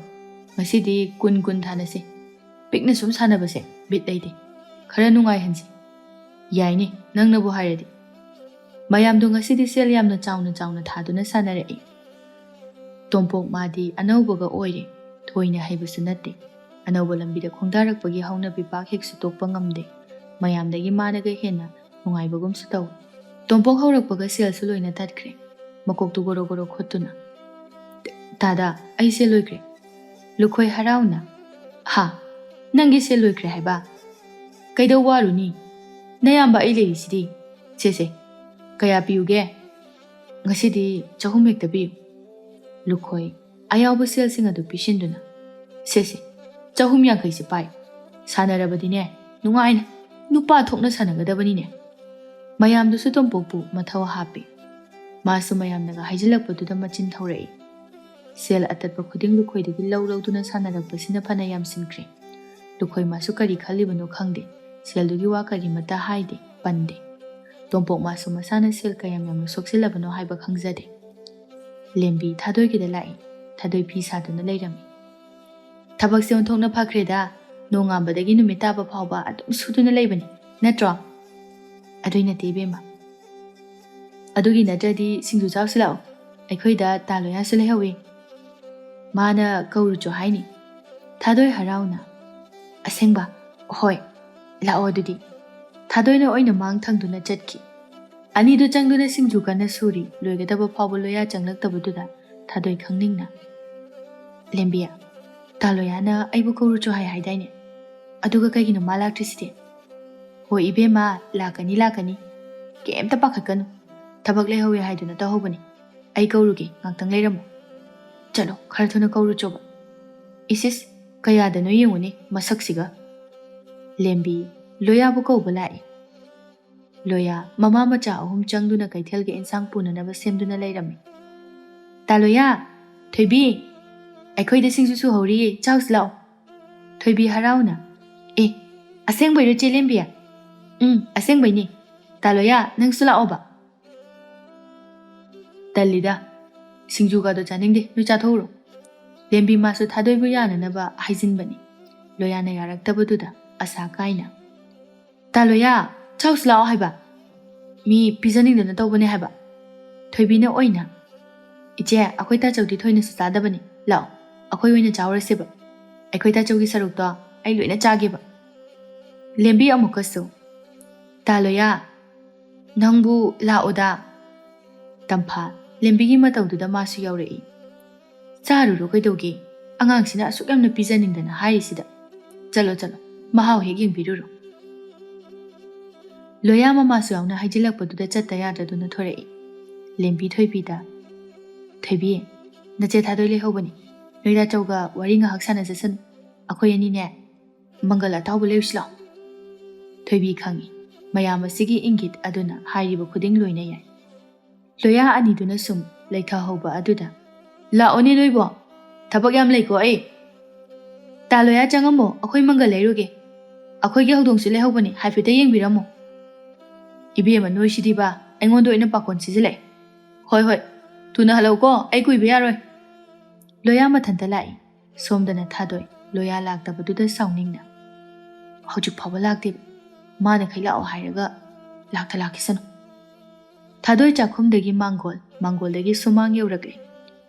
ꯉꯁꯤꯗꯤ ꯀꯨꯟ ꯀꯨꯟ ꯊꯥꯅꯁꯦ꯫ ꯄꯤꯛꯅ ꯁꯨꯝ ꯁꯥꯟꯅꯕꯁꯦ ꯕꯤꯠ ꯂꯩꯇꯦ꯫ ꯈꯔ ꯅꯨꯡꯉꯥꯏꯍꯟꯁꯤ꯫ ꯌꯥꯏꯅꯦ, ꯅꯪꯅꯕꯨ ꯍꯥꯏꯔꯗꯤ"꯫ ꯃꯌꯥꯝꯗꯣ ꯉꯁꯤꯗꯤ ꯁꯦꯜ ꯌꯥꯝꯅ ꯆꯥꯎꯅ ꯆꯥꯎꯅ ꯊꯥꯗꯨꯅ ꯁꯥꯟꯅꯔꯛꯏ꯫ ꯇꯣꯝꯄꯣꯛ ꯃꯥꯗꯤ ꯑꯅꯧꯕꯒ ꯑꯣꯏꯔꯦ, ꯊꯣꯏꯅ ꯍꯩꯕꯁꯨ ꯅꯠꯇꯦ꯫ ꯑꯅꯧꯕ ꯂꯝꯕꯤꯗ ꯈꯣꯡꯗꯥꯔꯛꯄꯒꯤ ꯍꯧꯅꯕꯤ ꯄꯥꯛ ꯍꯦꯛ ꯁꯨꯇꯣꯛꯄ ꯉꯝꯗꯦ꯫ ꯃꯌꯥꯝꯗꯒꯤ ꯃꯥꯅꯒ ꯍꯦꯟꯅ ꯅꯨꯡꯉꯥꯏꯕꯒꯨꯝꯁꯨ ꯇꯧꯏ꯫ ꯇꯣꯝꯄꯣꯛ ꯍꯧꯔꯛꯄꯒ ꯁꯦꯜꯁꯨ ꯂꯣꯏꯅ ꯇꯠꯈ꯭ꯔꯦ꯫ ꯃꯀꯣꯛꯇꯨ ꯒꯣꯔꯣ ꯒꯣꯔꯣ ꯈꯣꯠꯇꯨꯅ, "ꯇꯥꯗ, ꯑꯩ ꯁꯦꯜ ꯂꯣꯏꯈ꯭ꯔꯦ"꯫ ꯂꯨꯈꯣꯏ ꯍꯔꯥꯎꯅ, "ꯍꯥ? ꯅꯪꯒꯤ ꯁꯦꯜ ꯂꯣꯏꯈ꯭ꯔꯦ ꯍꯥꯏꯕ? ꯀꯩꯗꯧ ꯋꯥꯔꯨꯅꯤ? ꯅꯌꯥꯝꯕ ꯑꯩ ꯂꯩꯔꯤꯁꯤꯗꯤ꯫ ꯁꯦ, ꯁꯦ, ꯀꯌꯥ ꯄꯤꯌꯨꯒꯦ? ꯉꯁꯤꯗꯤ ꯆꯍꯨꯝ ꯍꯦꯛꯇ ꯄꯤꯌꯨ"꯫ ꯂꯨꯈꯣꯏ ꯑꯌꯥꯎꯕ ꯁꯦꯜꯁꯤꯡ ꯑꯗꯨ ꯄꯤꯁꯤꯟꯗꯨꯅ, "ꯁꯦ, ꯁꯦ, ꯆꯍꯨꯝ ꯌꯥꯡꯈꯩꯁꯦ ꯄꯥꯏ꯫ ꯁꯥꯟꯅꯔꯕꯗꯤꯅꯦ, ꯅꯨꯡꯉꯥꯏꯅ ꯅꯨꯄꯥ ꯊꯣꯛꯅ ꯁꯥꯟꯅꯒꯗꯕꯅꯤꯅꯦ"꯫ ꯃꯌꯥꯝꯗꯨꯁꯨ ꯇꯣꯝꯄꯣꯛꯄꯨ ꯃꯊꯧ ꯍꯥꯞꯄꯤ꯫ ꯃꯥꯁꯨ ꯃꯌꯥꯝꯅꯒ ꯍꯥꯏꯖꯤꯜꯂꯛꯄꯗꯨꯗ ꯃꯆꯤꯟ ꯊꯧꯔꯛꯏ꯫ ꯁꯦꯜ ꯑꯇꯠꯄ ꯈꯨꯗꯤꯡ ꯂꯨꯈꯣꯏꯗꯒꯤ ꯂꯧ ꯂꯧꯗꯨꯅ ꯁꯥꯟꯅꯔꯛꯄꯁꯤꯅ ꯐꯅ ꯌꯥꯝꯁꯤꯟꯈ꯭ꯔꯦ꯫ ꯂꯨꯈꯣꯏ ꯃꯥꯁꯨ ꯀꯔꯤ ꯈꯜꯂꯤꯕꯅꯣ ꯈꯪꯗꯦ꯫ ꯁꯦꯜꯗꯨꯒꯤ ꯋꯥ ꯀꯔꯤꯃꯠꯇ ꯍꯥꯏꯗꯦ, ꯄꯟꯗꯦ꯫ ꯇꯣꯝꯄꯣꯛ ꯃꯥꯁꯨ ꯃꯁꯥꯅ ꯁꯦꯜ ꯀꯌꯥꯝ ꯌꯥꯝꯅ ꯁꯣꯛꯆꯤꯜꯂꯕꯅꯣ ꯍꯥꯏꯕ ꯈꯪꯖꯗꯦ꯫ ꯂꯦꯝꯕꯤ ꯊꯥꯗꯣꯏꯒꯤꯗ ꯂꯥꯛꯏ꯫ ꯊꯥꯗꯣꯏ ꯐꯤ ꯁꯥꯗꯨꯅ ꯂꯩꯔꯝꯃꯤ꯫ "ꯊꯕꯛꯁꯦ ꯑꯣꯟꯊꯣꯛꯅ ꯐꯈ꯭ꯔꯦꯗ꯫ ꯅꯣꯡꯉꯥꯟꯕꯗꯒꯤ ꯅꯨꯃꯤꯠ ꯇꯥꯕ ꯐꯥꯎꯕ ꯑꯗꯨꯝ ꯁꯨꯗꯨꯅ ꯂꯩꯕꯅꯤ, ꯅꯠꯇ꯭ꯔꯣ?" "ꯑꯗꯨꯏ ꯅꯠꯇꯦ ꯏꯕꯦꯝꯃ꯫ ꯑꯗꯨꯒꯤ ꯅꯠꯇ꯭ꯔꯗꯤ ꯁꯤꯡꯖꯨ ꯆꯥꯎꯁꯤ ꯂꯥꯛꯑꯣ꯫ ꯑꯩꯈꯣꯏꯗ ꯇꯥ ꯂꯣꯌꯥꯁꯨ ꯂꯩꯍꯧꯋꯤ꯫ ꯃꯥꯅ ꯀꯧꯔꯨꯆꯣ ꯍꯥꯏꯅꯤ"꯫ ꯊꯥꯗꯣꯏ ꯍꯔꯥꯎꯅ, "ꯑꯁꯦꯡꯕ? ꯍꯣꯏ, ꯂꯥꯛꯑꯣ ꯑꯗꯨꯗꯤ"꯫ ꯊꯥꯗꯣꯏꯅ ꯑꯣꯏꯅ ꯃꯥꯡ ꯊꯪꯗꯨꯅ ꯆꯠꯈꯤ꯫ ꯑꯅꯤꯗꯨ ꯆꯪꯗꯨꯅ ꯁꯤꯡꯖꯨ ꯀꯟꯅ ꯁꯨꯔꯤ꯫ ꯂꯣꯏꯒꯗꯕ ꯐꯥꯎꯕ ꯂꯣꯌꯥ ꯆꯪꯂꯛꯇꯕꯗꯨꯗ ꯊꯥꯗꯣꯏ ꯈꯪꯅꯤꯡꯅ, "ꯂꯦꯝꯕꯤ, ꯇꯥ ꯂꯣꯌꯥꯅ ꯑꯩꯕꯨ ꯀꯧꯔꯨꯆꯣ ꯍꯥꯏ ꯍꯥꯏꯗꯥꯏꯅꯦ? ꯑꯗꯨꯒ ꯀꯩꯒꯤꯅꯣ ꯃꯥ ꯂꯥꯛꯇ꯭ꯔꯤꯁꯤꯗꯤ?" "ꯍꯣꯏ ꯏꯕꯦꯝꯃ, ꯂꯥꯛꯀꯅꯤ, ꯂꯥꯛꯀꯅꯤ꯫ ꯀꯩꯝꯇ ꯄꯥꯈꯠꯀꯅꯨ꯫ ꯊꯕꯛ ꯂꯩꯍꯧꯋꯦ ꯍꯥꯏꯗꯨꯅ ꯇꯧꯍꯧꯕꯅꯤ꯫ ꯑꯩ ꯀꯧꯔꯨꯒꯦ, ꯉꯥꯛꯇꯪ ꯂꯩꯔꯝꯃꯨ꯫ ꯆꯠꯂꯣ, ꯈꯔ ꯊꯨꯅ ꯀꯧꯔꯨꯆꯣꯕ꯫ ꯏꯁ ꯏꯁ, ꯀꯌꯥꯗꯅꯣ ꯌꯦꯡꯉꯨꯅꯦ ꯃꯁꯛꯁꯤꯒ"꯫ ꯂꯦꯝꯕꯤ ꯂꯣꯌꯥꯕꯨ ꯀꯧꯕ ꯂꯥꯛꯏ꯫ ꯂꯣꯌꯥ ꯃꯃꯥ ꯃꯆꯥ ꯑꯍꯨꯝ ꯆꯪꯗꯨꯅ ꯀꯩꯊꯦꯜꯒꯤ ꯏꯟꯁꯥꯡ ꯄꯨꯅꯅꯕ ꯁꯦꯝꯗꯨꯅ ꯂꯩꯔꯝꯃꯤ꯫ "ꯇꯥ ꯂꯣꯌꯥ! ꯊꯣꯏꯕꯤ!" "ꯑꯩꯈꯣꯏꯗ ꯁꯤꯡꯖꯨ ꯁꯨꯍꯧꯔꯤꯌꯦ, ꯆꯥꯎꯁꯤ ꯂꯥꯛꯑꯣ꯫" ꯊꯣꯏꯕꯤ ꯍꯔꯥꯎꯅ, "ꯑꯦ, ꯑꯁꯦꯡꯕꯩꯔꯣ ꯆꯦ ꯂꯦꯝꯕꯤ?" "ꯎꯝ, ꯑꯁꯦꯡꯕꯩꯅꯦ꯫ ꯇꯥꯂꯣꯌꯥ, ꯅꯪꯁꯨ ꯂꯥꯛꯑꯣꯕ꯫" "ꯇꯜꯂꯤꯗ, ꯁꯤꯡꯖꯨꯒꯗꯣ ꯆꯥꯅꯤꯡꯗꯦ, ꯅꯣꯏ ꯆꯥꯊꯣꯛꯎꯔꯣ꯫" ꯂꯦꯝꯕꯤ ꯃꯥꯁꯨ ꯊꯥꯗꯣꯏꯕꯨ ꯌꯥꯅꯅꯕ ꯍꯥꯏꯖꯤꯟꯕꯅꯤ꯫ ꯂꯣꯌꯥꯅ ꯌꯥꯔꯛꯇꯕꯗꯨꯗ ꯑꯁꯥ ꯀꯥꯏꯅ, "ꯇꯥꯂꯣꯌꯥ, ꯆꯥꯎꯁꯤ ꯂꯥꯛꯑꯣ ꯍꯥꯏꯕ꯫ ꯃꯤ ꯄꯤꯖꯅꯤꯡꯗꯅ ꯇꯧꯕꯅꯦ ꯍꯥꯏꯕ꯫" ꯊꯣꯏꯕꯤꯅ ꯑꯣꯏꯅ, "ꯏꯆꯦ, ꯑꯩꯈꯣꯏ ꯇꯥꯆꯧꯗꯤ ꯊꯣꯏꯅꯁꯨ ꯆꯥꯗꯕꯅꯤ꯫ ꯂꯥꯛꯑꯣ, ꯑꯩꯈꯣꯏ ꯑꯣꯏꯅ ꯆꯥꯎꯔꯁꯦꯕ꯫ ꯑꯩꯈꯣꯏ ꯇꯥꯆꯧꯒꯤ ꯁꯔꯨꯛꯇꯣ ꯑꯩ ꯂꯣꯏꯅ ꯆꯥꯒꯦꯕ꯫" ꯂꯦꯝꯕꯤ ꯑꯃꯨꯛꯀꯁꯨ, "ꯇꯥꯂꯣꯌꯥ, ꯅꯪꯕꯨ ꯂꯥꯛꯑꯣꯗ꯫" ꯇꯝꯐꯥ, ꯂꯦꯝꯕꯤꯒꯤ ꯃꯇꯧꯗꯨꯗ ꯃꯥꯁꯨ ꯌꯥꯎꯔꯛꯏ꯫ "ꯆꯥꯔꯨꯔꯣ ꯀꯩꯗꯧꯒꯦ? ꯑꯉꯥꯡꯁꯤꯅ ꯑꯁꯨꯛ ꯌꯥꯝꯅ ꯄꯤꯖꯅꯤꯡꯗꯅ ꯍꯥꯏꯔꯤꯁꯤꯗ꯫ ꯆꯠꯂꯣ, ꯆꯠꯂꯣ, ꯃꯍꯥꯎ ꯍꯦꯛ ꯌꯦꯡꯕꯤꯔꯨꯔꯣ꯫" ꯂꯣꯌꯥ ꯃꯃꯥꯁꯨ ꯌꯥꯎꯅ ꯍꯥꯏꯖꯤꯜꯂꯛꯄꯗꯨꯗ ꯆꯠꯇ ꯌꯥꯗ꯭ꯔꯗꯨꯅ ꯊꯣꯔꯛꯏ꯫ ꯂꯦꯝꯕꯤ ꯊꯣꯏꯕꯤꯗ, "ꯊꯣꯏꯕꯤ, ꯅꯆꯦ ꯊꯥꯗꯣꯏ ꯂꯩꯍꯧꯕꯅꯤ꯫ ꯅꯣꯏ ꯇꯥꯆꯧꯒ ꯋꯥꯔꯤ ꯉꯥꯏꯍꯥꯛ ꯁꯥꯟꯅꯖꯁꯅꯨ꯫ ꯑꯩꯈꯣꯏ ꯑꯅꯤꯅꯦ, ꯃꯪꯒꯜ ꯑꯇꯥꯎꯕ ꯂꯩꯔꯨꯁꯤ ꯂꯥꯛꯑꯣ꯫" ꯊꯣꯏꯕꯤ ꯈꯪꯏ, ꯃꯌꯥꯝ ꯑꯁꯤꯒꯤ ꯏꯪꯒꯤꯠ ꯑꯗꯨꯅ ꯍꯥꯏꯔꯤꯕ ꯈꯨꯗꯤꯡ ꯂꯣꯏꯅ ꯌꯥꯏ꯫ ꯂꯣꯌꯥ ꯑꯅꯤꯗꯨꯅ ꯁꯨꯝ ꯂꯩꯊꯍꯧꯕ ꯑꯗꯨꯗ, "ꯂꯥꯛꯑꯣꯅꯦ ꯅꯣꯏꯕꯣ, ꯊꯕꯛ ꯌꯥꯝ ꯂꯩꯀꯣ ꯑꯩ꯫" "ꯇꯥ ꯂꯣꯌꯥ, ꯆꯪꯉꯝꯃꯣ, ꯑꯩꯈꯣꯏ ꯃꯪꯒꯜ ꯂꯩꯔꯨꯒꯦ꯫ ꯑꯩꯈꯣꯏꯒꯤ ꯍꯧꯗꯣꯡꯁꯨ ꯂꯩꯍꯧꯕꯅꯤ, ꯍꯥꯏꯐꯦꯠꯇ ꯌꯦꯡꯕꯤꯔꯝꯃꯣ꯫" "ꯏꯕꯦꯝꯃ ꯅꯣꯏꯁꯤꯗꯤꯕ, ꯑꯩꯉꯣꯟꯗ ꯑꯣꯏꯅ ꯄꯥꯈꯣꯟ ꯁꯤꯖꯤꯜꯂꯛꯑꯦ꯫ ꯍꯣꯏ, ꯍꯣꯏ, ꯊꯨꯅ ꯍꯜꯂꯛꯎꯀꯣ, ꯑꯩ ꯀꯨꯏꯕ ꯌꯥꯔꯣꯏ꯫" ꯂꯣꯌꯥ ꯃꯊꯟꯇ ꯂꯥꯛꯏ꯫ ꯁꯣꯝꯗꯅ ꯊꯥꯗꯣꯏ, ꯂꯣꯌꯥ ꯂꯥꯛꯇꯕꯗꯨꯗ ꯁꯥꯎꯅꯤꯡꯅ, "ꯍꯧꯖꯤꯛ ꯐꯥꯎꯕ ꯂꯥꯛꯇꯦꯕ꯫ ꯃꯥꯅ ꯈꯩ ꯂꯥꯛꯑꯣ ꯍꯥꯏꯔꯒ ꯂꯥꯛꯇ ꯂꯥꯛꯈꯤꯁꯅꯨ꯫" ꯊꯥꯗꯣꯏ ꯆꯥꯛꯈꯨꯝꯗꯒꯤ ꯃꯥꯡꯒꯣꯜ, ꯃꯥꯡꯒꯣꯜꯗꯒꯤ ꯁꯨꯃꯥꯡ ꯌꯧꯔꯛꯂꯦ꯫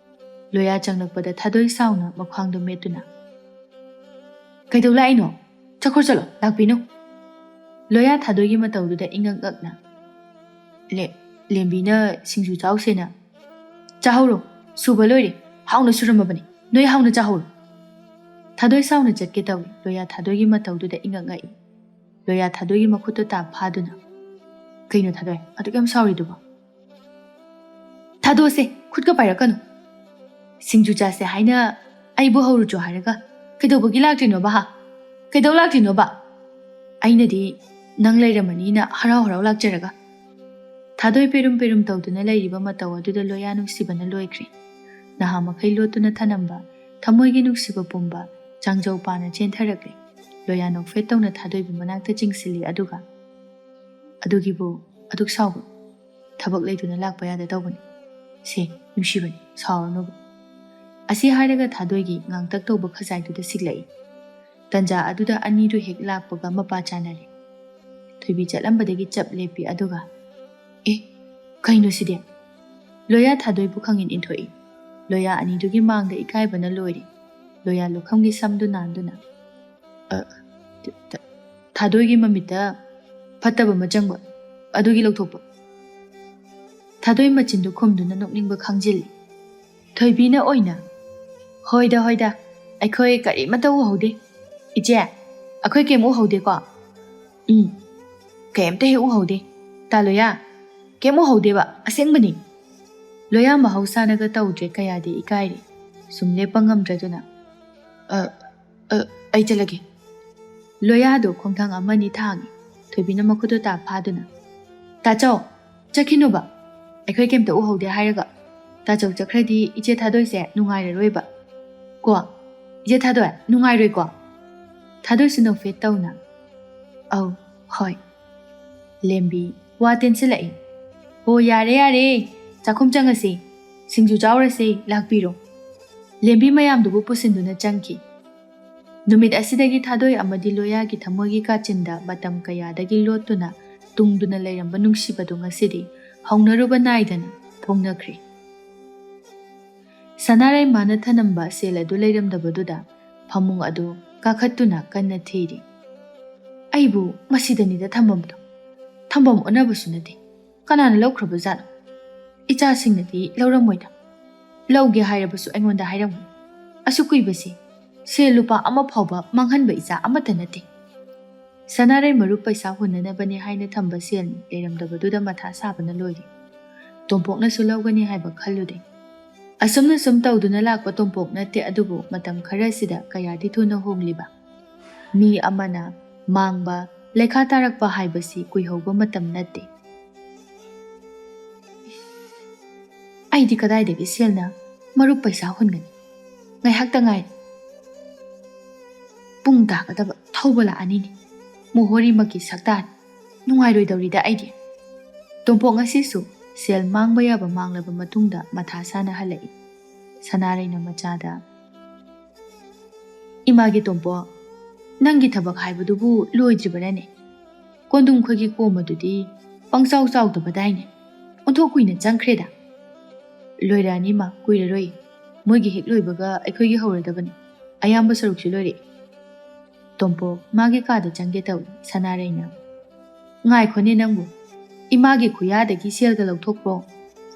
ꯂꯣꯌꯥ ꯆꯪꯂꯛꯄꯗ ꯊꯥꯗꯣꯏ ꯁꯥꯎꯅ ꯃꯈ꯭ꯋꯥꯡꯗꯣ ꯃꯦꯠꯇꯨꯅ, "ꯀꯩꯗꯧ ꯂꯥꯛꯏꯅꯣ? ꯆꯠꯈ꯭ꯔꯣ ꯆꯠꯂꯣ, ꯂꯥꯛꯄꯤꯅꯨ꯫" ꯂꯣꯌꯥ ꯊꯥꯗꯣꯏꯒꯤ ꯃꯇꯧꯗꯨꯗ ꯏꯉꯛ ꯉꯛꯅ, "ꯂꯦ-, ꯂꯦꯝꯕꯤꯅ ꯁꯤꯡꯖꯨ ꯆꯥꯎꯁꯦꯅ꯫ ꯆꯥꯍꯧꯔꯣ, ꯁꯨꯕ ꯂꯣꯏꯔꯦ, ꯍꯥꯎꯅ ꯁꯨꯔꯝꯃꯕꯅꯤ, ꯅꯣꯏ ꯍꯥꯎꯅ ꯆꯥꯍꯧꯔꯣ꯫" ꯊꯥꯗꯣꯏ ꯁꯥꯎꯅ ꯆꯠꯀꯦ ꯇꯧꯏ, ꯂꯣꯌꯥ ꯊꯥꯗꯣꯏꯒꯤ ꯃꯇꯧꯗꯨꯗ ꯏꯉꯛ ꯉꯛꯏ꯫ ꯂꯣꯌꯥ ꯊꯥꯗꯣꯏꯒꯤ ꯃꯈꯨꯠꯇꯨ ꯇꯥꯞ ꯐꯥꯗꯨꯅ, "ꯀꯩꯅꯣ ꯊꯥꯗꯣꯏ, ꯑꯗꯨꯛ ꯌꯥꯝ ꯁꯥꯎꯔꯤꯗꯨꯕꯣ?" "ꯊꯥꯗꯣꯁꯦ, ꯈꯨꯠꯀ ꯄꯥꯏꯔꯛꯀꯅꯨ꯫ ꯁꯤꯡꯖꯨ ꯆꯥꯁꯦ ꯍꯥꯏꯅ ꯑꯩꯕꯨ ꯍꯧꯔꯨꯆꯣ ꯍꯥꯏꯔꯒ ꯀꯩꯗꯧꯕꯒꯤ ꯂꯥꯛꯇ꯭ꯔꯤꯅꯣꯕ, ꯍꯥ? ꯀꯩꯗꯧ ꯂꯥꯛꯇ꯭ꯔꯤꯅꯣꯕ? ꯑꯩꯅꯗꯤ ꯅꯪ ꯂꯩꯔꯝꯃꯅꯤꯅ ꯍꯔꯥꯎ ꯍꯔꯥꯎ ꯂꯥꯛꯆꯔꯒ꯫" ꯊꯥꯗꯣꯏ ꯄꯦꯔꯨꯝ ꯄꯦꯔꯨꯝ ꯇꯧꯗꯨꯅ ꯂꯩꯔꯤꯕ ꯃꯇꯧ ꯑꯗꯨꯗ ꯂꯣꯌꯥ ꯅꯨꯡꯁꯤꯕꯅ ꯂꯣꯏꯈ꯭ꯔꯦ꯫ ꯅꯍꯥ ꯃꯈꯩ ꯂꯣꯠꯇꯨꯅ ꯊꯅꯝꯕ ꯊꯃꯣꯏꯒꯤ ꯅꯨꯡꯁꯤꯕ ꯄꯨꯝꯕ ꯆꯥꯡꯖꯧ ꯄꯥꯅ ꯆꯦꯟꯊꯔꯛꯂꯦ꯫ ꯂꯣꯌꯥ ꯅꯣꯛꯐꯦꯠ ꯇꯧꯅ ꯊꯥꯗꯣꯏꯕꯤ ꯃꯅꯥꯛꯇ ꯆꯤꯡꯁꯤꯜꯂꯤ, ꯑꯗꯨꯒ, "ꯑꯗꯨꯒꯤꯕꯨ ꯑꯗꯨꯛ ꯁꯥꯎꯕ? ꯊꯕꯛ ꯂꯩꯇꯨꯅ ꯂꯥꯛꯄ ꯌꯥꯗ ꯇꯧꯕꯅꯤ꯫ ꯁꯦ, ꯅꯨꯡꯁꯤꯕꯅꯤ, ꯁꯥꯎꯔꯅꯨꯕ"꯫ ꯑꯁꯤ ꯍꯥꯏꯔꯒ ꯊꯥꯗꯣꯏꯒꯤ ꯉꯥꯡꯇꯛ ꯇꯧꯕ ꯈꯖꯥꯏꯗꯨꯗ ꯁꯤꯛꯂꯛꯏ꯫ ꯇꯟꯖꯥ ꯑꯗꯨꯗ ꯑꯅꯤꯗꯨ ꯍꯦꯛ ꯂꯥꯛꯄꯒ ꯃꯄꯥ ꯆꯥꯅꯔꯦ꯫ ꯊꯣꯏꯕꯤ ꯆꯠꯂꯝꯕꯗꯒꯤ ꯆꯞ ꯂꯦꯞꯄꯤ, ꯑꯗꯨꯒ, "ꯑꯦ, ꯀꯩꯅꯣ ꯁꯤꯗꯤ?" ꯂꯣꯌꯥ ꯊꯥꯗꯣꯏꯕꯨ ꯈꯪꯏꯟ ꯏꯟꯊꯣꯛꯏ꯫ ꯂꯣꯌꯥ ꯑꯅꯤꯗꯨꯒꯤ ꯃꯥꯡꯗ ꯏꯀꯥꯏꯕꯅ ꯂꯣꯏꯔꯦ꯫ ꯂꯣꯌꯥ ꯂꯨꯈꯝꯒꯤ ꯁꯝꯗꯨ ꯅꯥꯟꯗꯨꯅ, "ꯑ, ꯊ-, ꯊ-, ꯊꯥꯗꯣꯏꯒꯤ ꯃꯃꯤꯠꯇ ꯐꯠꯇꯕ ꯑꯃ ꯆꯪꯕ, ꯑꯗꯨꯒꯤ ꯂꯧꯊꯣꯛꯄ"꯫ ꯊꯥꯗꯣꯏ ꯃꯆꯤꯟꯗꯨ ꯈꯨꯝꯗꯨꯅ ꯅꯣꯛꯅꯤꯡꯕ ꯈꯪꯖꯤꯜꯂꯤ꯫ ꯊꯣꯏꯕꯤꯅ ꯑꯣꯏꯅ, "ꯍꯣꯏꯗ, ꯍꯣꯏꯗ, ꯑꯩꯈꯣꯏ ꯀꯔꯤꯃꯠꯇ ꯎꯍꯧꯗꯦ꯫ ꯏꯆꯦ, ꯑꯩꯈꯣꯏ ꯀꯩꯝ ꯎꯍꯧꯗꯦꯀꯣ?" "ꯎꯝ, ꯀꯩꯝꯇ ꯍꯦꯛ ꯎꯍꯧꯗꯦ꯫ ꯇꯥ ꯂꯣꯌꯥ, ꯀꯩꯝ ꯎꯍꯧꯗꯦꯕ, ꯑꯁꯦꯡꯕꯅꯤ"꯫ ꯂꯣꯌꯥ ꯃꯍꯧꯁꯥꯅꯒ ꯇꯧꯗ꯭ꯔꯦ, ꯀꯌꯥꯗꯤ ꯏꯀꯥꯏꯔꯦ꯫ ꯁꯨꯝ ꯂꯦꯞꯄ ꯉꯝꯗ꯭ꯔꯗꯨꯅ, "ꯑ, ꯑ, ꯑꯩ ꯆꯠꯂꯒꯦ"꯫ ꯂꯣꯌꯥꯗꯣ ꯈꯣꯡꯊꯥꯡ ꯑꯃꯅꯤ ꯊꯥꯡꯉꯤ꯫ ꯊꯣꯏꯕꯤꯅ ꯃꯈꯨꯠꯇꯨ ꯇꯥ ꯐꯥꯗꯨꯅ, "ꯇꯥꯆꯧ, ꯆꯠꯈꯤꯅꯨꯕ꯫ ꯑꯩꯈꯣꯏ ꯀꯩꯝꯇ ꯎꯍꯧꯗꯦ ꯍꯥꯏꯔꯒ꯫ ꯇꯥꯆꯧ ꯆꯠꯈ꯭ꯔꯗꯤ ꯏꯆꯦ ꯊꯥꯗꯣꯏꯁꯦ ꯅꯨꯡꯉꯥꯏꯔꯔꯣꯏꯕ꯫ ꯀꯣ? ꯏꯆꯦ ꯊꯥꯗꯣꯏ, ꯅꯨꯡꯉꯥꯏꯔꯣꯏꯀꯣ?" ꯊꯥꯗꯣꯏꯁꯨ ꯅꯣꯛꯐꯦꯠ ꯇꯧꯅ, "ꯑꯧ, ꯍꯣꯏ"꯫ ꯂꯦꯝꯕꯤ ꯋꯥ ꯇꯦꯟꯁꯤꯜꯂꯛꯏ꯫ "ꯍꯣ, ꯌꯥꯔꯦ, ꯌꯥꯔꯦ, ꯆꯥꯛꯈꯨꯝ ꯆꯪꯉꯁꯤ, ꯁꯤꯡꯖꯨ ꯆꯥꯎꯔꯁꯤ, ꯂꯥꯛꯄꯤꯔꯣ"꯫ ꯂꯦꯝꯕꯤ ꯃꯌꯥꯝꯗꯨꯕꯨ ꯄꯨꯁꯤꯟꯗꯨꯅ ꯆꯪꯈꯤ꯫ ꯅꯨꯃꯤꯠ ꯑꯁꯤꯗꯒꯤ ꯊꯥꯗꯣꯏ ꯑꯃꯗꯤ ꯂꯣꯌꯥꯒꯤ ꯊꯃꯣꯏꯒꯤ ꯀꯥꯆꯤꯟꯗ ꯃꯇꯝ ꯀꯌꯥꯗꯒꯤ ꯂꯣꯠꯇꯨꯅ ꯇꯨꯡꯗꯨꯅ ꯂꯩꯔꯝꯕ ꯅꯨꯡꯁꯤꯕꯗꯨ ꯉꯁꯤꯗꯤ ꯍꯧꯅꯔꯨꯕ ꯅꯥꯏꯗꯅ ꯐꯣꯡꯅꯈ꯭ꯔꯦ꯫ ꯁꯅꯥꯔꯩꯃꯥꯅ ꯊꯅꯝꯕ ꯁꯦꯜ ꯑꯗꯨ ꯂꯩꯔꯝꯗꯕꯗꯨꯗ ꯐꯃꯨꯡ ꯑꯗꯨ ꯀꯥꯈꯠꯇꯨꯅ ꯀꯟꯅ ꯊꯤꯔꯤ꯫ "ꯑꯩꯕꯨ ꯃꯁꯤꯗꯅꯤꯗ ꯊꯝꯐꯝꯗꯣ꯫ ꯊꯝꯐꯝ ꯑꯣꯟꯅꯕꯁꯨ ꯅꯠꯇꯦ꯫ ꯀꯅꯥꯅ ꯂꯧꯈ꯭ꯔꯕꯖꯥꯠꯅꯣ? ꯏꯆꯥꯁꯤꯡꯅꯗꯤ ꯂꯧꯔꯝꯃꯣꯏꯗ꯫ ꯂꯧꯒꯦ ꯍꯥꯏꯔꯕꯁꯨ ꯑꯩꯉꯣꯟꯗ ꯍꯥꯏꯔꯝꯃꯣꯏ꯫ ꯑꯁꯨꯛ ꯀꯨꯏꯕꯁꯤ ꯁꯦꯜ ꯂꯨꯄꯥ ꯑꯃ ꯐꯥꯎꯕ ꯃꯥꯡꯍꯟꯕ ꯏꯆꯥ ꯑꯃꯠꯇ ꯅꯠꯇꯦ"꯫ ꯁꯅꯥꯔꯩ ꯃꯔꯨꯞ ꯄꯩꯁꯥ ꯍꯨꯟꯅꯅꯕꯅꯤ ꯍꯥꯏꯅ ꯊꯝꯕ ꯁꯦꯜꯅꯤ, ꯂꯩꯔꯝꯗꯕꯗꯨꯗ ꯃꯊꯥ ꯁꯥꯕꯅ ꯂꯣꯏꯔꯦ꯫ ꯇꯣꯝꯄꯣꯛꯅꯁꯨ ꯂꯧꯒꯅꯤ ꯍꯥꯏꯕ ꯈꯜꯂꯨꯗꯦ꯫ ꯑꯁꯨꯝꯅ ꯁꯨꯝ ꯇꯧꯗꯨꯅ ꯂꯥꯛꯄ ꯇꯣꯝꯄꯣꯛ ꯅꯠꯇꯦ, ꯑꯗꯨꯕꯨ ꯃꯇꯝ ꯈꯔꯁꯤꯗ ꯀꯌꯥꯗꯤ ꯊꯨꯅ ꯍꯣꯡꯂꯤꯕ꯫ ꯃꯤ ꯑꯃꯅ ꯃꯥꯡꯕ, ꯂꯩꯈꯥ ꯇꯥꯔꯛꯄ ꯍꯥꯏꯕꯁꯤ ꯀꯨꯏꯍꯧꯕ ꯃꯇꯝ ꯅꯠꯇꯦ꯫ "ꯑꯩꯗꯤ ꯀꯗꯥꯏꯗꯒꯤ ꯁꯦꯜꯅ ꯃꯔꯨꯞ ꯄꯩꯁꯥ ꯍꯨꯟꯒꯅꯤ? ꯉꯥꯏꯍꯥꯛꯇ ꯉꯥꯏꯔꯦ꯫ ꯄꯨꯡ ꯇꯥꯒꯗꯕ ꯊꯧꯕ ꯂꯥꯛꯑꯅꯤꯅꯦ꯫ ꯃꯣꯍꯣꯔꯤꯃꯛꯀꯤ ꯁꯛꯇꯥꯅꯤ꯫ ꯅꯨꯡꯉꯥꯏꯔꯣꯏꯗꯧꯔꯤꯗ ꯑꯩꯗꯤ꯫ ꯇꯣꯝꯄꯣꯛ ꯉꯁꯤꯁꯨ ꯁꯦꯜ ꯃꯥꯡꯕ ꯌꯥꯕ ꯃꯥꯡꯂꯕ ꯃꯇꯨꯡꯗ ꯃꯊꯥ ꯁꯥꯅ ꯍꯜꯂꯛꯏ꯫ ꯁꯅꯥꯔꯩꯅ ꯃꯆꯥꯗ, "ꯏꯃꯥꯒꯤ ꯇꯣꯝꯄꯣꯛ, ꯅꯪꯒꯤ ꯊꯕꯛ ꯍꯥꯏꯕꯗꯨꯕꯨ ꯂꯣꯏꯗ꯭ꯔꯤꯕꯔꯅꯦ? ꯀꯣꯟꯗꯨꯝ ꯈꯣꯏꯒꯤ ꯀꯣꯝ ꯑꯗꯨꯗꯤ ꯄꯪꯆꯥꯎ ꯆꯥꯎꯗꯕꯗꯥꯏꯅꯦ? ꯑꯣꯟꯊꯣꯛ ꯀꯨꯏꯅ ꯆꯪꯈ꯭ꯔꯦꯗ꯫" "ꯂꯣꯏꯔꯛꯑꯅꯤ ꯏꯃꯥ, ꯀꯨꯏꯔꯔꯣꯏ꯫ ꯃꯣꯏꯒꯤ ꯍꯦꯛ ꯂꯣꯏꯕꯒ ꯑꯩꯈꯣꯏꯒꯤ ꯍꯧꯔꯗꯕꯅꯤ꯫ ꯑꯌꯥꯝꯕ ꯁꯔꯨꯛꯁꯨ ꯂꯣꯏꯔꯛꯑꯦ꯫" ꯇꯣꯝꯄꯣꯛ ꯃꯥꯒꯤ ꯀꯥꯗ ꯆꯪꯒꯦ ꯇꯧꯏ꯫ ꯁꯅꯥꯔꯩꯅ, "ꯉꯥꯏꯈꯣꯅꯦ ꯅꯪꯕꯨ꯫ ꯏꯃꯥꯒꯤ ꯈꯨꯌꯥꯗꯒꯤ ꯁꯦꯜꯒ ꯂꯧꯊꯣꯛꯄ꯭ꯔꯣ?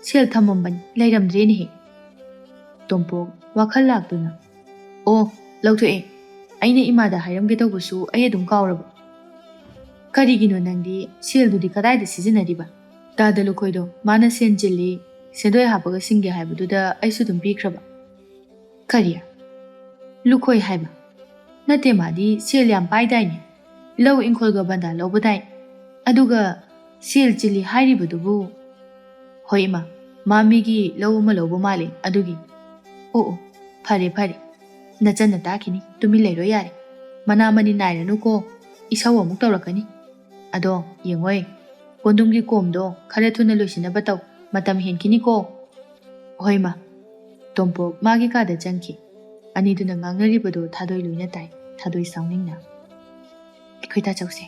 ꯁꯦꯜ ꯊꯝꯃꯝꯕꯅꯤ, ꯂꯩꯔꯝꯗ꯭ꯔꯦꯅꯦꯍꯦ꯫" ꯇꯣꯝꯄꯣꯛ ꯋꯥꯈꯜ ꯂꯥꯛꯇꯨꯅ, "ꯑꯣ, ꯂꯧꯊꯣꯛꯑꯦ꯫ ꯑꯩꯅ ꯏꯃꯥꯗ ꯍꯥꯏꯔꯝꯒꯦ ꯇꯧꯕꯁꯨ ꯑꯩ ꯑꯗꯨꯝ ꯀꯥꯎꯔꯕ꯫" "ꯀꯔꯤꯒꯤꯅꯣ ꯅꯪꯗꯤ ꯁꯦꯜꯗꯨꯗꯤ ꯀꯗꯥꯏꯗ ꯁꯤꯖꯤꯟꯅꯔꯤꯕ?" "ꯇꯥꯗ ꯂꯨꯈꯣꯏꯗꯣ ꯃꯥꯅ ꯁꯦꯟ ꯆꯤꯜꯂꯤ, ꯁꯦꯟꯗꯣꯏ ꯍꯥꯞꯄꯒ ꯁꯤꯡꯒꯦ ꯍꯥꯏꯕꯗꯨꯗ ꯑꯩꯁꯨ ꯑꯗꯨꯝ ꯄꯤꯈ꯭ꯔꯕ꯫" "ꯀꯔꯤ? ꯂꯨꯈꯣꯏ ꯍꯥꯏꯕ? ꯅꯠꯇꯦ, ꯃꯥꯗꯤ ꯁꯦꯜ ꯌꯥꯝ ꯄꯥꯏꯗꯥꯏꯅꯦ? ꯂꯧ ꯏꯪꯈꯣꯜꯒ ꯕꯟꯗꯥ ꯂꯧꯕꯗꯥꯏ? ꯑꯗꯨꯒ ꯁꯦꯜ ꯆꯤꯜꯂꯤ ꯍꯥꯏꯔꯤꯕꯗꯨꯕꯨ?" "ꯍꯣꯏ ꯏꯃꯥ, ꯃꯥ ꯃꯤꯒꯤ ꯂꯧ ꯑꯃ ꯂꯧꯕ ꯃꯥꯜꯂꯦ ꯑꯗꯨꯒꯤ꯫" "ꯑꯣ ꯑꯣ, ꯐꯔꯦ ꯐꯔꯦ, ꯅꯆꯟꯅ ꯇꯥꯈꯤꯅꯤ, ꯇꯨꯃꯤꯟ ꯂꯩꯔꯣ ꯌꯥꯔꯦ꯫ ꯃꯅꯥ ꯃꯅꯤ ꯅꯥꯏꯔꯅꯨꯀꯣ, ꯏꯁꯧ ꯑꯃꯨꯛ ꯇꯧꯔꯛꯀꯅꯤ꯫ ꯑꯗꯣ ꯌꯦꯡꯉꯣꯏ, ꯀꯣꯟꯗꯨꯝꯒꯤ ꯀꯣꯝꯗꯣ ꯈꯔ ꯊꯨꯅ ꯂꯣꯏꯁꯤꯟꯅꯕ ꯇꯧ, ꯃꯇꯝ ꯍꯦꯟꯈꯤꯅꯤꯀꯣ꯫" "ꯍꯣꯏ ꯃꯥ꯫" ꯇꯣꯝꯄꯣꯛ ꯃꯥꯒꯤ ꯀꯥꯗ ꯆꯪꯈꯤ꯫ ꯑꯅꯤꯗꯨꯅ ꯉꯥꯡꯅꯔꯤꯕꯗꯨ ꯊꯥꯗꯣꯏ ꯂꯣꯏꯅ ꯇꯥꯏ꯫ ꯊꯥꯗꯣꯏ ꯁꯥꯎꯅꯤꯡꯅ, "ꯑꯩꯈꯣꯏ ꯇꯥꯆꯧꯁꯦ,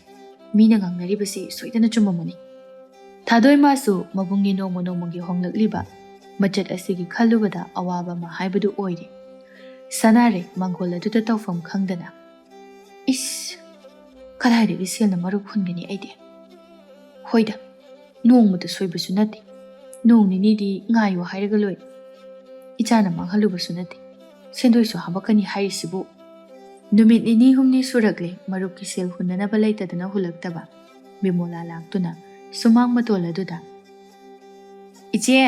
ꯃꯤꯅ ꯉꯥꯡꯅꯔꯤꯕꯁꯤ ꯁꯣꯏꯗꯅ ꯆꯨꯝꯃꯝꯃꯅꯤ꯫" ꯊꯥꯗꯣꯏ ꯃꯥꯁꯨ ꯃꯕꯨꯡꯒꯤ ꯅꯣꯡꯃ ꯅꯣꯡꯃꯒꯤ ꯍꯣꯡꯂꯛꯂꯤꯕ ꯃꯆꯠ ꯑꯁꯤꯒꯤ ꯈꯜꯂꯨꯕꯗ ꯑꯋꯥꯕ ꯑꯃ ꯍꯥꯏꯕꯗꯨ ꯑꯣꯏꯔꯦ꯫ ꯁꯅꯥꯔꯩ ꯃꯪꯒꯣꯜ ꯑꯗꯨꯗ ꯇꯧꯐꯝ ꯈꯪꯗꯅ, "ꯏꯁ, ꯀꯗꯥꯏꯗꯒꯤ ꯁꯦꯜꯅ ꯃꯔꯨꯞ ꯍꯨꯟꯒꯅꯤ ꯑꯩꯗꯤ? ꯍꯣꯏꯗ, ꯅꯣꯡꯃꯇ ꯁꯣꯏꯕꯁꯨ ꯅꯠꯇꯦ꯫ ꯅꯣꯡ ꯅꯤꯅꯤꯗꯤ ꯉꯥꯏꯌꯨ ꯍꯥꯏꯔꯒ ꯂꯣꯏꯔꯦ꯫ ꯏꯆꯥꯅ ꯃꯥꯡꯍꯜꯂꯨꯕꯁꯨ ꯅꯠꯇꯦ꯫ ꯁꯦꯟꯗꯣꯏꯁꯨ ꯍꯥꯄꯛꯀꯅꯤ ꯍꯥꯏꯔꯤꯁꯤꯕꯨ꯫" ꯅꯨꯃꯤꯠ ꯅꯤꯅꯤ ꯍꯨꯝꯅꯤ ꯁꯨꯔꯛꯂꯦ ꯃꯔꯨꯞꯀꯤ ꯁꯦꯜ ꯍꯨꯟꯅꯅꯕ ꯂꯩꯇꯗꯅ ꯍꯨꯜꯂꯛꯇꯕ꯫ ꯕꯤꯃꯣꯂꯥ ꯂꯥꯛꯇꯨꯅ ꯁꯨꯃꯥꯡ ꯃꯇꯣꯜ ꯑꯗꯨꯗ, "ꯏꯆꯦ!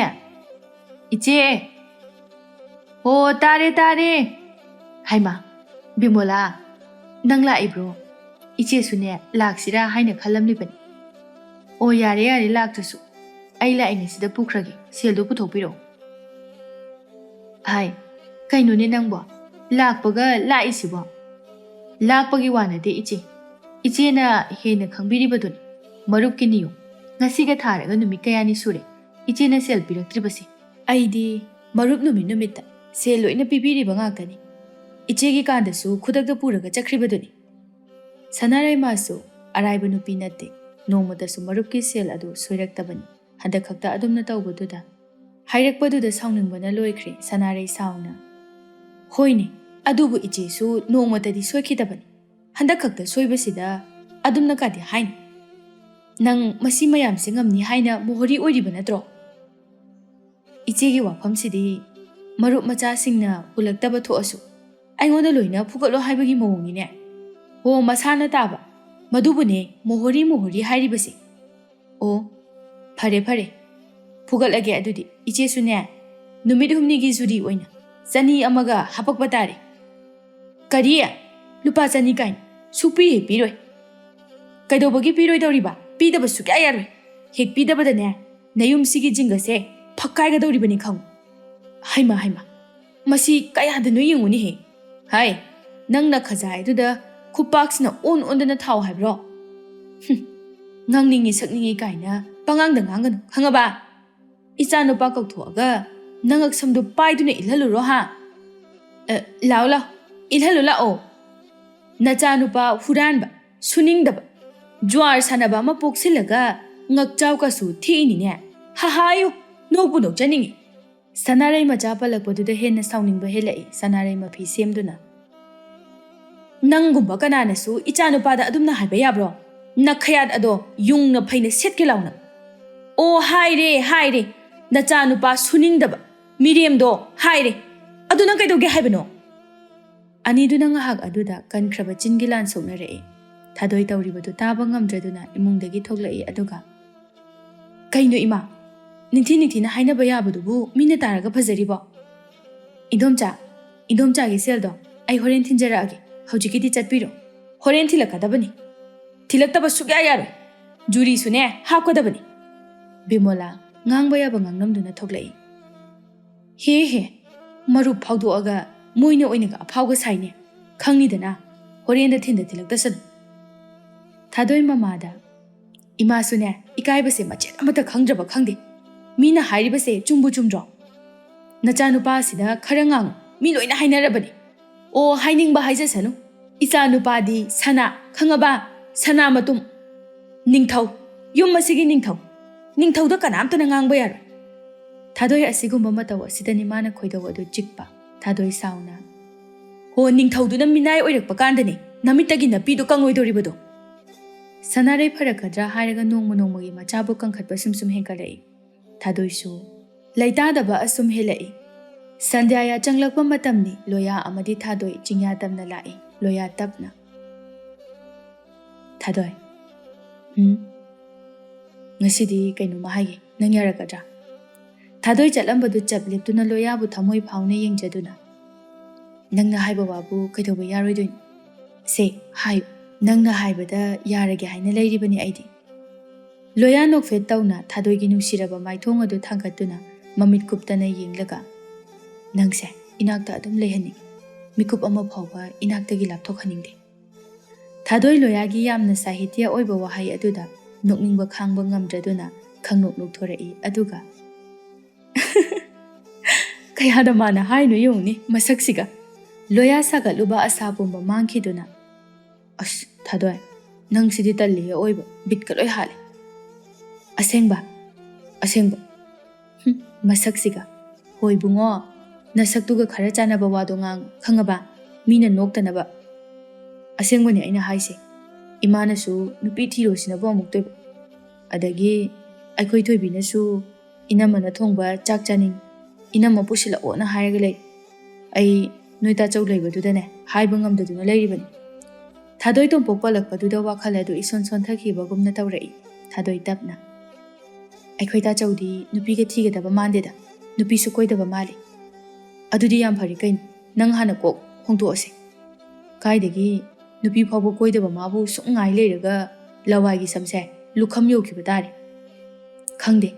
ꯏꯆꯦ!" "ꯑꯣ, ꯇꯥꯔꯦ, ꯇꯥꯔꯦ꯫" "ꯍꯥꯏꯃ, ꯕꯤꯃꯣꯂꯥ, ꯅꯪ ꯂꯥꯛꯏꯕ꯭ꯔꯣ? ꯏꯆꯦꯁꯨꯅꯦ, ꯂꯥꯛꯁꯤꯔꯥ ꯍꯥꯏꯅ ꯈꯜꯂꯝꯂꯤꯕꯅꯤ꯫" "ꯑꯣ, ꯌꯥꯔꯦ, ꯌꯥꯔꯦ, ꯂꯥꯛꯇ꯭ꯔꯁꯨ꯫ ꯑꯩ ꯂꯥꯛꯏꯉꯩꯁꯤꯗ ꯄꯨꯈ꯭ꯔꯒꯦ, ꯁꯦꯜꯗꯨ ꯄꯨꯊꯣꯛꯄꯤꯔꯛꯑꯣ꯫" "ꯍꯥꯏ, "ꯀꯩꯅꯣꯅꯦ ꯅꯪꯕꯣ? ꯂꯥꯛꯄꯒ ꯂꯥꯛꯏꯁꯤꯕꯣ?" "ꯂꯥꯛꯄꯒꯤ ꯋꯥ ꯅꯠꯇꯦ ꯏꯆꯦ꯫ ꯏꯆꯦꯅ ꯍꯦꯟꯅ ꯈꯪꯕꯤꯔꯤꯕꯗꯨꯅꯤ꯫ ꯃꯔꯨꯞꯀꯤ ꯅꯤꯌꯣꯝ꯫ ꯉꯁꯤꯒ ꯊꯥꯔꯒ ꯅꯨꯃꯤꯠ ꯀꯌꯥꯅꯤ ꯁꯨꯔꯦ ꯏꯆꯦꯅ ꯁꯦꯜ ꯄꯤꯔꯛꯇ꯭ꯔꯤꯕꯁꯦ꯫ ꯑꯩꯗꯤ ꯃꯔꯨꯞ ꯅꯨꯃꯤꯠ ꯅꯨꯃꯤꯠꯇ ꯁꯦꯜ ꯂꯣꯏꯅ ꯄꯤꯕꯤꯔꯤꯕ ꯉꯥꯛꯇꯅꯤ꯫ ꯏꯆꯦꯒꯤ ꯀꯥꯟꯗꯁꯨ ꯈꯨꯗꯛꯇ ꯄꯨꯔꯒ ꯆꯠꯈ꯭ꯔꯤꯕꯗꯨꯅꯤ꯫" ꯁꯅꯥꯔꯩꯃꯁꯨ ꯑꯔꯥꯏꯕ ꯅꯨꯄꯤ ꯅꯠꯇꯦ꯫ ꯅꯣꯡꯃꯇꯁꯨ ꯃꯔꯨꯞꯀꯤ ꯁꯦꯜ ꯑꯗꯨ ꯁꯣꯏꯔꯛꯇꯕꯅꯤ꯫ ꯍꯟꯗꯛ ꯈꯛꯇ ꯑꯗꯨꯝꯅ ꯇꯧꯕꯗꯨꯗ ꯍꯥꯏꯔꯛꯄꯗꯨꯗ ꯁꯥꯎꯅꯤꯡꯕꯅ ꯂꯣꯏꯈ꯭ꯔꯦ ꯁꯅꯥꯔꯩ ꯁꯥꯎꯅ꯫ "ꯍꯣꯏꯅꯦ, ꯑꯗꯨꯕꯨ ꯏꯆꯦꯁꯨ ꯅꯣꯡꯃꯇꯗꯤ ꯁꯣꯏꯈꯤꯗꯕꯅꯤ꯫ ꯍꯟꯗꯛ ꯈꯛꯇ ꯁꯣꯏꯕꯁꯤꯗ ꯑꯗꯨꯝꯅ ꯀꯥꯗꯤ ꯍꯥꯏꯅꯤ꯫ ꯅꯪ ꯃꯁꯤ ꯃꯌꯥꯝꯁꯦ ꯉꯝꯅꯤ ꯍꯥꯏꯅ ꯃꯣꯍꯣꯔꯤ ꯑꯣꯏꯔꯤꯕ ꯅꯠꯇ꯭ꯔꯣ?" ꯏꯆꯦꯒꯤ ꯋꯥꯐꯝꯁꯤꯗꯤ ꯃꯔꯨꯞ ꯃꯆꯥꯁꯤꯡꯅ ꯍꯨꯜꯂꯛꯇꯕ ꯊꯣꯛꯑꯁꯨ ꯑꯩꯉꯣꯟꯗ ꯂꯣꯏꯅ ꯐꯨꯒꯠꯂꯣ ꯍꯥꯏꯕꯒꯤ ꯃꯑꯣꯡꯅꯤꯅꯦ꯫ ꯍꯣ, ꯃꯁꯥꯅ ꯇꯥꯕ꯫ ꯃꯗꯨꯕꯨꯅꯦ ꯃꯣꯍꯣꯔꯤ ꯃꯣꯍꯣꯔꯤ ꯍꯥꯏꯔꯤꯕꯁꯦ꯫ ꯑꯣ, ꯐꯔꯦ ꯐꯔꯦ, ꯐꯨꯒꯠꯂꯒꯦ꯫ ꯑꯗꯨꯗꯤ ꯏꯆꯦꯁꯨꯅꯦ, ꯅꯨꯃꯤꯠ ꯍꯨꯝꯅꯤꯒꯤ ꯖꯨꯔꯤ ꯑꯣꯏꯅ ꯆꯅꯤ ꯑꯃꯒ ꯍꯥꯄꯛꯄ ꯇꯥꯔꯦ꯫ ꯀꯔꯤ? ꯂꯨꯄꯥ ꯆꯅꯤ ꯀꯥꯏꯅ? ꯁꯨꯛꯄꯤ ꯍꯦꯛ ꯄꯤꯔꯣꯏ꯫ ꯀꯩꯗꯧꯕꯒꯤ ꯄꯤꯔꯣꯏꯗꯧꯔꯤꯕ? ꯄꯤꯗꯕ ꯁꯨꯛꯌꯥ ꯌꯥꯔꯣꯏ꯫ ꯍꯦꯛ ꯄꯤꯗꯕꯗꯅꯦ, ꯅꯌꯨꯝꯁꯤꯒꯤ ꯖꯤꯡꯒꯁꯦ ꯐꯛꯀꯥꯏꯒꯗꯧꯔꯤꯕꯅꯤ ꯈꯪꯉꯨ꯫ ꯍꯩꯃ ꯍꯩꯃ, ꯃꯁꯤ ꯀꯌꯥꯗꯅꯣ ꯌꯦꯡꯉꯨꯅꯦꯍꯦ꯫ ꯍꯥꯏ, ꯅꯪꯅ ꯈꯖꯥꯏꯗꯨꯗ ꯈꯨꯄꯥꯛꯁꯤꯅ ꯑꯣꯟ ꯑꯣꯟꯗꯅ ꯊꯥꯎ ꯍꯥꯏꯕ꯭ꯔꯣ? ꯍꯨꯝ, ꯉꯥꯡꯅꯤꯡꯉꯤ ꯁꯛꯅꯤꯡꯉꯤ ꯀꯥꯏꯅ ꯄꯉꯥꯡꯗ ꯉꯥꯡꯒꯅꯨ, ꯈꯪꯉꯕ? ꯏꯆꯥ ꯅꯨꯄꯥ ꯀꯧꯊꯣꯛꯑꯒ ꯅꯉꯛ ꯁꯝꯗꯨ ꯄꯥꯏꯗꯨꯅ ꯏꯜꯍꯜꯂꯨꯔꯣ ꯍꯥ? ꯑ, ꯂꯥꯛꯑꯣ ꯂꯥꯛꯑꯣ, ꯏꯜꯍꯜꯂꯨ ꯂꯥꯛꯑꯣ꯫ ꯅꯆꯥ ꯅꯨꯄꯥ ꯍꯨꯔꯥꯟꯕ, ꯁꯨꯅꯤꯡꯗꯕ, ꯖ꯭ꯋꯥꯔ ꯁꯥꯟꯅꯕ ꯑꯃ ꯄꯣꯛꯁꯤꯜꯂꯒ ꯉꯛꯆꯥꯎ ꯀꯁꯨ ꯊꯦꯛꯏꯅꯤꯅꯦ꯫ ꯍꯥꯍꯥꯌꯨ, ꯅꯣꯛꯄꯨ ꯅꯣꯛꯆꯅꯤꯡꯉꯤ꯫ ꯁꯅꯥꯔꯩ ꯃꯆꯥ ꯄꯜꯂꯛꯄꯗꯨꯗ ꯍꯦꯟꯅ ꯁꯥꯎꯅꯤꯡꯕ ꯍꯦꯜꯂꯛꯏ ꯁꯅꯥꯔꯩ ꯃꯐꯤ ꯁꯦꯝꯗꯨꯅ꯫ ꯅꯪꯒꯨꯝꯕ ꯀꯅꯥꯅꯁꯨ ꯏꯆꯥ ꯅꯨꯄꯥꯗ ꯑꯗꯨꯝꯅ ꯍꯥꯏꯕ ꯌꯥꯕ꯭ꯔꯣ? ꯅꯈꯌꯥꯠ ꯑꯗꯣ ꯌꯨꯡꯅ ꯐꯩꯅ ꯁꯦꯠꯀꯦ ꯂꯥꯎꯅ꯫ ꯑꯣ, ꯍꯥꯏꯔꯦ, ꯍꯥꯏꯔꯦ꯫ ꯅꯆꯥ ꯅꯨꯄꯥ ꯁꯨꯅꯤꯡꯗꯕ, ꯃꯤꯔꯦꯝꯗꯣ ꯍꯥꯏꯔꯦ꯫ ꯑꯗꯨ ꯅꯪ ꯀꯩꯗꯧꯒꯦ ꯍꯥꯏꯕꯅꯣ? ꯑꯅꯤꯗꯨꯅ ꯉꯥꯏꯍꯥꯛ ꯑꯗꯨꯗ ꯀꯟꯈ꯭ꯔꯕ ꯆꯤꯟꯒꯤ ꯂꯥꯟ ꯁꯣꯛꯅꯔꯛꯏ꯫ ꯊꯥꯗꯣꯏ ꯇꯧꯔꯤꯕꯗꯨ ꯇꯥꯕ ꯉꯝꯗ꯭ꯔꯗꯨꯅ ꯏꯃꯨꯡꯗꯒꯤ ꯊꯣꯛꯂꯛꯏ, ꯑꯗꯨꯒ, "ꯀꯩꯅꯣ ꯏꯃꯥ? ꯅꯤꯡꯊꯤ ꯅꯤꯡꯊꯤꯅ ꯍꯥꯏꯅꯕ ꯌꯥꯕꯗꯨꯕꯨ ꯃꯤꯅ ꯇꯥꯔꯒ ꯐꯖꯔꯤꯕꯣ?" "ꯏꯗꯣꯝꯆꯥ, ꯏꯗꯣꯝꯆꯥꯒꯤ ꯁꯦꯜꯗꯣ ꯑꯩ ꯍꯣꯔꯦꯟ ꯊꯤꯟꯖꯔꯛꯑꯒꯦ꯫ ꯍꯧꯖꯤꯛꯀꯤꯗꯤ ꯆꯠꯄꯤꯔꯣ꯫ ꯍꯣꯔꯦꯟ ꯊꯤꯜꯂꯛꯀꯗꯕꯅꯤ꯫ ꯊꯤꯜꯂꯛꯇꯕ ꯁꯨꯛꯌꯥ ꯌꯥꯔꯣꯏ꯫ ꯖꯨꯔꯤꯁꯨꯅꯦ ꯍꯥꯞꯀꯗꯕꯅꯤ꯫" ꯕꯤꯃꯣꯂꯥ ꯉꯥꯡꯕ ꯌꯥꯕ ꯉꯥꯡꯂꯝꯗꯨꯅ ꯊꯣꯛꯂꯛꯏ꯫ "ꯍꯦ ꯍꯦ, ꯃꯔꯨꯞ ꯐꯥꯎꯗꯣꯛꯑꯒ ꯃꯣꯏꯅ ꯑꯣꯏꯅꯒ ꯑꯐꯥꯎꯒ ꯁꯥꯏꯅꯦ꯫ ꯈꯪꯅꯤꯗꯅ, ꯍꯣꯔꯦꯟꯗ ꯊꯤꯟꯗ ꯊꯤꯜꯂꯛꯇꯁꯅꯨ꯫ ꯊꯥꯗꯣꯏ ꯃꯃꯥꯗ, "ꯏꯃꯥꯁꯨꯅꯦ, ꯏꯀꯥꯏꯕꯁꯦ ꯃꯆꯦꯠ ꯑꯃꯠꯇ ꯈꯪꯗ꯭ꯔꯕ ꯈꯪꯗꯦ꯫ ꯃꯤꯅ ꯍꯥꯏꯔꯤꯕꯁꯦ ꯆꯨꯝꯕꯨ ꯆꯨꯝꯗ꯭ꯔꯣ? ꯅꯆꯥꯅꯨꯄꯥꯁꯤꯗ ꯈꯔ ꯉꯥꯡꯉꯨ, ꯃꯤ ꯂꯣꯏꯅ ꯍꯥꯏꯅꯔꯕꯅꯤ꯫ ꯑꯣ, ꯍꯥꯏꯅꯤꯡꯕ ꯍꯥꯏꯖꯁꯅꯨ꯫ ꯏꯆꯥꯅꯨꯄꯥꯗꯤ ꯁꯅꯥ, ꯈꯪꯉꯕ? ꯁꯅꯥ ꯃꯇꯨꯝ꯫ ꯅꯤꯡꯊꯧ, ꯌꯨꯝ ꯑꯁꯤꯒꯤ ꯅꯤꯡꯊꯧ꯫ ꯅꯤꯡꯊꯧꯗ ꯀꯅꯥꯝꯇꯅ ꯉꯥꯡꯕ ꯌꯥꯔꯣꯏ꯫" ꯊꯥꯗꯣꯏ ꯑꯁꯤꯒꯨꯝꯕ ꯃꯇꯧ ꯑꯁꯤꯗꯅꯤ ꯃꯥꯅ ꯈꯣꯏꯗꯧ ꯑꯗꯨ ꯆꯤꯛꯄ꯫ ꯊꯥꯗꯣꯏ ꯁꯥꯎꯅ, "ꯍꯣ, ꯅꯤꯡꯊꯧꯗꯨꯅ ꯃꯤꯅꯥꯏ ꯑꯣꯏꯔꯛꯄ ꯀꯥꯟꯗꯅꯦ ꯅꯃꯤꯠꯇꯒꯤ ꯅꯄꯤꯗꯨ ꯀꯪꯉꯣꯏꯗꯧꯔꯤꯕꯗꯣ꯫" ꯁꯅꯥꯔꯩ ꯐꯔꯛꯀꯗ꯭ꯔꯥ ꯍꯥꯏꯔꯒ ꯅꯣꯡꯃ ꯅꯣꯡꯃꯒꯤ ꯃꯆꯥꯕꯨ ꯀꯟꯈꯠꯄ ꯁꯨꯝ ꯁꯨꯝ ꯍꯦꯟꯒꯠꯂꯛꯏ꯫ ꯊꯥꯗꯣꯏꯁꯨ ꯂꯩꯇꯥꯗꯕ ꯑꯁꯨꯝ ꯍꯦꯜꯂꯛꯏ꯫ ꯁꯟꯙ꯭ꯌꯥ ꯆꯪꯂꯛꯄ ꯃꯇꯝꯅꯤ꯫ ꯂꯣꯌꯥ ꯑꯃꯗꯤ ꯊꯥꯗꯣꯏ ꯆꯤꯡꯌꯥ ꯇꯝꯅ ꯂꯥꯛꯏ꯫ ꯂꯣꯌꯥ ꯇꯞꯅ, "ꯊꯥꯗꯣꯏ, ꯎꯝ, ꯉꯁꯤꯗꯤ ꯀꯩꯅꯣꯝꯃ ꯍꯥꯏꯒꯦ, ꯅꯪ ꯌꯥꯔꯛꯀꯗ꯭ꯔꯥ?" ꯊꯥꯗꯣꯏ ꯆꯠꯂꯝꯕꯗꯨ ꯆꯞ ꯂꯦꯞꯇꯨꯅ ꯂꯣꯌꯥꯕꯨ ꯊꯃꯣꯏ ꯐꯥꯎꯅ ꯌꯦꯡꯖꯗꯨꯅ, "ꯅꯪꯅ ꯍꯥꯏꯕ ꯋꯥꯕꯨ ꯀꯩꯗꯧꯕ ꯌꯥꯔꯣꯏꯗꯣꯏꯅꯣ? ꯁꯦ, ꯍꯥꯏꯌꯨ꯫ ꯅꯪꯅ ꯍꯥꯏꯕꯗ ꯌꯥꯔꯒꯦ ꯍꯥꯏꯅ ꯂꯩꯔꯤꯕꯅꯤ ꯑꯩꯗꯤ꯫" ꯂꯣꯌꯥ ꯅꯣꯛꯐꯦꯠ ꯇꯧꯅ ꯊꯥꯗꯣꯏꯒꯤ ꯅꯨꯡꯁꯤꯔꯕ ꯃꯥꯏꯊꯣꯡ ꯑꯗꯨ ꯊꯥꯡꯒꯠꯇꯨꯅ ꯃꯃꯤꯠ ꯀꯨꯞꯇꯅ ꯌꯦꯡꯂꯒ, "ꯅꯪꯁꯦ ꯏꯅꯥꯛꯇ ꯑꯗꯨꯝ ꯂꯩꯍꯟꯅꯤꯡꯉꯤ꯫ ꯃꯤꯀꯨꯞ ꯑꯃ ꯐꯥꯎꯕ ꯏꯅꯥꯛꯇꯒꯤ ꯂꯥꯞꯊꯣꯛꯍꯟꯅꯤꯡꯗꯦ꯫" ꯊꯥꯗꯣꯏ ꯂꯣꯌꯥꯒꯤ ꯌꯥꯝꯅ ꯁꯥꯍꯤꯇ꯭ꯌ ꯑꯣꯏꯕ ꯋꯥꯍꯩ ꯑꯗꯨꯗ ꯅꯣꯛꯅꯤꯡꯕ ꯈꯥꯡꯕ ꯉꯝꯗ꯭ꯔꯗꯨꯅ ꯈꯪꯅꯣꯛ ꯅꯣꯛꯊꯣꯔꯛꯏ꯫ ꯑꯗꯨꯒ ꯀꯌꯥꯗ ꯃꯥꯅ ꯍꯥꯏꯅꯣ ꯌꯦꯡꯉꯨꯅꯦ ꯃꯁꯛꯁꯤꯒ꯫ ꯂꯣꯌꯥ ꯁꯥꯒꯠꯂꯨꯕ ꯑꯁꯥ ꯄꯨꯝꯕ ꯃꯥꯡꯈꯤꯗꯨꯅ, "ꯑꯁ, ꯊꯥꯗꯣꯏ, ꯅꯪꯁꯤꯗꯤ ꯇꯜꯂꯤꯍꯦ ꯑꯑꯣꯏꯕ, ꯕꯤꯠꯀ ꯂꯣꯏ ꯍꯥꯠꯂꯦ꯫ ꯑꯁꯦꯡꯕ? ꯑꯁꯦꯡꯕ? ꯍꯨꯝ, ꯃꯁꯛꯁꯤꯒ꯫ ꯍꯣꯏ ꯏꯕꯨꯡꯉꯣ, ꯅꯁꯛꯇꯨꯒ ꯈꯔ ꯆꯥꯟꯅꯕ ꯋꯥꯗꯣ ꯉꯥꯡ, ꯈꯪꯉꯕ? ꯃꯤꯅ ꯅꯣꯛꯇꯅꯕ꯫ ꯑꯁꯦꯡꯕꯅꯦ ꯑꯩꯅ ꯍꯥꯏꯁꯦ꯫ ꯏꯃꯥꯅꯁꯨ ꯅꯨꯄꯤ ꯊꯤꯔꯣꯁꯤꯅꯕꯨ ꯑꯃꯨꯛꯇꯣꯏꯕ꯫ ꯑꯗꯒꯤ ꯑꯩꯈꯣꯏ ꯊꯣꯏꯕꯤꯅꯁꯨ ꯏꯅꯝꯃꯅ ꯊꯣꯡꯕ ꯆꯥꯛ ꯆꯥꯅꯤꯡ, ꯏꯅꯝꯃ ꯄꯨꯁꯤꯜꯂꯛꯑꯣꯅ ꯍꯥꯏꯔꯒ ꯂꯩ꯫ ꯑꯩ ꯅꯣꯏ ꯇꯥꯆꯧ ꯂꯩꯕꯗꯨꯗꯅꯦ ꯍꯥꯏꯕ ꯉꯝꯗꯗꯨꯅ ꯂꯩꯔꯤꯕꯅꯤ꯫" ꯊꯥꯗꯣꯏ ꯇꯣꯝꯄꯣꯛ ꯄꯜꯂꯛꯄꯗꯨꯗ ꯋꯥꯈꯜ ꯑꯗꯨ ꯏꯁꯣꯟ ꯁꯣꯟꯊꯈꯤꯕꯒꯨꯝꯅ ꯇꯧꯔꯛꯏ꯫ ꯊꯥꯗꯣꯏ ꯇꯞꯅ, "ꯑꯩꯈꯣꯏ ꯇꯥꯆꯧꯗꯤ ꯅꯨꯄꯤꯒ ꯊꯤꯒꯗꯕ ꯃꯥꯟꯗꯦꯗ, ꯅꯨꯄꯤꯁꯨ ꯀꯣꯏꯗꯕ ꯃꯥꯜꯂꯤ꯫" "ꯑꯗꯨꯗꯤ ꯌꯥꯝ ꯐꯔꯦ ꯀꯩꯅꯣ, ꯅꯪ ꯍꯥꯟꯅ ꯀꯣꯛ ꯍꯣꯡꯗꯣꯛꯑꯁꯦ꯫ ꯀꯥꯏꯗꯒꯤ ꯅꯨꯄꯤ ꯐꯥꯎꯕ ꯀꯣꯏꯗꯕ ꯃꯥꯕꯨ ꯁꯨꯝ ꯉꯥꯏ ꯂꯩꯔꯒ ꯂꯋꯥꯏꯒꯤ ꯁꯝꯁꯦ ꯂꯨꯈꯝ ꯌꯧꯈꯤꯕ ꯇꯥꯔꯦ꯫ ꯈꯪꯗꯦ,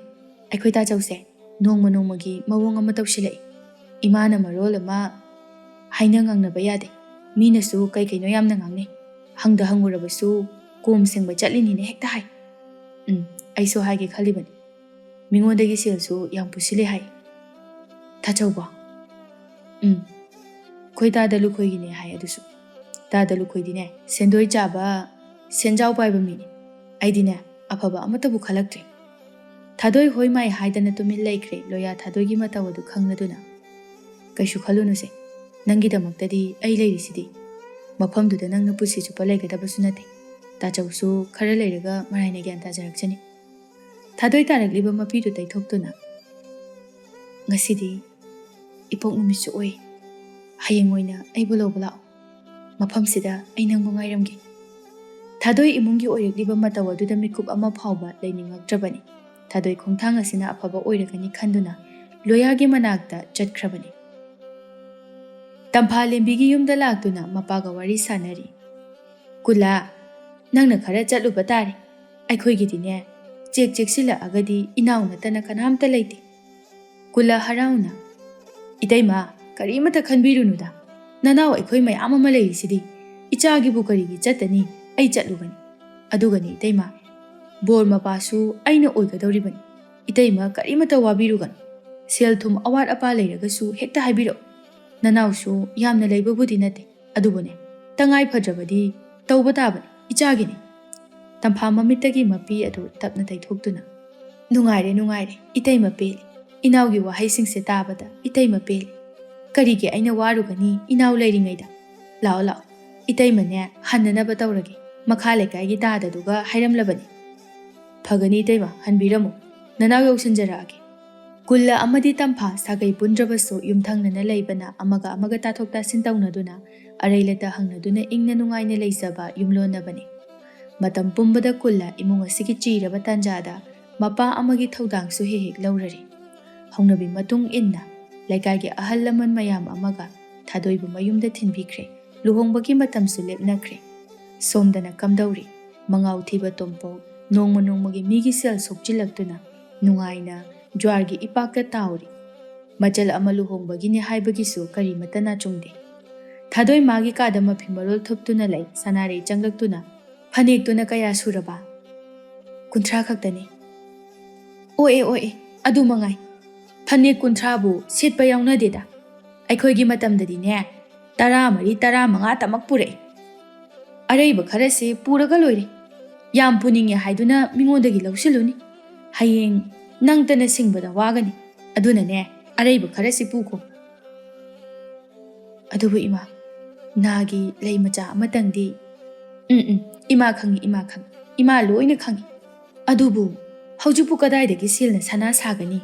ꯑꯩꯈꯣꯏ ꯇꯥꯆꯧꯁꯦ ꯅꯣꯡꯃ ꯅꯣꯡꯃꯒꯤ ꯃꯑꯣꯡ ꯑꯃ ꯇꯧꯁꯤꯜꯂꯛꯏ꯫" ꯏꯃꯥꯅ ꯃꯔꯣꯜ ꯑꯃ ꯍꯥꯏꯅ ꯉꯥꯡꯅꯕ ꯌꯥꯗꯦ꯫ ꯃꯤꯅꯁꯨ ꯀꯩ ꯀꯩꯅꯣ ꯌꯥꯝꯅ ꯉꯥꯡꯅꯩ꯫ ꯍꯪꯗ ꯍꯪꯉꯨꯔꯕꯁꯨ ꯀꯣꯝ ꯁꯦꯡꯕ ꯆꯠꯂꯤꯅꯤꯅꯦ ꯍꯦꯛꯇ ꯍꯥꯏ꯫ ꯎꯝ, ꯑꯩꯁꯨ ꯍꯥꯏꯒꯦ ꯈꯜꯂꯤꯕꯅꯤ꯫ ꯃꯤꯉꯣꯟꯗꯒꯤ ꯁꯦꯜꯁꯨ ꯌꯥꯝ ꯄꯨꯁꯤꯜꯂꯦ ꯍꯥꯏ꯫ ꯊꯥꯆꯧꯕ? ꯎꯝ, ꯑꯩꯈꯣꯏ ꯇꯥꯗ ꯂꯨꯈꯣꯏꯒꯤꯅꯦ ꯍꯥꯏ꯫ ꯑꯗꯨꯁꯨ ꯇꯥꯗ ꯂꯨꯈꯣꯏꯗꯤꯅꯦ ꯁꯦꯟꯗꯣꯏ ꯆꯥꯕ, ꯁꯦꯟꯖꯥꯎ ꯄꯥꯏꯕ ꯃꯤꯅꯤ꯫ ꯑꯩꯗꯤꯅꯦ ꯑꯐꯕ ꯑꯃꯠꯇꯕꯨ ꯈꯜꯂꯛꯇ꯭ꯔꯦ꯫ ꯊꯥꯗꯣꯏ ꯍꯣꯏ ꯃꯥꯏ ꯍꯥꯏꯗꯅ ꯇꯨꯃꯤꯟ ꯂꯩꯈ꯭ꯔꯦ ꯂꯣꯌꯥ ꯊꯥꯗꯣꯏꯒꯤ ꯃꯇꯧ ꯑꯗꯨ ꯈꯪꯂꯗꯨꯅ꯫ ꯀꯩꯁꯨ ꯈꯜꯂꯨꯅꯨꯁꯦ, ꯅꯪꯒꯤꯗꯃꯛꯇꯗꯤ ꯑꯩ ꯂꯩꯔꯤꯁꯤꯗꯤ꯫ ꯃꯐꯝꯗꯨꯗ ꯅꯪꯅ ꯄꯨꯟꯁꯤ ꯆꯨꯞꯄ ꯂꯩꯒꯗꯕꯁꯨ ꯅꯠꯇꯦ꯫ ꯇꯥꯆꯧꯁꯨ ꯈꯔ ꯂꯩꯔꯒ ꯃꯔꯥꯏꯅ ꯒ꯭ꯌꯥꯟ ꯇꯥꯖꯔꯛꯆꯅꯤ꯫ ꯊꯥꯗꯣꯏ ꯇꯥꯔꯛꯂꯤꯕ ꯃꯄꯤꯗꯨ ꯇꯩꯊꯣꯛꯇꯨꯅ, "ꯉꯁꯤꯗꯤ ꯏꯄꯣꯛ ꯅꯨꯃꯤꯠꯁꯨ ꯑꯣꯏ꯫ ꯍꯌꯦꯡ ꯑꯣꯏꯅ ꯑꯩꯕꯨ ꯂꯧꯕ ꯂꯥꯛꯑꯣ꯫ ꯃꯐꯝꯁꯤꯗ ꯑꯩ ꯅꯪꯕꯨ ꯉꯥꯏꯔꯝꯒꯦ"꯫ ꯊꯥꯗꯣꯏ ꯏꯃꯨꯡꯒꯤ ꯑꯣꯏꯔꯛꯂꯤꯕ ꯃꯇꯧ ꯑꯗꯨꯗ ꯃꯤꯀꯨꯞ ꯑꯃ ꯐꯥꯎꯕ ꯂꯩꯅꯤꯡꯉꯛꯇ꯭ꯔꯕꯅꯤ꯫ ꯊꯥꯗꯣꯏ ꯈꯣꯡꯊꯥꯡ ꯑꯁꯤꯅ ꯑꯐꯕ ꯑꯣꯏꯔꯒꯅꯤ ꯈꯟꯗꯨꯅ ꯂꯣꯌꯥꯒꯤ ꯃꯅꯥꯛꯇ ꯆꯠꯈ꯭ꯔꯕꯅꯤ꯫ ꯇꯝꯐꯥ ꯂꯦꯝꯕꯤꯒꯤ ꯌꯨꯝꯗ ꯂꯥꯛꯇꯨꯅ ꯃꯄꯥꯒ ꯋꯥꯔꯤ ꯁꯥꯟꯅꯔꯤ꯫ "ꯀꯨꯂꯥ, ꯅꯪꯅ ꯈꯔ ꯆꯠꯂꯨꯕ ꯇꯥꯔꯦ꯫ ꯑꯩꯈꯣꯏꯒꯤꯗꯤꯅꯦ, ꯆꯦꯛ ꯆꯦꯛꯁꯤꯜꯂꯛꯑꯒꯗꯤ ꯏꯅꯥꯎ ꯅꯠꯇꯅ ꯀꯅꯥꯝꯇ ꯂꯩꯇꯦ"꯫ ꯀꯨꯂꯥ ꯍꯔꯥꯎꯅ, "ꯏꯇꯩꯃ, ꯀꯔꯤꯃꯇ ꯈꯟꯕꯤꯔꯨꯅꯨꯗ꯫ ꯅꯅꯥꯎ ꯑꯩꯈꯣꯏ ꯃꯌꯥꯝ ꯑꯃ ꯂꯩꯔꯤꯁꯤꯗꯤ꯫ ꯏꯆꯥꯒꯤꯕꯨ ꯀꯔꯤꯒꯤ ꯆꯠꯇꯅꯤ? ꯑꯩ ꯆꯠꯂꯨꯒꯅꯤ꯫ ꯑꯗꯨꯒꯅꯤ ꯏꯇꯩꯃ, ꯕꯣꯔ ꯃꯄꯥꯁꯨ ꯑꯩꯅ ꯑꯣꯏꯒꯗꯧꯔꯤꯕꯅꯤ꯫ ꯏꯇꯩꯃ, ꯀꯔꯤꯃꯇ ꯋꯥꯕꯤꯔꯨꯒꯅꯨ꯫ ꯁꯦꯜ ꯊꯨꯝ ꯑꯋꯥꯠ ꯑꯄꯥ ꯂꯩꯔꯒꯁꯨ ꯍꯦꯛꯇ ꯍꯥꯏꯕꯤꯔꯛꯎ꯫ ꯅꯅꯥꯎꯁꯨ ꯌꯥꯝꯅ ꯂꯩꯕꯕꯨꯗꯤ ꯅꯠꯇꯦ, ꯑꯗꯨꯕꯨꯅꯦ, ꯇꯉꯥꯏ ꯐꯗ꯭ꯔꯕꯗꯤ ꯇꯧꯕ ꯇꯥꯕꯅꯤ, ꯏꯆꯥꯒꯤꯅꯤ"꯫ ꯇꯝꯐꯥ ꯃꯃꯤꯠꯇꯒꯤ ꯃꯄꯤ ꯑꯗꯨ ꯇꯞꯅ ꯇꯩꯊꯣꯛꯇꯨꯅ, "ꯅꯨꯡꯉꯥꯏꯔꯦ, ꯅꯨꯡꯉꯥꯏꯔꯦ, ꯏꯇꯩꯃ ꯄꯦꯜꯂꯦ꯫ ꯏꯅꯥꯎꯒꯤ ꯋꯥꯍꯩꯁꯤꯡꯁꯦ ꯇꯥꯕꯗ ꯏꯇꯩꯃ ꯄꯦꯜꯂꯦ꯫ ꯀꯔꯤꯒꯤ ꯑꯩꯅ ꯋꯥꯔꯨꯒꯅꯤ ꯏꯅꯥꯎ ꯂꯩꯔꯤꯉꯩꯗ? ꯂꯥꯛꯑꯣ, ꯂꯥꯛꯑꯣ, ꯏꯇꯩꯃꯅꯦ ꯍꯟꯅꯅꯕ ꯇꯧꯔꯒꯦ꯫ ꯃꯈꯥ ꯂꯩꯀꯥꯏꯒꯤ ꯇꯥꯗꯗꯨꯒ ꯍꯥꯏꯔꯝꯂꯕꯅꯤ"꯫ "ꯐꯒꯅꯤ ꯏꯇꯩꯃ, ꯍꯟꯕꯤꯔꯝꯃꯨ꯫ ꯅꯅꯥꯎ ꯌꯧꯁꯤꯟꯖꯔꯛꯑꯒꯦ"꯫ ꯀꯨꯜꯂ ꯑꯃꯗꯤ ꯇꯝꯐꯥ ꯁꯥꯒꯩ ꯄꯨꯟꯗ꯭ꯔꯕꯁꯨ ꯌꯨꯝꯊꯪꯅꯅ ꯂꯩꯕꯅ ꯑꯃꯒ ꯑꯃꯒ ꯇꯥꯊꯣꯛ ꯇꯥꯁꯤꯟ ꯇꯧꯅꯗꯨꯅ ꯑꯔꯩ ꯂꯩꯇ ꯍꯪꯅꯗꯨꯅ ꯏꯪꯅ ꯅꯨꯡꯉꯥꯏꯅ ꯂꯩꯖꯕ ꯌꯨꯝꯂꯣꯟꯅꯕꯅꯤ꯫ ꯃꯇꯝ ꯄꯨꯝꯕꯗ ꯀꯨꯜꯂ ꯏꯃꯨꯡ ꯑꯁꯤꯒꯤ ꯆꯤꯔꯕ ꯇꯥꯟꯖꯥꯗ ꯃꯄꯥ ꯑꯃꯒꯤ ꯊꯧꯗꯥꯡꯁꯨ ꯍꯦꯛ ꯍꯦꯛ ꯂꯧꯔꯔꯤ꯫ ꯍꯧꯅꯕꯤ ꯃꯇꯨꯡ ꯏꯟꯅ ꯂꯩꯀꯥꯏꯒꯤ ꯑꯍꯜ ꯂꯃꯟ ꯃꯌꯥꯝ ꯑꯃꯒ ꯊꯥꯗꯣꯏꯕꯨ ꯃꯌꯨꯝꯗ ꯊꯤꯟꯕꯤꯈ꯭ꯔꯦ꯫ ꯂꯨꯍꯣꯡꯕꯒꯤ ꯃꯇꯝꯁꯨ ꯂꯦꯞꯅꯈ꯭ꯔꯦ꯫ ꯁꯣꯝꯗꯅ ꯀꯝꯗꯧꯔꯤ? ꯃꯉꯥꯎ ꯊꯤꯕ ꯇꯣꯝꯄꯣꯛ ꯅꯣꯡꯃ ꯅꯣꯡꯃꯒꯤ ꯃꯤꯒꯤ ꯁꯦꯜ ꯁꯣꯛꯆꯤꯜꯂꯛꯇꯨꯅ ꯅꯨꯡꯉꯥꯏꯅ ꯖ꯭ꯋꯥꯔꯒꯤ ꯏꯄꯥꯛꯇ ꯇꯥꯎꯔꯤ꯫ ꯃꯆꯜ ꯑꯃ ꯂꯨꯍꯣꯡꯕꯒꯤꯅꯦ ꯍꯥꯏꯕꯒꯤꯁꯨ ꯀꯔꯤꯃꯠꯇ ꯅꯥꯆꯨꯡꯗꯦ꯫ ꯊꯥꯗꯣꯏ ꯃꯥꯒꯤ ꯀꯥꯗ ꯃꯐꯤ ꯃꯔꯣꯜ ꯊꯨꯞꯇꯨꯅ ꯂꯩ꯫ ꯁꯅꯥꯔꯩ ꯆꯪꯂꯛꯇꯨꯅ, "ꯐꯅꯦꯛꯇꯨꯅ ꯀꯌꯥ ꯁꯨꯔꯕ?" "ꯀꯨꯟꯊ꯭ꯔꯥ ꯈꯛꯇꯅꯤ꯫" "ꯑꯣꯑꯦ, ꯑꯣꯑꯦ, ꯑꯗꯨ ꯃꯉꯥꯏ꯫ ꯐꯅꯦꯛ ꯀꯨꯟꯊ꯭ꯔꯥꯕꯨ ꯁꯦꯠꯄ ꯌꯥꯎꯅꯗꯦꯗ꯫ ꯑꯩꯈꯣꯏꯒꯤ ꯃꯇꯝꯗꯗꯤꯅꯦ, ꯇꯔꯥꯃꯔꯤ, ꯇꯔꯥꯃꯉꯥ ꯇꯃꯛ ꯄꯨꯔꯛꯏ꯫ ꯑꯔꯩꯕ ꯈꯔꯁꯦ ꯄꯨꯔꯒ ꯂꯣꯏꯔꯦ꯫ ꯌꯥꯝ ꯄꯨꯅꯤꯡꯉꯦ ꯍꯥꯏꯗꯨꯅ ꯃꯤꯉꯣꯟꯗꯒꯤ ꯂꯧꯁꯤꯜꯂꯨꯅꯤ꯫ ꯍꯌꯦꯡ ꯅꯪꯇꯅ ꯁꯤꯡꯕꯗ ꯋꯥꯒꯅꯤ꯫ ꯑꯗꯨꯅꯅꯦ, ꯑꯔꯩꯕ ꯈꯔꯁꯤ ꯄꯨꯈꯣ꯫" "ꯑꯗꯨꯕꯨ ꯏꯃꯥ, ꯅꯥꯒꯤ ꯂꯩ ꯃꯆꯥ ꯑꯃꯇꯪꯗꯤ꯫" "ꯎꯝ, ꯎꯝ, ꯏꯃꯥ ꯈꯪꯏ, ꯏꯃꯥ ꯈꯪꯏ, ꯏꯃꯥ ꯂꯣꯏꯅ ꯈꯪꯏ꯫ ꯑꯗꯨꯕꯨ ꯍꯧꯖꯤꯛꯄꯨ ꯀꯗꯥꯏꯗꯒꯤ ꯁꯦꯜꯅ ꯁꯅꯥ ꯁꯥꯒꯅꯤ?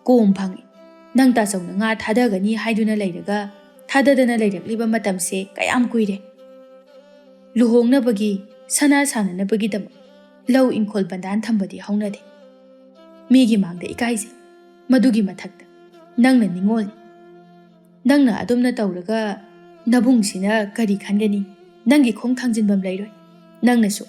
ꯀꯣꯝ ꯐꯪꯏ꯫ ꯅꯪ ꯇꯥꯆꯧꯅ ꯉꯥ ꯊꯥꯗꯒꯅꯤ ꯍꯥꯏꯗꯨꯅ ꯂꯩꯔꯒ ꯊꯥꯗꯗꯅ ꯂꯩꯔꯛꯂꯤꯕ ꯃꯇꯝꯁꯦ ꯀꯌꯥꯝ ꯀꯨꯏꯔꯦ? ꯂꯨꯍꯣꯡꯅꯕꯒꯤ, ꯁꯅꯥ ꯁꯥꯅꯅꯕꯒꯤꯗꯃꯛ ꯂꯧ ꯏꯪꯈꯣꯜ ꯕꯟꯗꯥꯟ ꯊꯝꯕꯗꯤ ꯍꯧꯅꯗꯦ꯫ ꯃꯤꯒꯤ ꯃꯥꯡꯗ ꯏꯀꯥꯏꯖꯩ꯫ ꯃꯗꯨꯒꯤ ꯃꯊꯛꯇ ꯅꯪꯅ ꯅꯤꯡꯉꯣꯜꯅꯤ꯫ ꯅꯪꯅ ꯑꯗꯨꯝꯅ ꯇꯧꯔꯒ ꯅꯕꯨꯡꯁꯤꯅ ꯀꯔꯤ ꯈꯟꯒꯅꯤ? ꯅꯪꯒꯤ ꯈꯣꯡ ꯊꯥꯡꯖꯤꯟꯐꯝ ꯂꯩꯔꯣꯏ꯫ ꯅꯪꯅꯁꯨ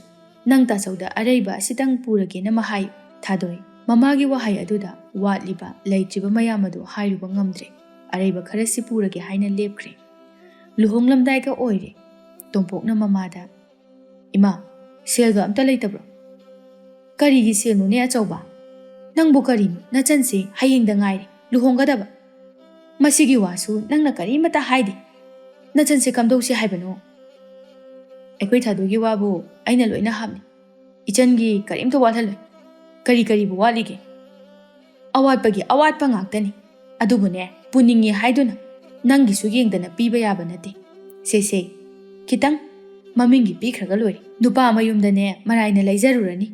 ꯅꯪ ꯇꯥꯆꯧꯗ ꯑꯔꯩꯕ ꯑꯁꯤꯇꯪ ꯄꯨꯔꯒꯦꯅ ꯃꯍꯥꯏ꯫" ꯊꯥꯗꯣꯏ ꯃꯃꯥꯒꯤ ꯋꯥꯍꯩ ꯑꯗꯨꯗ ꯋꯥꯠꯂꯤꯕ ꯂꯩꯇ꯭ꯔꯤꯕ ꯃꯌꯥꯝ ꯑꯗꯨ ꯍꯥꯏꯔꯨꯕ ꯉꯝꯗ꯭ꯔꯦ꯫ ꯑꯔꯩꯕ ꯈꯔꯁꯤ ꯄꯨꯔꯒꯦ ꯍꯥꯏꯅ ꯂꯦꯞꯈ꯭ꯔꯦ꯫ ꯂꯨꯍꯣꯡꯂꯝꯗꯥꯏꯒ ꯑꯣꯏꯔꯦ꯫ ꯇꯣꯝꯄꯣꯛꯅ ꯃꯃꯥꯗ, "ꯏꯃꯥ, ꯁꯦꯜꯒ ꯑꯝꯇ ꯂꯩꯇꯕ꯭ꯔꯣ?" "ꯀꯔꯤꯒꯤ ꯁꯦꯜꯅꯣꯅꯦ ꯑꯆꯧꯕ? ꯅꯪꯕꯨ ꯀꯔꯤꯅꯣ? ꯅꯆꯟꯁꯦ ꯍꯌꯦꯡꯗ ꯉꯥꯏꯔꯦ ꯂꯨꯍꯣꯡꯒꯗꯕ꯫ ꯃꯁꯤꯒꯤ ꯋꯥꯁꯨ ꯅꯪꯅ ꯀꯔꯤꯃꯠꯇ ꯍꯥꯏꯗꯦ꯫ ꯅꯆꯟꯁꯦ ꯀꯝꯗꯧꯁꯤ ꯍꯥꯏꯕꯅꯣ?" "ꯑꯩꯈꯣꯏ ꯊꯥꯗꯣꯏꯒꯤ ꯋꯥꯕꯨ ꯑꯩꯅ ꯂꯣꯏꯅ ꯍꯥꯞꯅꯤ꯫ ꯏꯆꯟꯒꯤ ꯀꯔꯤꯝꯇ ꯋꯥꯠꯍꯜꯂꯣꯏ꯫ ꯀꯔꯤ ꯀꯔꯤꯕꯨ ꯋꯥꯠꯂꯤꯒꯦ? ꯑꯋꯥꯠꯄꯒꯤ ꯑꯋꯥꯠꯄ ꯉꯥꯛꯇꯅꯤ꯫ ꯑꯗꯨꯕꯨꯅꯦ, ꯄꯨꯅꯤꯡꯉꯤ ꯍꯥꯏꯗꯨꯅ ꯅꯪꯒꯤꯁꯨ ꯌꯦꯡꯗꯅ ꯄꯤꯕ ꯌꯥꯕ ꯅꯠꯇꯦ꯫ ꯁꯦ, ꯁꯦ, ꯈꯤꯇꯪ ꯃꯃꯤꯡꯒꯤ ꯄꯤꯈ꯭ꯔꯒ ꯂꯣꯏꯔꯦ꯫ ꯅꯨꯄꯥ ꯃꯌꯨꯝꯗꯅꯦ ꯃꯔꯥꯏꯅ ꯂꯩꯖꯔꯨꯔꯅꯤ꯫"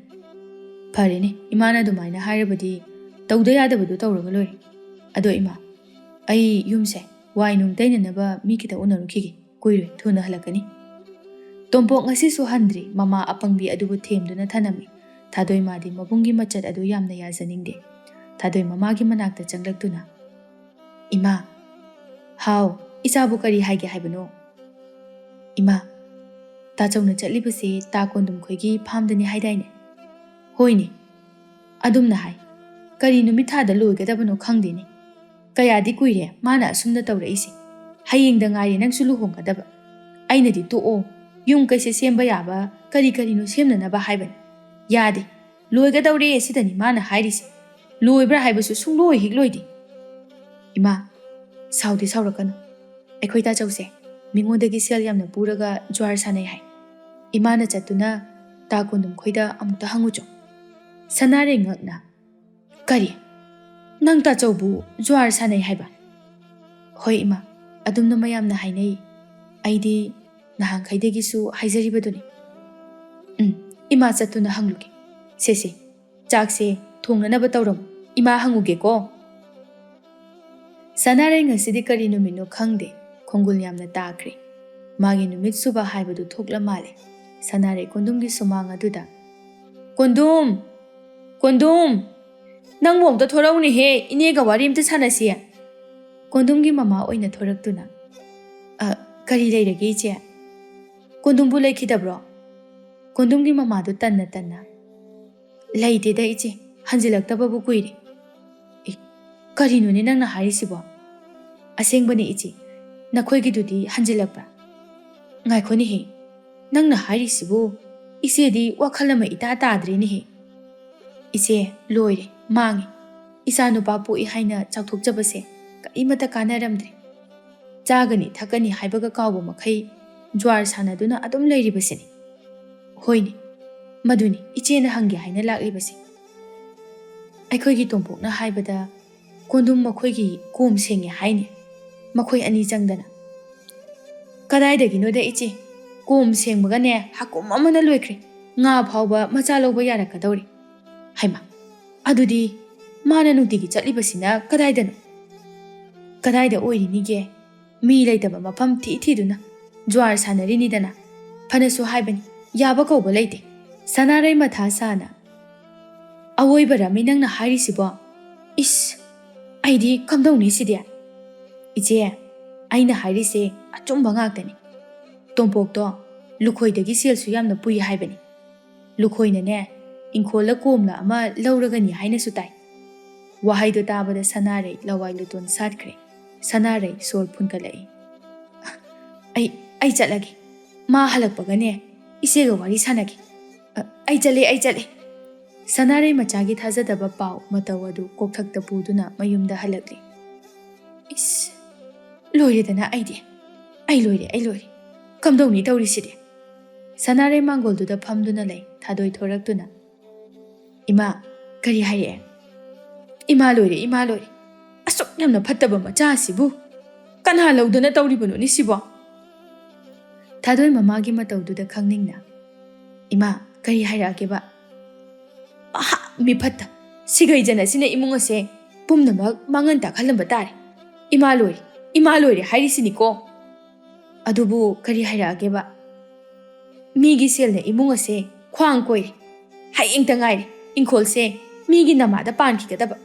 "ꯐꯔꯦꯅꯦ, ꯏꯃꯥꯅ ꯑꯗꯨꯃꯥꯏꯅ ꯍꯥꯏꯔꯕꯗꯤ ꯇꯧꯗ ꯌꯥꯗꯕꯗꯨ ꯇꯧꯔꯒ ꯂꯣꯏꯔꯦ꯫ ꯑꯗꯣ ꯏꯃꯥ, ꯑꯩ ꯌꯨꯝꯁꯦ ꯋꯥꯏ ꯅꯨꯡ ꯇꯩꯅꯅꯕ ꯃꯤ ꯈꯤꯇ ꯎꯅꯔꯨꯈꯤꯒꯦ꯫ ꯀꯨꯏꯔꯣꯏ, ꯊꯨꯅ ꯍꯜꯂꯛꯀꯅꯤ꯫" ꯇꯣꯝꯄꯣꯛ ꯉꯁꯤꯁꯨ ꯍꯟꯗ꯭ꯔꯤ꯫ ꯃꯃꯥ ꯑꯄꯪꯕꯤ ꯑꯗꯨꯕꯨ ꯊꯦꯝꯗꯨꯅ ꯊꯅꯝꯃꯤ꯫ ꯊꯥꯗꯣꯏ ꯃꯥꯗꯤ ꯃꯕꯨꯡꯒꯤ ꯃꯆꯠ ꯑꯗꯨ ꯌꯥꯝꯅ ꯌꯥꯖꯅꯤꯡꯗꯦ꯫ ꯊꯥꯗꯣꯏ ꯃꯃꯥꯒꯤ ꯃꯅꯥꯛꯇ ꯆꯪꯂꯛꯇꯨꯅ, "ꯏꯃꯥ꯫" "ꯍꯥꯎ, ꯏꯆꯥꯕꯨ ꯀꯔꯤ ꯍꯥꯏꯒꯦ ꯍꯥꯏꯕꯅꯣ?" "ꯏꯃꯥ, ꯇꯥꯆꯧꯅ ꯆꯠꯂꯤꯕꯁꯦ ꯇꯥ ꯀꯣꯟꯗꯨꯝꯈꯣꯏꯒꯤ ꯐꯥꯝꯗꯅꯤ ꯍꯥꯏꯗꯥꯏꯅꯦ?" "ꯍꯣꯏꯅꯦ, ꯑꯗꯨꯝꯅ ꯍꯥꯏ꯫ ꯀꯔꯤ ꯅꯨꯃꯤꯠ ꯊꯥꯗ ꯂꯣꯏꯒꯗꯕꯅꯣ ꯈꯪꯗꯦꯅꯦ꯫ "ꯀꯌꯥꯗꯤ ꯀꯨꯏꯔꯦ ꯃꯥꯅ ꯑꯁꯨꯝꯅ ꯇꯧꯔꯛꯏꯁꯦ꯫ ꯍꯌꯦꯡꯗ ꯉꯥꯏꯔꯦ ꯅꯪꯁꯨ ꯂꯨꯍꯣꯡꯒꯗꯕ꯫ ꯑꯩꯅꯗꯤ ꯇꯣꯛꯑꯣ, ꯌꯨꯝ ꯀꯩꯁꯦ ꯁꯦꯝꯕ ꯌꯥꯕ ꯀꯔꯤ ꯀꯔꯤꯅꯣ ꯁꯦꯝꯅꯅꯕ ꯍꯥꯏꯕꯅꯤ꯫ ꯌꯥꯗꯦ, ꯂꯣꯏꯒꯗꯧꯔꯦ ꯁꯤꯗꯅꯤ ꯃꯥꯅ ꯍꯥꯏꯔꯤꯁꯦ꯫ ꯂꯣꯏꯕ꯭ꯔꯥ ꯍꯥꯏꯕꯁꯨ ꯁꯨꯡꯂꯣꯏ ꯍꯦꯛ ꯂꯣꯏꯗꯦ꯫" "ꯏꯃꯥ, ꯁꯥꯎꯗꯤ ꯁꯥꯎꯔꯛꯀꯅꯨ꯫ ꯑꯩꯈꯣꯏ ꯇꯥꯆꯧꯁꯦ ꯃꯤꯉꯣꯟꯗꯒꯤ ꯁꯦꯜ ꯌꯥꯝꯅ ꯄꯨꯔꯒ ꯖ꯭ꯋꯥꯔ ꯁꯥꯟꯅꯩ ꯍꯥꯏ꯫ ꯏꯃꯥꯅ ꯆꯠꯇꯨꯅ ꯇꯥ ꯀꯣꯟꯗꯨꯝ ꯈꯣꯏꯗ ꯑꯃꯨꯛꯇ ꯍꯪꯉꯨꯆꯣ꯫" ꯁꯅꯥꯔꯩ ꯉꯛꯅ, "ꯀꯔꯤ? ꯅꯪ ꯇꯥꯆꯧꯕꯨ ꯖ꯭ꯋꯥꯔ ꯁꯥꯟꯅꯩ ꯍꯥꯏꯕ?" "ꯍꯣꯏ ꯏꯃꯥ, ꯑꯗꯨꯝꯅ ꯃꯌꯥꯝꯅ ꯍꯥꯏꯅꯩ꯫ ꯑꯩꯗꯤ ꯅꯍꯥꯟꯈꯩꯗꯒꯤꯁꯨ ꯍꯥꯏꯖꯔꯤꯕꯗꯨꯅꯤ꯫" "ꯎꯝ, ꯏꯃꯥ ꯆꯠꯇꯨꯅ ꯍꯪꯂꯨꯒꯦ꯫ ꯁꯦ ꯁꯦ, ꯆꯥꯛꯁꯦ ꯊꯣꯡꯅꯅꯕ ꯇꯧꯔꯝꯃꯨ꯫ ꯏꯃꯥ ꯍꯪꯉꯨꯒꯦꯀꯣ꯫" ꯁꯅꯥꯔꯩ ꯉꯁꯤꯗꯤ ꯀꯔꯤ ꯅꯨꯃꯤꯠꯅꯣ ꯈꯪꯗꯦ, ꯈꯣꯡꯒꯨꯜ ꯌꯥꯝꯅ ꯇꯥꯈ꯭ꯔꯦ꯫ ꯃꯥꯒꯤ ꯅꯨꯃꯤꯠ ꯁꯨꯕ ꯍꯥꯏꯕꯗꯨ ꯊꯣꯛꯂ ꯃꯥꯜꯂꯦ꯫ ꯁꯅꯥꯔꯩ ꯀꯣꯟꯗꯨꯝꯒꯤ ꯁꯨꯃꯥꯡ ꯑꯗꯨꯗ, "ꯀꯣꯟꯗꯨꯝ! ꯀꯣꯟꯗꯨꯝ! ꯅꯪꯕꯨ ꯑꯝꯇ ꯊꯣꯔꯛꯎꯅꯦꯍꯦ, ꯏꯅꯦꯒ ꯋꯥꯔꯤ ꯑꯝꯇ ꯁꯥꯟꯅꯁꯤ꯫" ꯀꯣꯟꯗꯨꯝꯒꯤ ꯃꯃꯥ ꯑꯣꯏꯅ ꯊꯣꯔꯛꯇꯨꯅ, "ꯑ, ꯀꯔꯤ ꯂꯩꯔꯒꯦ ꯏꯆꯦ?" "ꯀꯣꯟꯗꯨꯝꯕꯨ ꯂꯩꯈꯤꯗꯕ꯭ꯔꯣ?" ꯀꯣꯟꯗꯨꯝꯒꯤ ꯃꯃꯥꯗꯨ ꯇꯟꯅ ꯇꯟꯅ, "ꯂꯩꯇꯦꯗ ꯏꯆꯦ, ꯍꯟꯖꯤꯜꯂꯛꯇꯕꯕꯨ ꯀꯨꯏꯔꯦ꯫" "ꯑꯦ, ꯀꯔꯤꯅꯣꯅꯦ ꯅꯪꯅ ꯍꯥꯏꯔꯤꯁꯤꯕꯣ?" "ꯑꯁꯦꯡꯕꯅꯦ ꯏꯆꯦ, ꯅꯈꯣꯏꯒꯤꯗꯨꯗꯤ ꯍꯟꯖꯤꯜꯂꯛꯄ꯭ꯔꯥ?" "ꯉꯥꯏꯈꯣꯅꯦꯍꯦ, ꯅꯪꯅ ꯍꯥꯏꯔꯤꯁꯤꯕꯨ ꯏꯆꯦꯗꯤ ꯋꯥꯈꯜ ꯑꯃ ꯏꯇꯥ ꯇꯥꯗ꯭ꯔꯦꯅꯦꯍꯦ꯫" "ꯏꯆꯦ, ꯂꯣꯏꯔꯦ, ꯃꯥꯡꯉꯦ꯫ ꯏꯆꯥ ꯅꯨꯄꯥ ꯄꯣꯛꯏ ꯍꯥꯏꯅ ꯆꯥꯎꯊꯣꯛꯆꯕꯁꯦ ꯀꯔꯤꯃꯠꯇ ꯀꯥꯟꯅꯔꯝꯗ꯭ꯔꯦ꯫ ꯆꯥꯒꯅꯤ ꯊꯛꯀꯅꯤ ꯍꯥꯏꯕꯒ ꯀꯥꯎꯕ ꯃꯈꯩ ꯖ꯭ꯋꯥꯔ ꯁꯥꯟꯅꯗꯨꯅ ꯑꯗꯨꯝ ꯂꯩꯔꯤꯕꯁꯤꯅꯤ꯫" "ꯍꯣꯏꯅꯦ, ꯃꯗꯨꯅꯤ ꯏꯆꯦꯅ ꯍꯪꯒꯦ ꯍꯥꯏꯅ ꯂꯥꯛꯂꯤꯕꯁꯦ꯫ ꯑꯩꯈꯣꯏꯒꯤ ꯇꯣꯝꯄꯣꯛꯅ ꯍꯥꯏꯕꯗ ꯀꯣꯟꯗꯨꯝ ꯃꯈꯣꯏꯒꯤ ꯀꯣꯝ ꯁꯦꯡꯉꯦ ꯍꯥꯏꯅꯦ, ꯃꯈꯣꯏ ꯑꯅꯤ ꯆꯪꯗꯅ꯫" "ꯀꯗꯥꯏꯗꯒꯤꯅꯣꯗ ꯏꯆꯦ, ꯀꯣꯝ ꯁꯦꯡꯕꯒꯅꯦ ꯍꯀꯨꯝ ꯑꯃꯅ ꯂꯣꯏꯈ꯭ꯔꯦ꯫ ꯉꯥ ꯐꯥꯎꯕ ꯃꯆꯥ ꯂꯧꯕ ꯌꯥꯔꯛꯀꯗꯧꯔꯦ꯫" "ꯍꯩꯃꯥ, ꯑꯗꯨꯗꯤ ꯃꯥꯅ ꯅꯨꯡꯇꯤꯒꯤ ꯆꯠꯂꯤꯕꯁꯤꯅ ꯀꯗꯥꯏꯗꯅꯣ?" "ꯀꯗꯥꯏꯗ ꯑꯣꯏꯔꯤꯅꯤꯒꯦ? ꯃꯤ ꯂꯩꯇꯕ ꯃꯐꯝ ꯊꯤ ꯊꯤꯗꯨꯅ ꯖ꯭ꯋꯥꯔ ꯁꯥꯟꯅꯔꯤꯅꯤꯗꯅ꯫ ꯐꯅꯁꯨ ꯍꯥꯏꯕꯅꯤ, ꯌꯥꯕ ꯀꯧꯕ ꯂꯩꯇꯦ꯫" ꯁꯅꯥꯔꯩ ꯃꯊꯥ ꯁꯥꯅ, "ꯑꯋꯣꯏꯕꯔꯃꯤ ꯅꯪꯅ ꯍꯥꯏꯔꯤꯁꯤꯕꯣ? ꯏꯁ, ꯑꯩꯗꯤ ꯀꯝꯗꯧꯅꯤ ꯁꯤꯗꯤ?" "ꯏꯆꯦ, ꯑꯩꯅ ꯍꯥꯏꯔꯤꯁꯦ ꯑꯆꯨꯝꯕ ꯉꯥꯛꯇꯅꯤ꯫ ꯇꯣꯝꯄꯣꯛꯇꯣ ꯂꯨꯈꯣꯏꯗꯒꯤ ꯁꯦꯜꯁꯨ ꯌꯥꯝꯅ ꯄꯨꯏ ꯍꯥꯏꯕꯅꯤ꯫ ꯂꯨꯈꯣꯏꯅꯅꯦ, ꯏꯪꯈꯣꯜꯂ ꯀꯣꯝꯂ ꯑꯃ ꯂꯧꯔꯒꯅꯤ ꯍꯥꯏꯅꯁꯨ ꯇꯥꯏ꯫" ꯋꯥꯍꯩꯗꯨ ꯇꯥꯕꯗ ꯁꯅꯥꯔꯩ ꯂꯋꯥꯏ ꯂꯨꯇꯣꯟ ꯁꯥꯠꯈ꯭ꯔꯦ꯫ ꯁꯅꯥꯔꯩ ꯁꯣꯔ ꯐꯨꯟꯒꯠꯂꯛꯏ꯫ "ꯑꯩ, ꯑꯩ ꯆꯠꯂꯒꯦ꯫ ꯃꯥ ꯍꯜꯂꯛꯄꯒꯅꯦ, ꯏꯆꯦꯒ ꯋꯥꯔꯤ ꯁꯥꯟꯅꯒꯦ꯫ ꯑ, ꯑꯩ ꯆꯠꯂꯦ, ꯑꯩ ꯆꯠꯂꯦ꯫" ꯁꯅꯥꯔꯩ ꯃꯆꯥꯒꯤ ꯊꯥꯖꯗꯕ ꯄꯥꯎ ꯃꯇꯧ ꯑꯗꯨ ꯀꯣꯛꯊꯛꯇ ꯄꯨꯗꯨꯅ ꯃꯌꯨꯝꯗ ꯍꯜꯂꯛꯂꯦ꯫ "ꯏꯁ, ꯂꯣꯏꯔꯦꯗꯅ ꯑꯩꯗꯤ꯫ ꯑꯩ ꯂꯣꯏꯔꯦ, ꯑꯩ ꯂꯣꯏꯔꯦ꯫ ꯀꯝꯗꯧꯅꯤ ꯇꯧꯔꯤꯁꯤꯗꯤ?" ꯁꯅꯥꯔꯩ ꯃꯥꯡꯒꯣꯜꯗꯨꯗ ꯐꯝꯗꯨꯅ ꯂꯩ, ꯊꯥꯗꯣꯏ ꯊꯣꯔꯛꯇꯨꯅ꯫ "ꯏꯃꯥ, ꯀꯔꯤ ꯍꯥꯏꯔꯛꯑꯦ?" "ꯏꯃꯥ ꯂꯣꯏꯔꯦ, ꯏꯃꯥ ꯂꯣꯏꯔꯦ꯫ ꯑꯁꯨꯛ ꯌꯥꯝꯅ ꯐꯠꯇꯕ ꯃꯆꯥ ꯑꯁꯤꯕꯨ ꯀꯅꯥ ꯂꯧꯗꯅ ꯇꯧꯔꯤꯕꯅꯣꯅꯦ ꯁꯤꯕꯣ?" ꯊꯥꯗꯣꯏ ꯃꯃꯥꯒꯤ ꯃꯇꯧꯗꯨꯗ ꯈꯪꯅꯤꯡꯅ, "ꯏꯃꯥ, ꯀꯔꯤ ꯍꯥꯏꯔꯛꯑꯒꯦꯕ?" "ꯑꯍꯥ, ꯃꯤꯐꯠꯇ, ꯁꯤꯒꯩꯖꯅ ꯁꯤꯅ ꯏꯃꯨꯡ ꯑꯁꯦ ꯄꯨꯝꯅꯃꯛ ꯃꯥꯡꯍꯟ ꯇꯥꯛꯍꯜꯂꯝꯕ ꯇꯥꯔꯦ꯫ ꯏꯃꯥ ꯂꯣꯏꯔꯦ, ꯏꯃꯥ ꯂꯣꯏꯔꯦ ꯍꯥꯏꯔꯤꯁꯤꯅꯤꯀꯣ꯫ ꯑꯗꯨꯕꯨ ꯀꯔꯤ ꯍꯥꯏꯔꯛꯑꯒꯦꯕ? ꯃꯤꯒꯤ ꯁꯦꯜꯅ ꯏꯃꯨꯡ ꯑꯁꯦ ꯈ꯭ꯋꯥꯡ ꯀꯣꯏꯔꯦ꯫ ꯍꯌꯦꯡꯇ ꯉꯥꯏꯔꯦ ꯏꯪꯈꯣꯜꯁꯦ ꯃꯤꯒꯤ ꯅꯃꯥꯗ ꯄꯥꯟꯈꯤꯒꯗꯕ꯫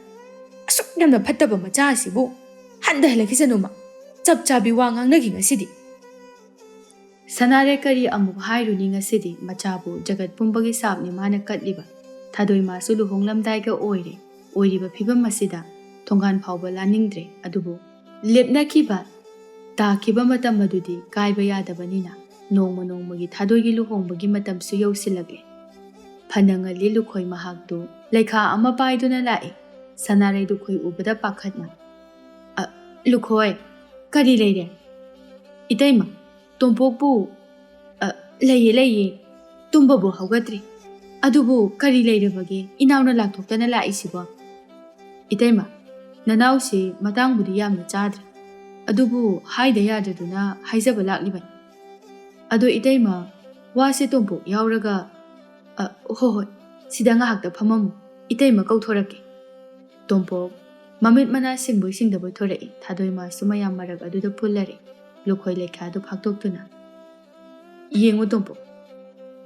ꯑꯁꯨꯛ ꯌꯥꯝꯅ ꯐꯠꯇꯕ ꯃꯆꯥ ꯑꯁꯤꯕꯨ ꯍꯟꯊꯍꯜꯂꯛꯈꯤꯁꯅꯨꯃ꯫ ꯆꯞ ꯆꯥꯕꯤ ꯋꯥ ꯉꯥꯡꯅꯈꯤ ꯉꯁꯤꯗꯤ꯫" ꯁꯅꯥꯔꯩ ꯀꯔꯤ ꯑꯃꯨꯛ ꯍꯥꯏꯔꯨꯅꯤ ꯉꯁꯤꯗꯤ? ꯃꯆꯥꯕꯨ ꯖꯒꯠ ꯄꯨꯝꯕꯒꯤ ꯁꯥꯞꯅꯤ ꯃꯥꯅ ꯀꯠꯂꯤꯕ꯫ ꯊꯥꯗꯣꯏꯃꯁꯨ ꯂꯨꯍꯣꯡꯂꯝꯗꯥꯏꯒ ꯑꯣꯏꯔꯦ꯫ ꯑꯣꯏꯔꯤꯕ ꯐꯤꯕꯝ ꯑꯁꯤꯗ ꯊꯣꯡꯒꯥꯟ ꯐꯥꯎꯕ ꯂꯥꯟꯅꯤꯡꯗ꯭ꯔꯦ꯫ ꯑꯗꯨꯕꯨ ꯂꯦꯞꯅꯈꯤꯕ ꯇꯥꯈꯤꯕ ꯃꯇꯝ ꯑꯗꯨꯗꯤ ꯀꯥꯏꯕ ꯌꯥꯗꯕꯅꯤꯅ ꯅꯣꯡꯃ ꯅꯣꯡꯃꯒꯤ ꯊꯥꯗꯣꯏꯒꯤ ꯂꯨꯍꯣꯡꯕꯒꯤ ꯃꯇꯝꯁꯨ ꯌꯧꯁꯤꯜꯂꯛꯂꯦ꯫ ꯐꯅ ꯉꯜꯂꯤ ꯂꯨꯈꯣꯏ ꯃꯍꯥꯛꯇꯨ ꯂꯩꯈꯥ ꯑꯃ ꯄꯥꯏꯗꯨꯅ ꯂꯥꯛꯏ꯫ ꯁꯅꯥꯔꯩ ꯂꯨꯈꯣꯏ ꯎꯕꯗ ꯄꯥꯈꯠꯅ, "ꯑ, ꯂꯨꯈꯣꯏ, ꯀꯔꯤ ꯂꯩꯔꯦ?" "ꯏꯇꯩꯃ, ꯇꯣꯝꯄꯣꯛꯄꯨ?" "ꯑ, ꯂꯩꯌꯦ, ꯂꯩꯌꯦ꯫ ꯇꯨꯝꯕꯕꯨ ꯍꯧꯒꯠꯇ꯭ꯔꯤ꯫ ꯑꯗꯨꯕꯨ ꯀꯔꯤ ꯂꯩꯔꯕꯒꯦ ꯏꯅꯥꯎꯅ ꯂꯥꯛꯊꯣꯛꯇꯅ ꯂꯥꯛꯏꯁꯤꯕꯣ?" "ꯏꯇꯩꯃ, ꯅꯅꯥꯎꯁꯤ ꯃꯇꯥꯡꯕꯨꯗꯤ ꯌꯥꯝꯅ ꯆꯥꯗ꯭ꯔꯦ꯫ ꯑꯗꯨꯕꯨ ꯍꯥꯏꯗ ꯌꯥꯗ꯭ꯔꯗꯨꯅ ꯍꯥꯏꯖꯕ ꯂꯥꯛꯂꯤꯕꯅꯤ꯫ ꯑꯗꯣ ꯏꯇꯩꯃ, ꯋꯥꯁꯦ ꯇꯣꯝꯄꯣꯛ ꯌꯥꯎꯔꯒ, ꯑ, ꯍꯣ ꯍꯣꯏ, ꯁꯤꯗ ꯉꯥꯏꯍꯥꯛꯇ ꯐꯝꯃꯝꯃꯨ꯫ ꯏꯇꯩꯃ ꯀꯧꯊꯣꯔꯛꯀꯦ꯫" ꯇꯣꯝꯄꯣꯛ ꯃꯃꯤꯠ ꯃꯅꯥ ꯁꯤꯡꯕꯣꯏ ꯁꯤꯡꯗꯕꯣꯏ ꯊꯣꯔꯛꯏ꯫ ꯊꯥꯗꯣꯏꯃꯁꯨ ꯃꯌꯥꯝ ꯃꯔꯛ ꯑꯗꯨꯗ ꯄꯨꯜꯂꯔꯦ꯫ ꯂꯨꯈꯣꯏ ꯂꯩꯈꯥꯗꯨ ꯐꯥꯛꯇꯣꯛꯇꯨꯅ, "ꯌꯦꯡꯉꯨ ꯇꯣꯝꯄꯣꯛ,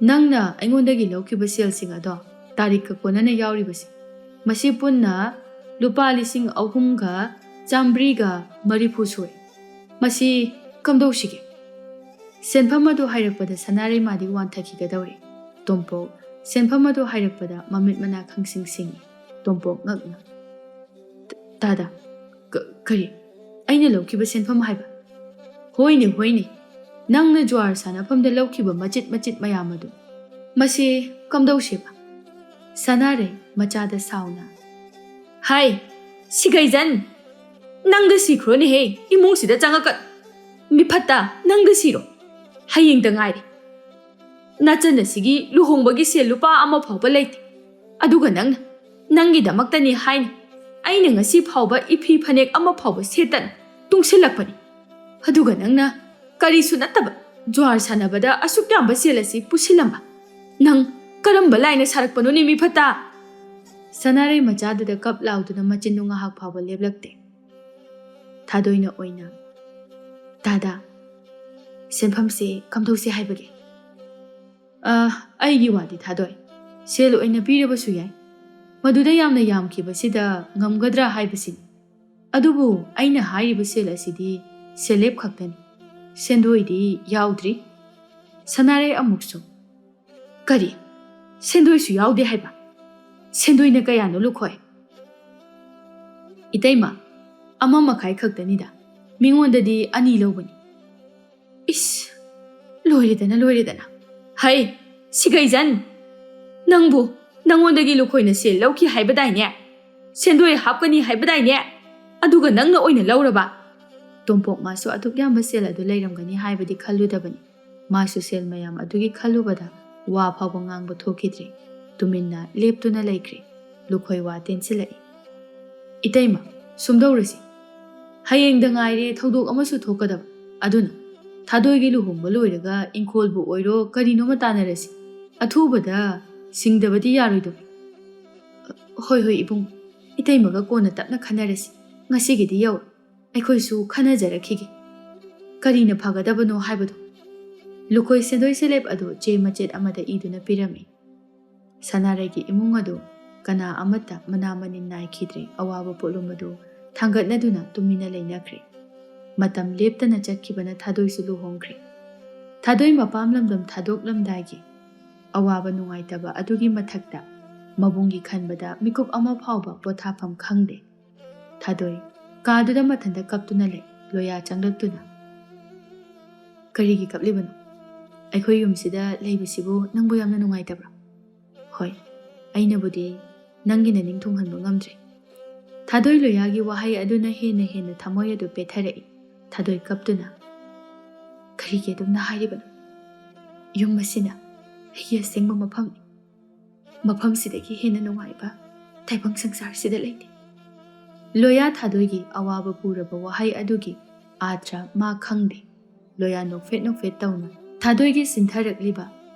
ꯅꯪꯅ ꯑꯩꯉꯣꯟꯗꯒꯤ ꯂꯧꯈꯤꯕ ꯁꯦꯜꯁꯤꯡ ꯑꯗꯣ ꯇꯥꯔꯤꯛꯀ ꯀꯣꯟꯅꯅ ꯌꯥꯎꯔꯤꯕꯁꯦ, ꯃꯁꯤ ꯄꯨꯟꯅ ꯂꯨꯄꯥ ꯂꯤꯁꯤꯡ ꯑꯍꯨꯝꯒ ꯆꯥꯝꯃꯔꯤꯒ ꯃꯔꯤꯐꯨ ꯁꯨꯔꯦ꯫ ꯃꯁꯤ ꯀꯝꯗꯧꯁꯤꯒꯦ?" ꯁꯦꯟꯐꯝ ꯑꯗꯨ ꯍꯥꯏꯔꯛꯄꯗ ꯁꯅꯥꯔꯩꯃꯥꯗꯤ ꯋꯥꯟꯊꯈꯤꯒꯗꯧꯔꯦ꯫ ꯇꯣꯝꯄꯣꯛ ꯁꯦꯟꯐꯝ ꯑꯗꯨ ꯍꯥꯏꯔꯛꯄꯗ ꯃꯃꯤꯠ ꯃꯅꯥ ꯈꯪꯁꯤꯡ ꯁꯤꯡꯏ꯫ ꯇꯣꯝꯄꯣꯛ ꯉꯛꯅ, ꯇꯥꯗ, ꯀ-, ꯀꯔꯤ? ꯑꯩꯅ ꯂꯧꯈꯤꯕ ꯁꯦꯟꯐꯝ ꯍꯥꯏꯕ? ꯍꯣꯏꯅꯦ, ꯍꯣꯏꯅꯦ, ꯅꯪꯅ ꯖꯨꯋꯥꯔ ꯁꯥꯟꯅꯐꯝꯗ ꯂꯧꯈꯤꯕ ꯃꯆꯤꯠ ꯃꯆꯤꯠ ꯃꯌꯥꯝ ꯑꯗꯨ꯫ ꯃꯁꯤ ꯀꯝꯗꯧꯁꯦꯕ? ꯁꯅꯥꯔꯩ ꯃꯆꯥꯗ ꯁꯥꯎꯅ, ꯍꯥꯏ, ꯁꯤꯒꯩꯖꯟ! ꯅꯪꯗ ꯁꯤꯈ꯭ꯔꯣꯅꯦꯍꯦ, ꯏꯃꯨꯡꯁꯤꯗ ꯆꯪꯉꯛꯀ-, ꯃꯤꯐꯠꯇ, ꯅꯪꯗ ꯁꯤꯔꯣ꯫ ꯍꯌꯦꯡꯗ ꯉꯥꯏꯔꯦ꯫ ꯅꯆꯟ ꯑꯁꯤꯒꯤ ꯂꯨꯍꯣꯡꯕꯒꯤ ꯁꯦꯜ ꯂꯨꯄꯥ ꯑꯃ ꯐꯥꯎꯕ ꯂꯩꯇꯦ꯫ ꯑꯗꯨꯒ ꯅꯪꯅ, ꯅꯪꯒꯤꯗꯃꯛꯇꯅꯤ ꯍꯥꯏꯅ ꯑꯩꯅ ꯉꯁꯤ ꯐꯥꯎꯕ ꯏꯐꯤ ꯐꯅꯦꯛ ꯑꯃ ꯐꯥꯎꯕ ꯁꯦꯠꯇꯅ ꯇꯨꯡꯁꯤꯜꯂꯛꯄꯅꯤ꯫ ꯑꯗꯨꯒ ꯅꯪꯅ ꯀꯔꯤꯁꯨ ꯅꯠꯇꯕ ꯖ꯭ꯋꯥꯔ ꯁꯥꯟꯅꯕꯗ ꯑꯁꯨꯛ ꯌꯥꯝꯕ ꯁꯦꯜ ꯑꯁꯤ ꯄꯨꯁꯤꯜꯂꯝꯕ꯫ ꯅꯪ ꯀꯔꯝꯕ ꯂꯥꯏꯅ ꯁꯥꯔꯛꯄꯅꯣꯅꯦ, ꯃꯤꯐꯠꯇ? ꯁꯅꯥꯔꯩ ꯃꯆꯥꯗꯨꯗ ꯀꯞ ꯂꯥꯎꯗꯨꯅ ꯃꯆꯤꯟꯗꯨ ꯉꯥꯏꯍꯥꯛ ꯐꯥꯎꯕ ꯂꯦꯞꯂꯛꯇꯦ꯫ ꯊꯥꯗꯣꯏꯅ ꯑꯣꯏꯅ, ꯇꯥꯗ, ꯁꯦꯟꯐꯝꯁꯦ ꯀꯝꯗꯧꯁꯦ ꯍꯥꯏꯕꯒꯦ? ꯑ, ꯑꯩꯒꯤ ꯋꯥꯗꯤ ꯊꯥꯗꯣꯏ, ꯁꯦꯜ ꯑꯣꯏꯅ ꯄꯤꯔꯕꯁꯨ ꯌꯥꯏ꯫ ꯃꯗꯨꯗ ꯌꯥꯝꯅ ꯌꯥꯝꯈꯤꯕꯁꯤꯗ ꯉꯝꯒꯗ꯭ꯔꯥ ꯍꯥꯏꯕꯁꯤꯅꯤ꯫ ꯑꯗꯨꯕꯨ ꯑꯩꯅ ꯍꯥꯏꯔꯤꯕ ꯁꯦꯜ ꯑꯁꯤꯗꯤ ꯁꯦꯜꯂꯦꯞ ꯈꯛꯇꯅꯤ, ꯁꯦꯟꯗꯣꯏꯗꯤ ꯌꯥꯎꯗ꯭ꯔꯤ꯫ ꯁꯅꯥꯔꯩ ꯑꯃꯨꯛꯁꯨ, ꯀꯔꯤ? ꯁꯦꯟꯗꯣꯏꯁꯨ ꯌꯥꯎꯗꯦ ꯍꯥꯏꯕ? ꯁꯦꯟꯗꯣꯏꯅ ꯀꯌꯥꯅꯣ, ꯂꯨꯈꯣꯏ? ꯏꯇꯩꯃ, ꯑꯃ ꯃꯈꯥꯏ ꯈꯛꯇꯅꯤꯗ, ꯃꯤꯉꯣꯟꯗꯗꯤ ꯑꯅꯤ ꯂꯧꯕꯅꯤ꯫ ꯏꯁ, ꯂꯣꯏꯔꯦꯗꯅ, ꯂꯣꯏꯔꯦꯗꯅ꯫ ꯍꯩ, ꯁꯤꯒꯩꯖꯟ! ꯅꯪꯕꯨ ꯅꯪꯉꯣꯟꯗꯒꯤ ꯂꯨꯈꯣꯏꯅ ꯁꯦꯜ ꯂꯧꯈꯤ ꯍꯥꯏꯕꯗꯥꯏꯅꯦ? ꯁꯦꯟꯗꯣꯏ ꯍꯥꯞꯀꯅꯤ ꯍꯥꯏꯕꯗꯥꯏꯅꯦ? ꯑꯗꯨꯒ ꯅꯪꯅ ꯑꯣꯏꯅ ꯂꯧꯔꯕ? ꯇꯣꯝꯄꯣꯛ ꯃꯥꯁꯨ ꯑꯗꯨꯛ ꯌꯥꯝꯕ ꯁꯦꯜ ꯑꯗꯨ ꯂꯩꯔꯝꯒꯅꯤ ꯍꯥꯏꯕꯗꯤ ꯈꯜꯂꯨꯗꯕꯅꯤ꯫ ꯃꯥꯁꯨ ꯁꯦꯜ ꯃꯌꯥꯝ ꯑꯗꯨꯒꯤ ꯈꯜꯂꯨꯕꯗ ꯋꯥ ꯐꯥꯎꯕ ꯉꯥꯡꯕ ꯊꯣꯛꯈꯤꯗ꯭ꯔꯦ꯫ ꯇꯨꯃꯤꯟꯅ ꯂꯦꯞꯇꯨꯅ ꯂꯩꯈ꯭ꯔꯦ꯫ ꯂꯨꯈꯣꯏ ꯋꯥ ꯇꯦꯟꯁꯤꯜꯂꯛꯏ꯫ ꯏꯇꯩꯃ, ꯁꯨꯝꯗꯧꯔꯁꯤ꯫ ꯍꯌꯦꯡꯗ ꯉꯥꯏꯔꯦ ꯊꯧꯗꯣꯛ ꯑꯃꯁꯨ ꯊꯣꯛꯀꯗꯕ꯫ ꯑꯗꯨꯅ ꯊꯥꯗꯣꯏꯒꯤ ꯂꯨꯍꯣꯡꯕ ꯂꯣꯏꯔꯒ ꯏꯪꯈꯣꯜꯕꯨ ꯑꯣꯏꯔꯣ ꯀꯔꯤꯅꯣꯃ ꯇꯥꯟꯅꯔꯁꯤ꯫ ꯑꯊꯨꯕꯗ ꯁꯤꯡꯗꯕꯗꯤ ꯌꯥꯔꯣꯏꯗꯧꯔꯤ꯫ ꯍꯣꯏ, ꯍꯣꯏ, ꯏꯕꯨꯡ꯫ ꯏꯇꯩꯃꯒ ꯀꯣꯟꯅ ꯇꯞꯅ ꯈꯟꯅꯔꯁꯤ꯫ ꯉꯁꯤꯒꯤꯗꯤ ꯌꯧꯔꯦ꯫ ꯑꯩꯈꯣꯏꯁꯨ ꯈꯟꯅꯖꯔꯛꯈꯤꯒꯦ꯫ ꯀꯔꯤꯅ ꯐꯒꯗꯕꯅꯣ ꯍꯥꯏꯕꯗꯨ꯫ ꯂꯨꯈꯣꯏ ꯁꯦꯟꯗꯣꯏ ꯁꯦꯂꯦꯞ ꯑꯗꯨ ꯆꯦ ꯃꯆꯦꯠ ꯑꯃꯗ ꯏꯗꯨꯅ ꯄꯤꯔꯝꯃꯤ꯫ ꯁꯅꯥꯔꯩꯒꯤ ꯏꯃꯨꯡ ꯑꯗꯨ ꯀꯅꯥ ꯑꯃꯠꯇ ꯃꯅꯥ ꯃꯅꯤꯟ ꯅꯥꯏꯈꯤꯗ꯭ꯔꯦ꯫ ꯑꯋꯥꯕ ꯄꯣꯠꯂꯨꯝ ꯑꯗꯨ ꯊꯥꯡꯒꯠꯅꯗꯨꯅ ꯇꯨꯃꯤꯟꯅ ꯂꯩꯅꯈ꯭ꯔꯦ꯫ ꯃꯇꯝ ꯂꯦꯞꯇꯅ ꯆꯠꯈꯤꯕꯅ ꯊꯥꯗꯣꯏꯁꯨ ꯂꯨꯍꯣꯡꯈ꯭ꯔꯦ꯫ ꯊꯥꯗꯣꯏ ꯃꯄꯥꯝ ꯂꯝꯗꯝ ꯊꯥꯗꯣꯛꯂꯝꯗꯥꯏꯒꯤ ꯑꯋꯥꯕ ꯅꯨꯡꯉꯥꯏꯇꯕ ꯑꯗꯨꯒꯤ ꯃꯊꯛꯇ ꯃꯕꯨꯡꯒꯤ ꯈꯟꯕꯗ ꯃꯤꯀꯨꯞ ꯑꯃ ꯐꯥꯎꯕ ꯄꯣꯊꯥꯐꯝ ꯈꯪꯗꯦ꯫ ꯊꯥꯗꯣꯏ ꯀꯥꯗꯨꯗ ꯃꯊꯟꯇ ꯀꯞꯇꯨꯅ ꯂꯩ꯫ ꯂꯣꯌꯥ ꯆꯪꯂꯛꯇꯨꯅ, "ꯀꯔꯤꯒꯤ ꯀꯞꯂꯤꯕꯅꯣ? ꯑꯩꯈꯣꯏ ꯌꯨꯝꯁꯤꯗ ꯂꯩꯕꯁꯤꯕꯨ ꯅꯪꯕꯨ ꯌꯥꯝꯅ ꯅꯨꯡꯉꯥꯏꯇꯕ꯭ꯔꯥ?" "ꯍꯣꯏ, ꯑꯩꯅꯕꯨꯗꯤ ꯅꯪꯒꯤ ꯅꯅꯤꯡ ꯊꯨꯡꯍꯟꯕ ꯉꯝꯗ꯭ꯔꯦ꯫" ꯊꯥꯗꯣꯏ ꯂꯣꯌꯥꯒꯤ ꯋꯥꯍꯩ ꯑꯗꯨꯅ ꯍꯦꯟꯅ ꯍꯦꯟꯅ ꯊꯃꯣꯏ ꯑꯗꯨ ꯄꯦꯠꯊꯔꯛꯏ꯫ ꯊꯥꯗꯣꯏ ꯀꯞꯇꯨꯅ, "ꯀꯔꯤꯒꯤ ꯑꯗꯨꯝꯅ ꯍꯥꯏꯔꯤꯕꯅꯣ? ꯌꯨꯝ ꯑꯁꯤꯅ ꯑꯩꯒꯤ ꯑꯁꯦꯡꯕ ꯃꯐꯝꯅꯤ꯫ ꯃꯐꯝꯁꯤꯗꯒꯤ ꯍꯦꯟꯅ ꯅꯨꯡꯉꯥꯏꯕ ꯇꯥꯏꯕꯪ ꯁꯪꯁꯥꯔꯁꯤꯗ ꯂꯩꯇꯦ꯫" ꯂꯣꯌꯥ ꯊꯥꯗꯣꯏꯒꯤ ꯑꯋꯥꯕ ꯄꯨꯔꯕ ꯋꯥꯍꯩ ꯑꯗꯨꯒꯤ ꯑꯥꯊ꯭ꯔ ꯃꯥ ꯈꯪꯗꯦ꯫ ꯂꯣꯌꯥ ꯅꯣꯛꯐꯦꯠ ꯅꯣꯛꯐꯦꯠ ꯇꯧꯅ ꯊꯥꯗꯣꯏꯒꯤ ꯁꯤꯟꯊꯔꯛꯂꯤꯕ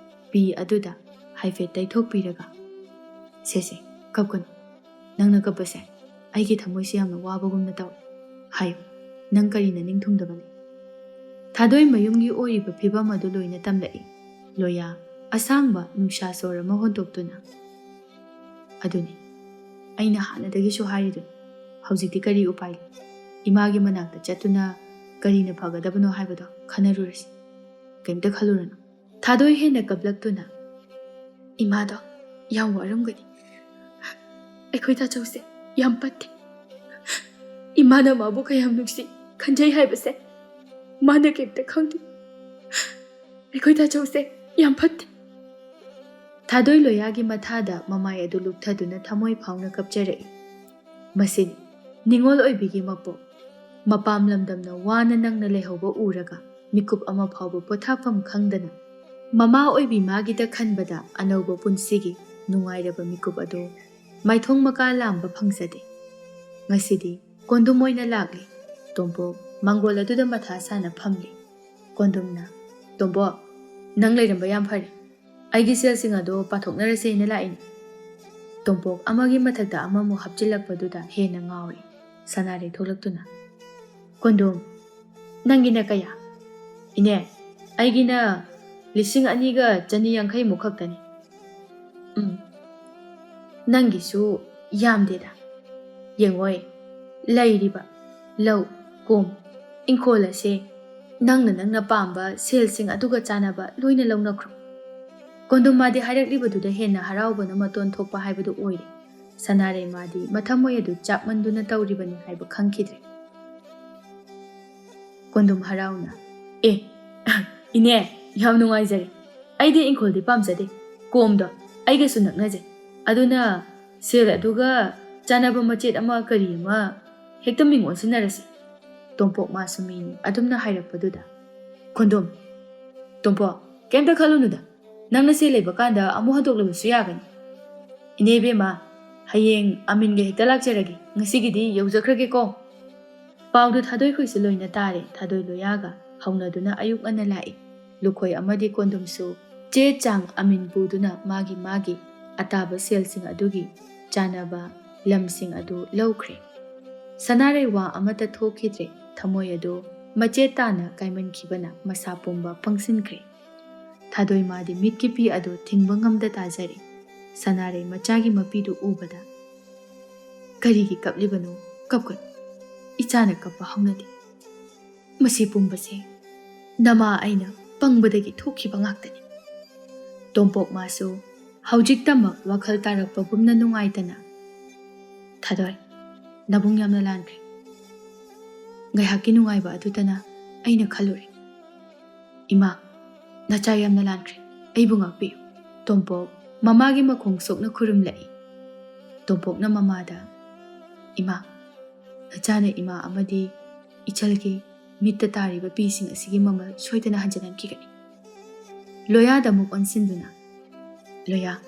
ꯄꯤ ꯑꯗꯨꯗ ꯍꯥꯏꯐꯦꯠ ꯇꯩꯊꯣꯛꯄꯤꯔꯒ, "ꯁꯦ ꯁꯦ, ꯀꯞꯀꯅꯨ꯫ ꯅꯪꯅ ꯀꯞꯄꯁꯦ ꯑꯩꯒꯤ ꯊꯃꯣꯏꯁꯦ ꯌꯥꯝꯅ ꯋꯥꯕꯒꯨꯝꯅ ꯇꯧꯏ꯫ ꯍꯥꯏꯌꯨ, ꯅꯪ ꯀꯔꯤ ꯅꯅꯤꯡ ꯊꯨꯡꯗꯕ ꯂꯩ?" ꯊꯥꯗꯣꯏ ꯃꯌꯨꯝꯒꯤ ꯑꯣꯏꯔꯤꯕ ꯐꯤꯕꯝ ꯑꯗꯨ ꯂꯣꯏꯅ ꯇꯝꯂꯛꯏ꯫ ꯂꯣꯌꯥ ꯑꯁꯥꯡꯕ ꯅꯨꯡꯁꯥ ꯁꯣꯔ ꯑꯃ ꯍꯣꯟꯗꯣꯛꯇꯨꯅ, "ꯑꯗꯨꯅꯤ, ꯑꯩꯅ ꯍꯥꯟꯅꯗꯒꯤꯁꯨ ꯍꯥꯏꯔꯤꯗꯨꯅꯤ꯫ ꯍꯧꯖꯤꯛꯇꯤ ꯀꯔꯤ ꯎꯄꯥꯏ ꯂꯩ? ꯏꯃꯥꯒꯤ ꯃꯅꯥꯛꯇ ꯆꯠꯇꯨꯅ ꯀꯔꯤꯅ ꯐꯒꯗꯕꯅꯣ ꯍꯥꯏꯕꯗꯣ ꯈꯟꯅꯔꯨꯔꯁꯤ꯫ ꯀꯩꯝꯇ ꯈꯜꯂꯨꯔꯅꯨ꯫" ꯊꯥꯗꯣꯏ ꯍꯦꯟꯅ ꯀꯞꯂꯛꯇꯨꯅ, "ꯏꯃꯥꯗꯣ ꯌꯥꯝ ꯋꯥꯔꯝꯒꯅꯤ꯫ ꯑꯩꯈꯣꯏ ꯇꯥꯆꯧꯁꯦ ꯌꯥꯝ ꯐꯠꯇꯦ꯫ ꯏꯃꯥꯅ ꯃꯥꯕꯨ ꯀꯌꯥꯝ ꯅꯨꯡꯁꯤ ꯈꯟꯖꯩ ꯍꯥꯏꯕꯁꯦ ꯃꯥꯅ ꯀꯩꯝꯇ ꯈꯪꯗꯦ꯫ ꯑꯩꯈꯣꯏ ꯇꯥꯆꯧꯁꯦ ꯌꯥꯝ ꯐꯠꯇꯦ꯫" ꯊꯥꯗꯣꯏ ꯂꯣꯌꯥꯒꯤ ꯃꯊꯥꯗ ꯃꯃꯥꯏ ꯑꯗꯨ ꯂꯨꯞꯊꯗꯨꯅ ꯊꯃꯣꯏ ꯐꯥꯎꯅ ꯀꯞꯆꯔꯛꯏ꯫ ꯃꯁꯤꯅꯤ ꯅꯤꯉꯣꯜ ꯑꯣꯏꯕꯤꯒꯤ ꯃꯄꯣꯛ꯫ ꯃꯄꯥꯝ ꯂꯝꯗꯝꯅ ꯋꯥꯅ ꯅꯪꯅ ꯂꯩꯍꯧꯕ ꯎꯔꯒ ꯃꯤꯀꯨꯞ ꯑꯃ ꯐꯥꯎꯕ ꯄꯣꯊꯥꯐꯝ ꯈꯪꯗꯅ, ꯃꯃꯥ ꯑꯣꯏꯕꯤ ꯃꯥꯒꯤꯗ ꯈꯟꯕꯗ ꯑꯅꯧꯕ ꯄꯨꯟꯁꯤꯒꯤ ꯅꯨꯡꯉꯥꯏꯔꯕ ꯃꯤꯀꯨꯞ ꯑꯗꯨ ꯃꯥꯏꯊꯣꯡ ꯃꯀꯥ ꯂꯥꯝꯕ ꯐꯪꯖꯗꯦ꯫ ꯉꯁꯤꯗꯤ ꯀꯣꯟꯗꯨꯝ ꯑꯣꯏꯅ ꯂꯥꯛꯂꯤ꯫ ꯇꯣꯝꯄꯣꯛ ꯃꯥꯡꯒꯣꯜ ꯑꯗꯨꯗ ꯃꯊꯥ ꯁꯥꯅ ꯐꯝꯂꯤ꯫ ꯀꯣꯟꯗꯨꯝꯅ, "ꯇꯣꯝꯄꯣꯛ, ꯅꯪ ꯂꯩꯔꯝꯕ ꯌꯥꯝ ꯐꯔꯦ꯫ ꯑꯩꯒꯤ ꯁꯦꯜꯁꯤꯡ ꯑꯗꯣ ꯄꯥꯊꯣꯛꯅꯔꯁꯦꯅ ꯂꯥꯛꯏꯅꯤ꯫" ꯇꯣꯝꯄꯣꯛ ꯑꯃꯒꯤ ꯃꯊꯛꯇ ꯑꯃꯃꯨꯛ ꯍꯥꯞꯆꯤꯜꯂꯛꯄꯗꯨꯗ ꯍꯦꯟꯅ ꯉꯥꯎꯔꯦ꯫ ꯁꯅꯥꯔꯩ ꯊꯣꯛꯂꯛꯇꯨꯅ, "ꯀꯣꯟꯗꯨꯝ, ꯅꯪꯒꯤꯅ ꯀꯌꯥ?" "ꯏꯅꯦ, ꯑꯩꯒꯤꯅ ꯂꯤꯁꯤꯡ ꯑꯅꯤꯒ ꯆꯅꯤ ꯌꯥꯡꯈꯩꯃꯨꯛ ꯈꯛꯇꯅꯤ꯫" "ꯎꯝ, ꯅꯪꯒꯤꯁꯨ ꯌꯥꯝꯗꯦꯗ꯫ ꯌꯦꯡꯉꯣꯏ, ꯂꯩꯔꯤꯕ ꯂꯧ, ꯀꯨꯝ, ꯏꯪꯈꯣꯜ ꯑꯁꯦ ꯅꯪꯅ ꯅꯪꯅ ꯄꯥꯝꯕ ꯁꯦꯜꯁꯤꯡ ꯑꯗꯨꯒ ꯆꯥꯟꯅꯕ ꯂꯣꯏꯅ ꯂꯧꯅꯈ꯭ꯔꯣ꯫" ꯀꯣꯟꯗꯨꯝ ꯃꯥꯗꯤ ꯍꯥꯏꯔꯛꯂꯤꯕꯗꯨꯗ ꯍꯦꯟꯅ ꯍꯔꯥꯎꯕꯅ ꯃꯇꯣꯟ ꯊꯣꯛꯄ ꯍꯥꯏꯕꯗꯨ ꯑꯣꯏꯔꯦ꯫ ꯁꯅꯥꯔꯩꯃꯥꯗꯤ ꯃꯊꯃꯣꯏ ꯑꯗꯨ ꯆꯥꯛꯃꯟꯗꯨꯅ ꯇꯧꯔꯤꯕꯅꯤ ꯍꯥꯏꯕ ꯈꯪꯈꯤꯗ꯭ꯔꯦ꯫ ꯀꯣꯟꯗꯨꯝ ꯍꯔꯥꯎꯅ, "ꯑꯦ, ꯏꯅꯦ, ꯌꯥꯝ ꯅꯨꯡꯉꯥꯏꯖꯔꯦ꯫ ꯑꯩꯗꯤ ꯏꯪꯈꯣꯜꯗꯤ ꯄꯥꯝꯖꯗꯦ꯫ ꯀꯣꯝꯗꯣ ꯑꯩꯒꯁꯨ ꯅꯛꯅꯖꯩ꯫ ꯑꯗꯨꯅ ꯁꯦꯜ ꯑꯗꯨꯒ ꯆꯥꯟꯅꯕ ꯃꯆꯦꯠ ꯑꯃ ꯀꯔꯤ ꯑꯃ ꯍꯦꯛꯇ ꯃꯤꯡ ꯑꯣꯟꯁꯤꯟꯅꯔꯁꯤ꯫" ꯇꯣꯝꯄꯣꯛ ꯃꯥꯁꯨ ꯃꯤꯅꯤ ꯑꯗꯨꯝꯅ ꯍꯥꯏꯔꯛꯄꯗꯨꯗ, "ꯀꯣꯟꯗꯨꯝ, ꯇꯣꯝꯄꯣꯛ, ꯀꯩꯝꯇ ꯈꯜꯂꯨꯅꯨꯗ꯫ ꯅꯪꯅ ꯁꯦꯜ ꯂꯩꯕ ꯀꯥꯟꯗ ꯑꯃꯨꯛ ꯍꯟꯗꯣꯛꯂꯕꯁꯨ ꯌꯥꯒꯅꯤ꯫ ꯏꯅꯦ ꯏꯕꯦꯝꯃ, ꯍꯌꯦꯡ ꯑꯃꯤꯟꯒ ꯍꯦꯛꯇ ꯂꯥꯛꯆꯔꯒꯦ꯫ ꯉꯁꯤꯒꯤꯗꯤ ꯌꯧꯖꯈ꯭ꯔꯒꯦꯀꯣ꯫" ꯄꯥꯎꯗꯨ ꯊꯥꯗꯣꯏꯈꯣꯏꯁꯨ ꯂꯣꯏꯅ ꯇꯥꯔꯦ꯫ ꯊꯥꯗꯣꯏ ꯂꯣꯌꯥꯒ ꯍꯧꯅꯗꯨꯅ ꯑꯌꯨꯛ ꯉꯟꯅ ꯂꯥꯛꯏ꯫ ꯂꯨꯈꯣꯏ ꯑꯃꯗꯤ ꯀꯣꯟꯗꯨꯝꯁꯨ ꯆꯦ ꯆꯥꯡ ꯑꯃꯤꯟ ꯄꯨꯗꯨꯅ ꯃꯥꯒꯤ ꯃꯥꯒꯤ ꯑꯇꯥꯕ ꯁꯦꯜꯁꯤꯡ ꯑꯗꯨꯒꯤ ꯆꯥꯅꯕ ꯂꯝꯁꯤꯡ ꯑꯗꯨ ꯂꯧꯈ꯭ꯔꯦ꯫ ꯁꯅꯥꯔꯩ ꯋꯥ ꯑꯃꯠꯇ ꯊꯣꯛꯈꯤꯗ꯭ꯔꯦ꯫ ꯊꯃꯣꯏ ꯑꯗꯨ ꯃꯆꯦꯠ ꯇꯥꯅ ꯀꯥꯏꯃꯟꯈꯤꯕꯅ ꯃꯁꯥ ꯄꯨꯝꯕ ꯄꯪꯁꯤꯟꯈ꯭ꯔꯦ꯫ ꯊꯥꯗꯣꯏ ꯃꯥꯗꯤ ꯃꯤꯠꯀꯤ ꯄꯤ ꯑꯗꯨ ꯊꯤꯡꯕ ꯉꯝꯗ ꯇꯥꯖꯔꯦ꯫ ꯁꯅꯥꯔꯩ ꯃꯆꯥꯒꯤ ꯃꯄꯤꯗꯨ ꯎꯕꯗ, "ꯀꯔꯤꯒꯤ ꯀꯞꯂꯤꯕꯅꯣ? ꯀꯞꯀꯅꯨ꯫ ꯏꯆꯥꯅ ꯀꯞꯄ ꯍꯧꯅꯗꯦ꯫ ꯃꯁꯤ ꯄꯨꯝꯕꯁꯦ ꯅꯃꯥ ꯑꯩꯅ ꯄꯪꯕꯗꯒꯤ ꯊꯣꯛꯈꯤꯕ ꯉꯥꯛꯇꯅꯤ꯫" ꯇꯣꯝꯄꯣꯛ ꯃꯥꯁꯨ ꯍꯧꯖꯤꯛꯇꯃꯛ ꯋꯥꯈꯜ ꯇꯥꯔꯛꯄꯒꯨꯝꯅ ꯅꯨꯡꯉꯥꯏꯇꯅ, "ꯊꯥꯗꯣꯏ, ꯅꯕꯨꯡ ꯌꯥꯝꯅ ꯂꯥꯟꯈ꯭ꯔꯦ꯫ ꯉꯥꯏꯍꯥꯛꯀꯤ ꯅꯨꯡꯉꯥꯏꯕ ꯑꯗꯨꯇꯅ ꯑꯩꯅ ꯈꯜꯂꯨꯔꯦ꯫ ꯏꯃꯥ, ꯅꯆꯥ ꯌꯥꯝꯅ ꯂꯥꯟꯈ꯭ꯔꯦ꯫ ꯑꯩꯕꯨ ꯉꯥꯛꯄꯤꯌꯨ꯫" ꯇꯣꯝꯄꯣꯛ ꯃꯃꯥꯒꯤ ꯃꯈꯣꯡ ꯁꯣꯛꯅ ꯈꯨꯔꯨꯝꯂꯛꯏ꯫ ꯇꯣꯝꯄꯣꯛꯅ ꯃꯃꯥꯗ, "ꯏꯃꯥ, ꯅꯆꯥꯅ ꯏꯃꯥ ꯑꯃꯗꯤ ꯏꯆꯜꯒꯤ ꯃꯤꯠꯇ ꯇꯥꯔꯤꯕ ꯄꯤꯁꯤꯡ ꯑꯁꯤꯒꯤ ꯃꯃꯜ ꯁꯣꯏꯗꯅ ꯍꯟꯖꯤꯜꯍꯟꯈꯤꯒꯅꯤ꯫" ꯂꯣꯌꯥꯗ ꯑꯃꯨꯛ ꯑꯣꯟꯁꯤꯟꯗꯨꯅ, "ꯂꯣꯌꯥ,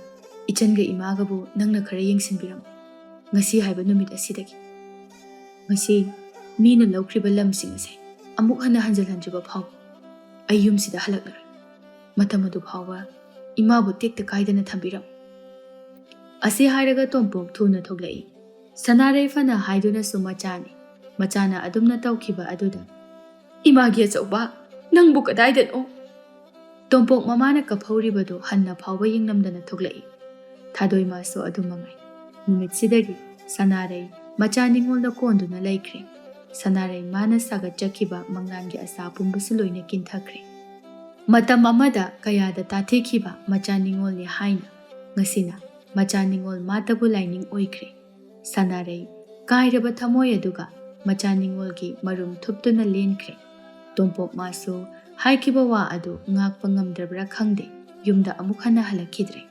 ꯏꯆꯟꯒ ꯏꯃꯥꯒꯕꯨ ꯅꯪꯅ ꯈꯔ ꯌꯦꯡꯁꯤꯟꯕꯤꯔꯝꯃꯨ꯫ ꯉꯁꯤ ꯍꯥꯏꯕ ꯅꯨꯃꯤꯠ ꯑꯁꯤꯗꯒꯤ ꯉꯁꯤ ꯃꯤꯅ ꯂꯧꯈ꯭ꯔꯤꯕ ꯂꯝꯁꯤꯡ ꯑꯁꯦ ꯑꯃꯨꯛ ꯍꯟꯅ ꯍꯟꯖꯤꯜꯍꯟꯗ꯭ꯔꯤꯕ ꯐꯥꯎꯕ ꯑꯩ ꯌꯨꯝꯁꯤꯗ ꯍꯜꯂꯛꯂꯔꯣꯏ꯫ ꯃꯇꯝ ꯑꯗꯨ ꯐꯥꯎꯕ ꯏꯃꯥꯕꯨ ꯇꯦꯛꯇ ꯀꯥꯏꯗꯅ ꯊꯝꯕꯤꯔꯝꯃꯨ꯫" ꯑꯁꯤ ꯍꯥꯏꯔꯒ ꯇꯣꯝꯄꯣꯛ ꯊꯨꯅ ꯊꯣꯛꯂꯛꯏ꯫ ꯁꯅꯥꯔꯩ ꯐꯅ ꯍꯥꯏꯗꯨꯅꯁꯨ ꯃꯆꯥꯅꯤ꯫ ꯃꯆꯥꯅ ꯑꯗꯨꯝꯅ ꯇꯧꯈꯤꯕ ꯑꯗꯨꯗ, "ꯏꯃꯥꯒꯤ ꯑꯆꯧꯕ, ꯅꯪꯕꯨ ꯀꯗꯥꯏꯗꯅꯣ?" ꯇꯣꯝꯄꯣꯛ ꯃꯃꯥꯅ ꯀꯞꯍꯧꯔꯤꯕꯗꯨ ꯍꯟꯅ ꯐꯥꯎꯕ ꯌꯦꯡꯂꯝꯗꯅ ꯊꯣꯛꯂꯛꯏ꯫ ꯊꯥꯗꯣꯏ ꯃꯥꯁꯨ ꯑꯗꯨ ꯃꯉꯥꯏ꯫ ꯅꯨꯃꯤꯠꯁꯤꯗꯒꯤ ꯁꯅꯥꯔꯩ ꯃꯆꯥ ꯅꯤꯉꯣꯜꯗ ꯀꯣꯟꯗꯨꯅ ꯂꯩꯈ꯭ꯔꯦ꯫ ꯁꯅꯥꯔꯩ ꯃꯥꯅ ꯁꯥꯒꯠꯆꯈꯤꯕ ꯃꯪꯂꯥꯟꯒꯤ ꯑꯁꯥ ꯄꯨꯝꯕꯁꯨ ꯂꯣꯏꯅ ꯀꯤꯟꯊꯈ꯭ꯔꯦ꯫ ꯃꯇꯝ ꯑꯃꯗ ꯀꯌꯥꯗ ꯇꯥꯊꯤꯈꯤꯕ ꯃꯆꯥ ꯅꯤꯉꯣꯜꯅꯤ ꯍꯥꯏꯅ ꯉꯁꯤꯅ ꯃꯆꯥ ꯅꯤꯉꯣꯜ ꯃꯥꯇꯕꯨ ꯂꯥꯏꯅꯤꯡ ꯑꯣꯏꯈ꯭ꯔꯦ꯫ ꯁꯅꯥꯔꯩ ꯀꯥꯏꯔꯕ ꯊꯃꯣꯏ ꯑꯗꯨꯒ ꯃꯆꯥ ꯅꯤꯉꯣꯜꯒꯤ ꯃꯔꯨꯝ ꯊꯨꯞꯇꯨꯅ ꯂꯦꯟꯈ꯭ꯔꯦ꯫ ꯇꯣꯝꯄꯣꯛ ꯃꯥꯁꯨ ꯍꯥꯏꯈꯤꯕ ꯋꯥ ꯑꯗꯨ ꯉꯥꯛꯄ ꯉꯝꯗ꯭ꯔꯕ꯭ꯔꯥ ꯈꯪꯗꯦ, ꯌꯨꯝꯗ ꯑꯃꯨꯛ ꯍꯟꯅ ꯍꯜꯂꯛꯈꯤꯗ꯭ꯔꯦ꯫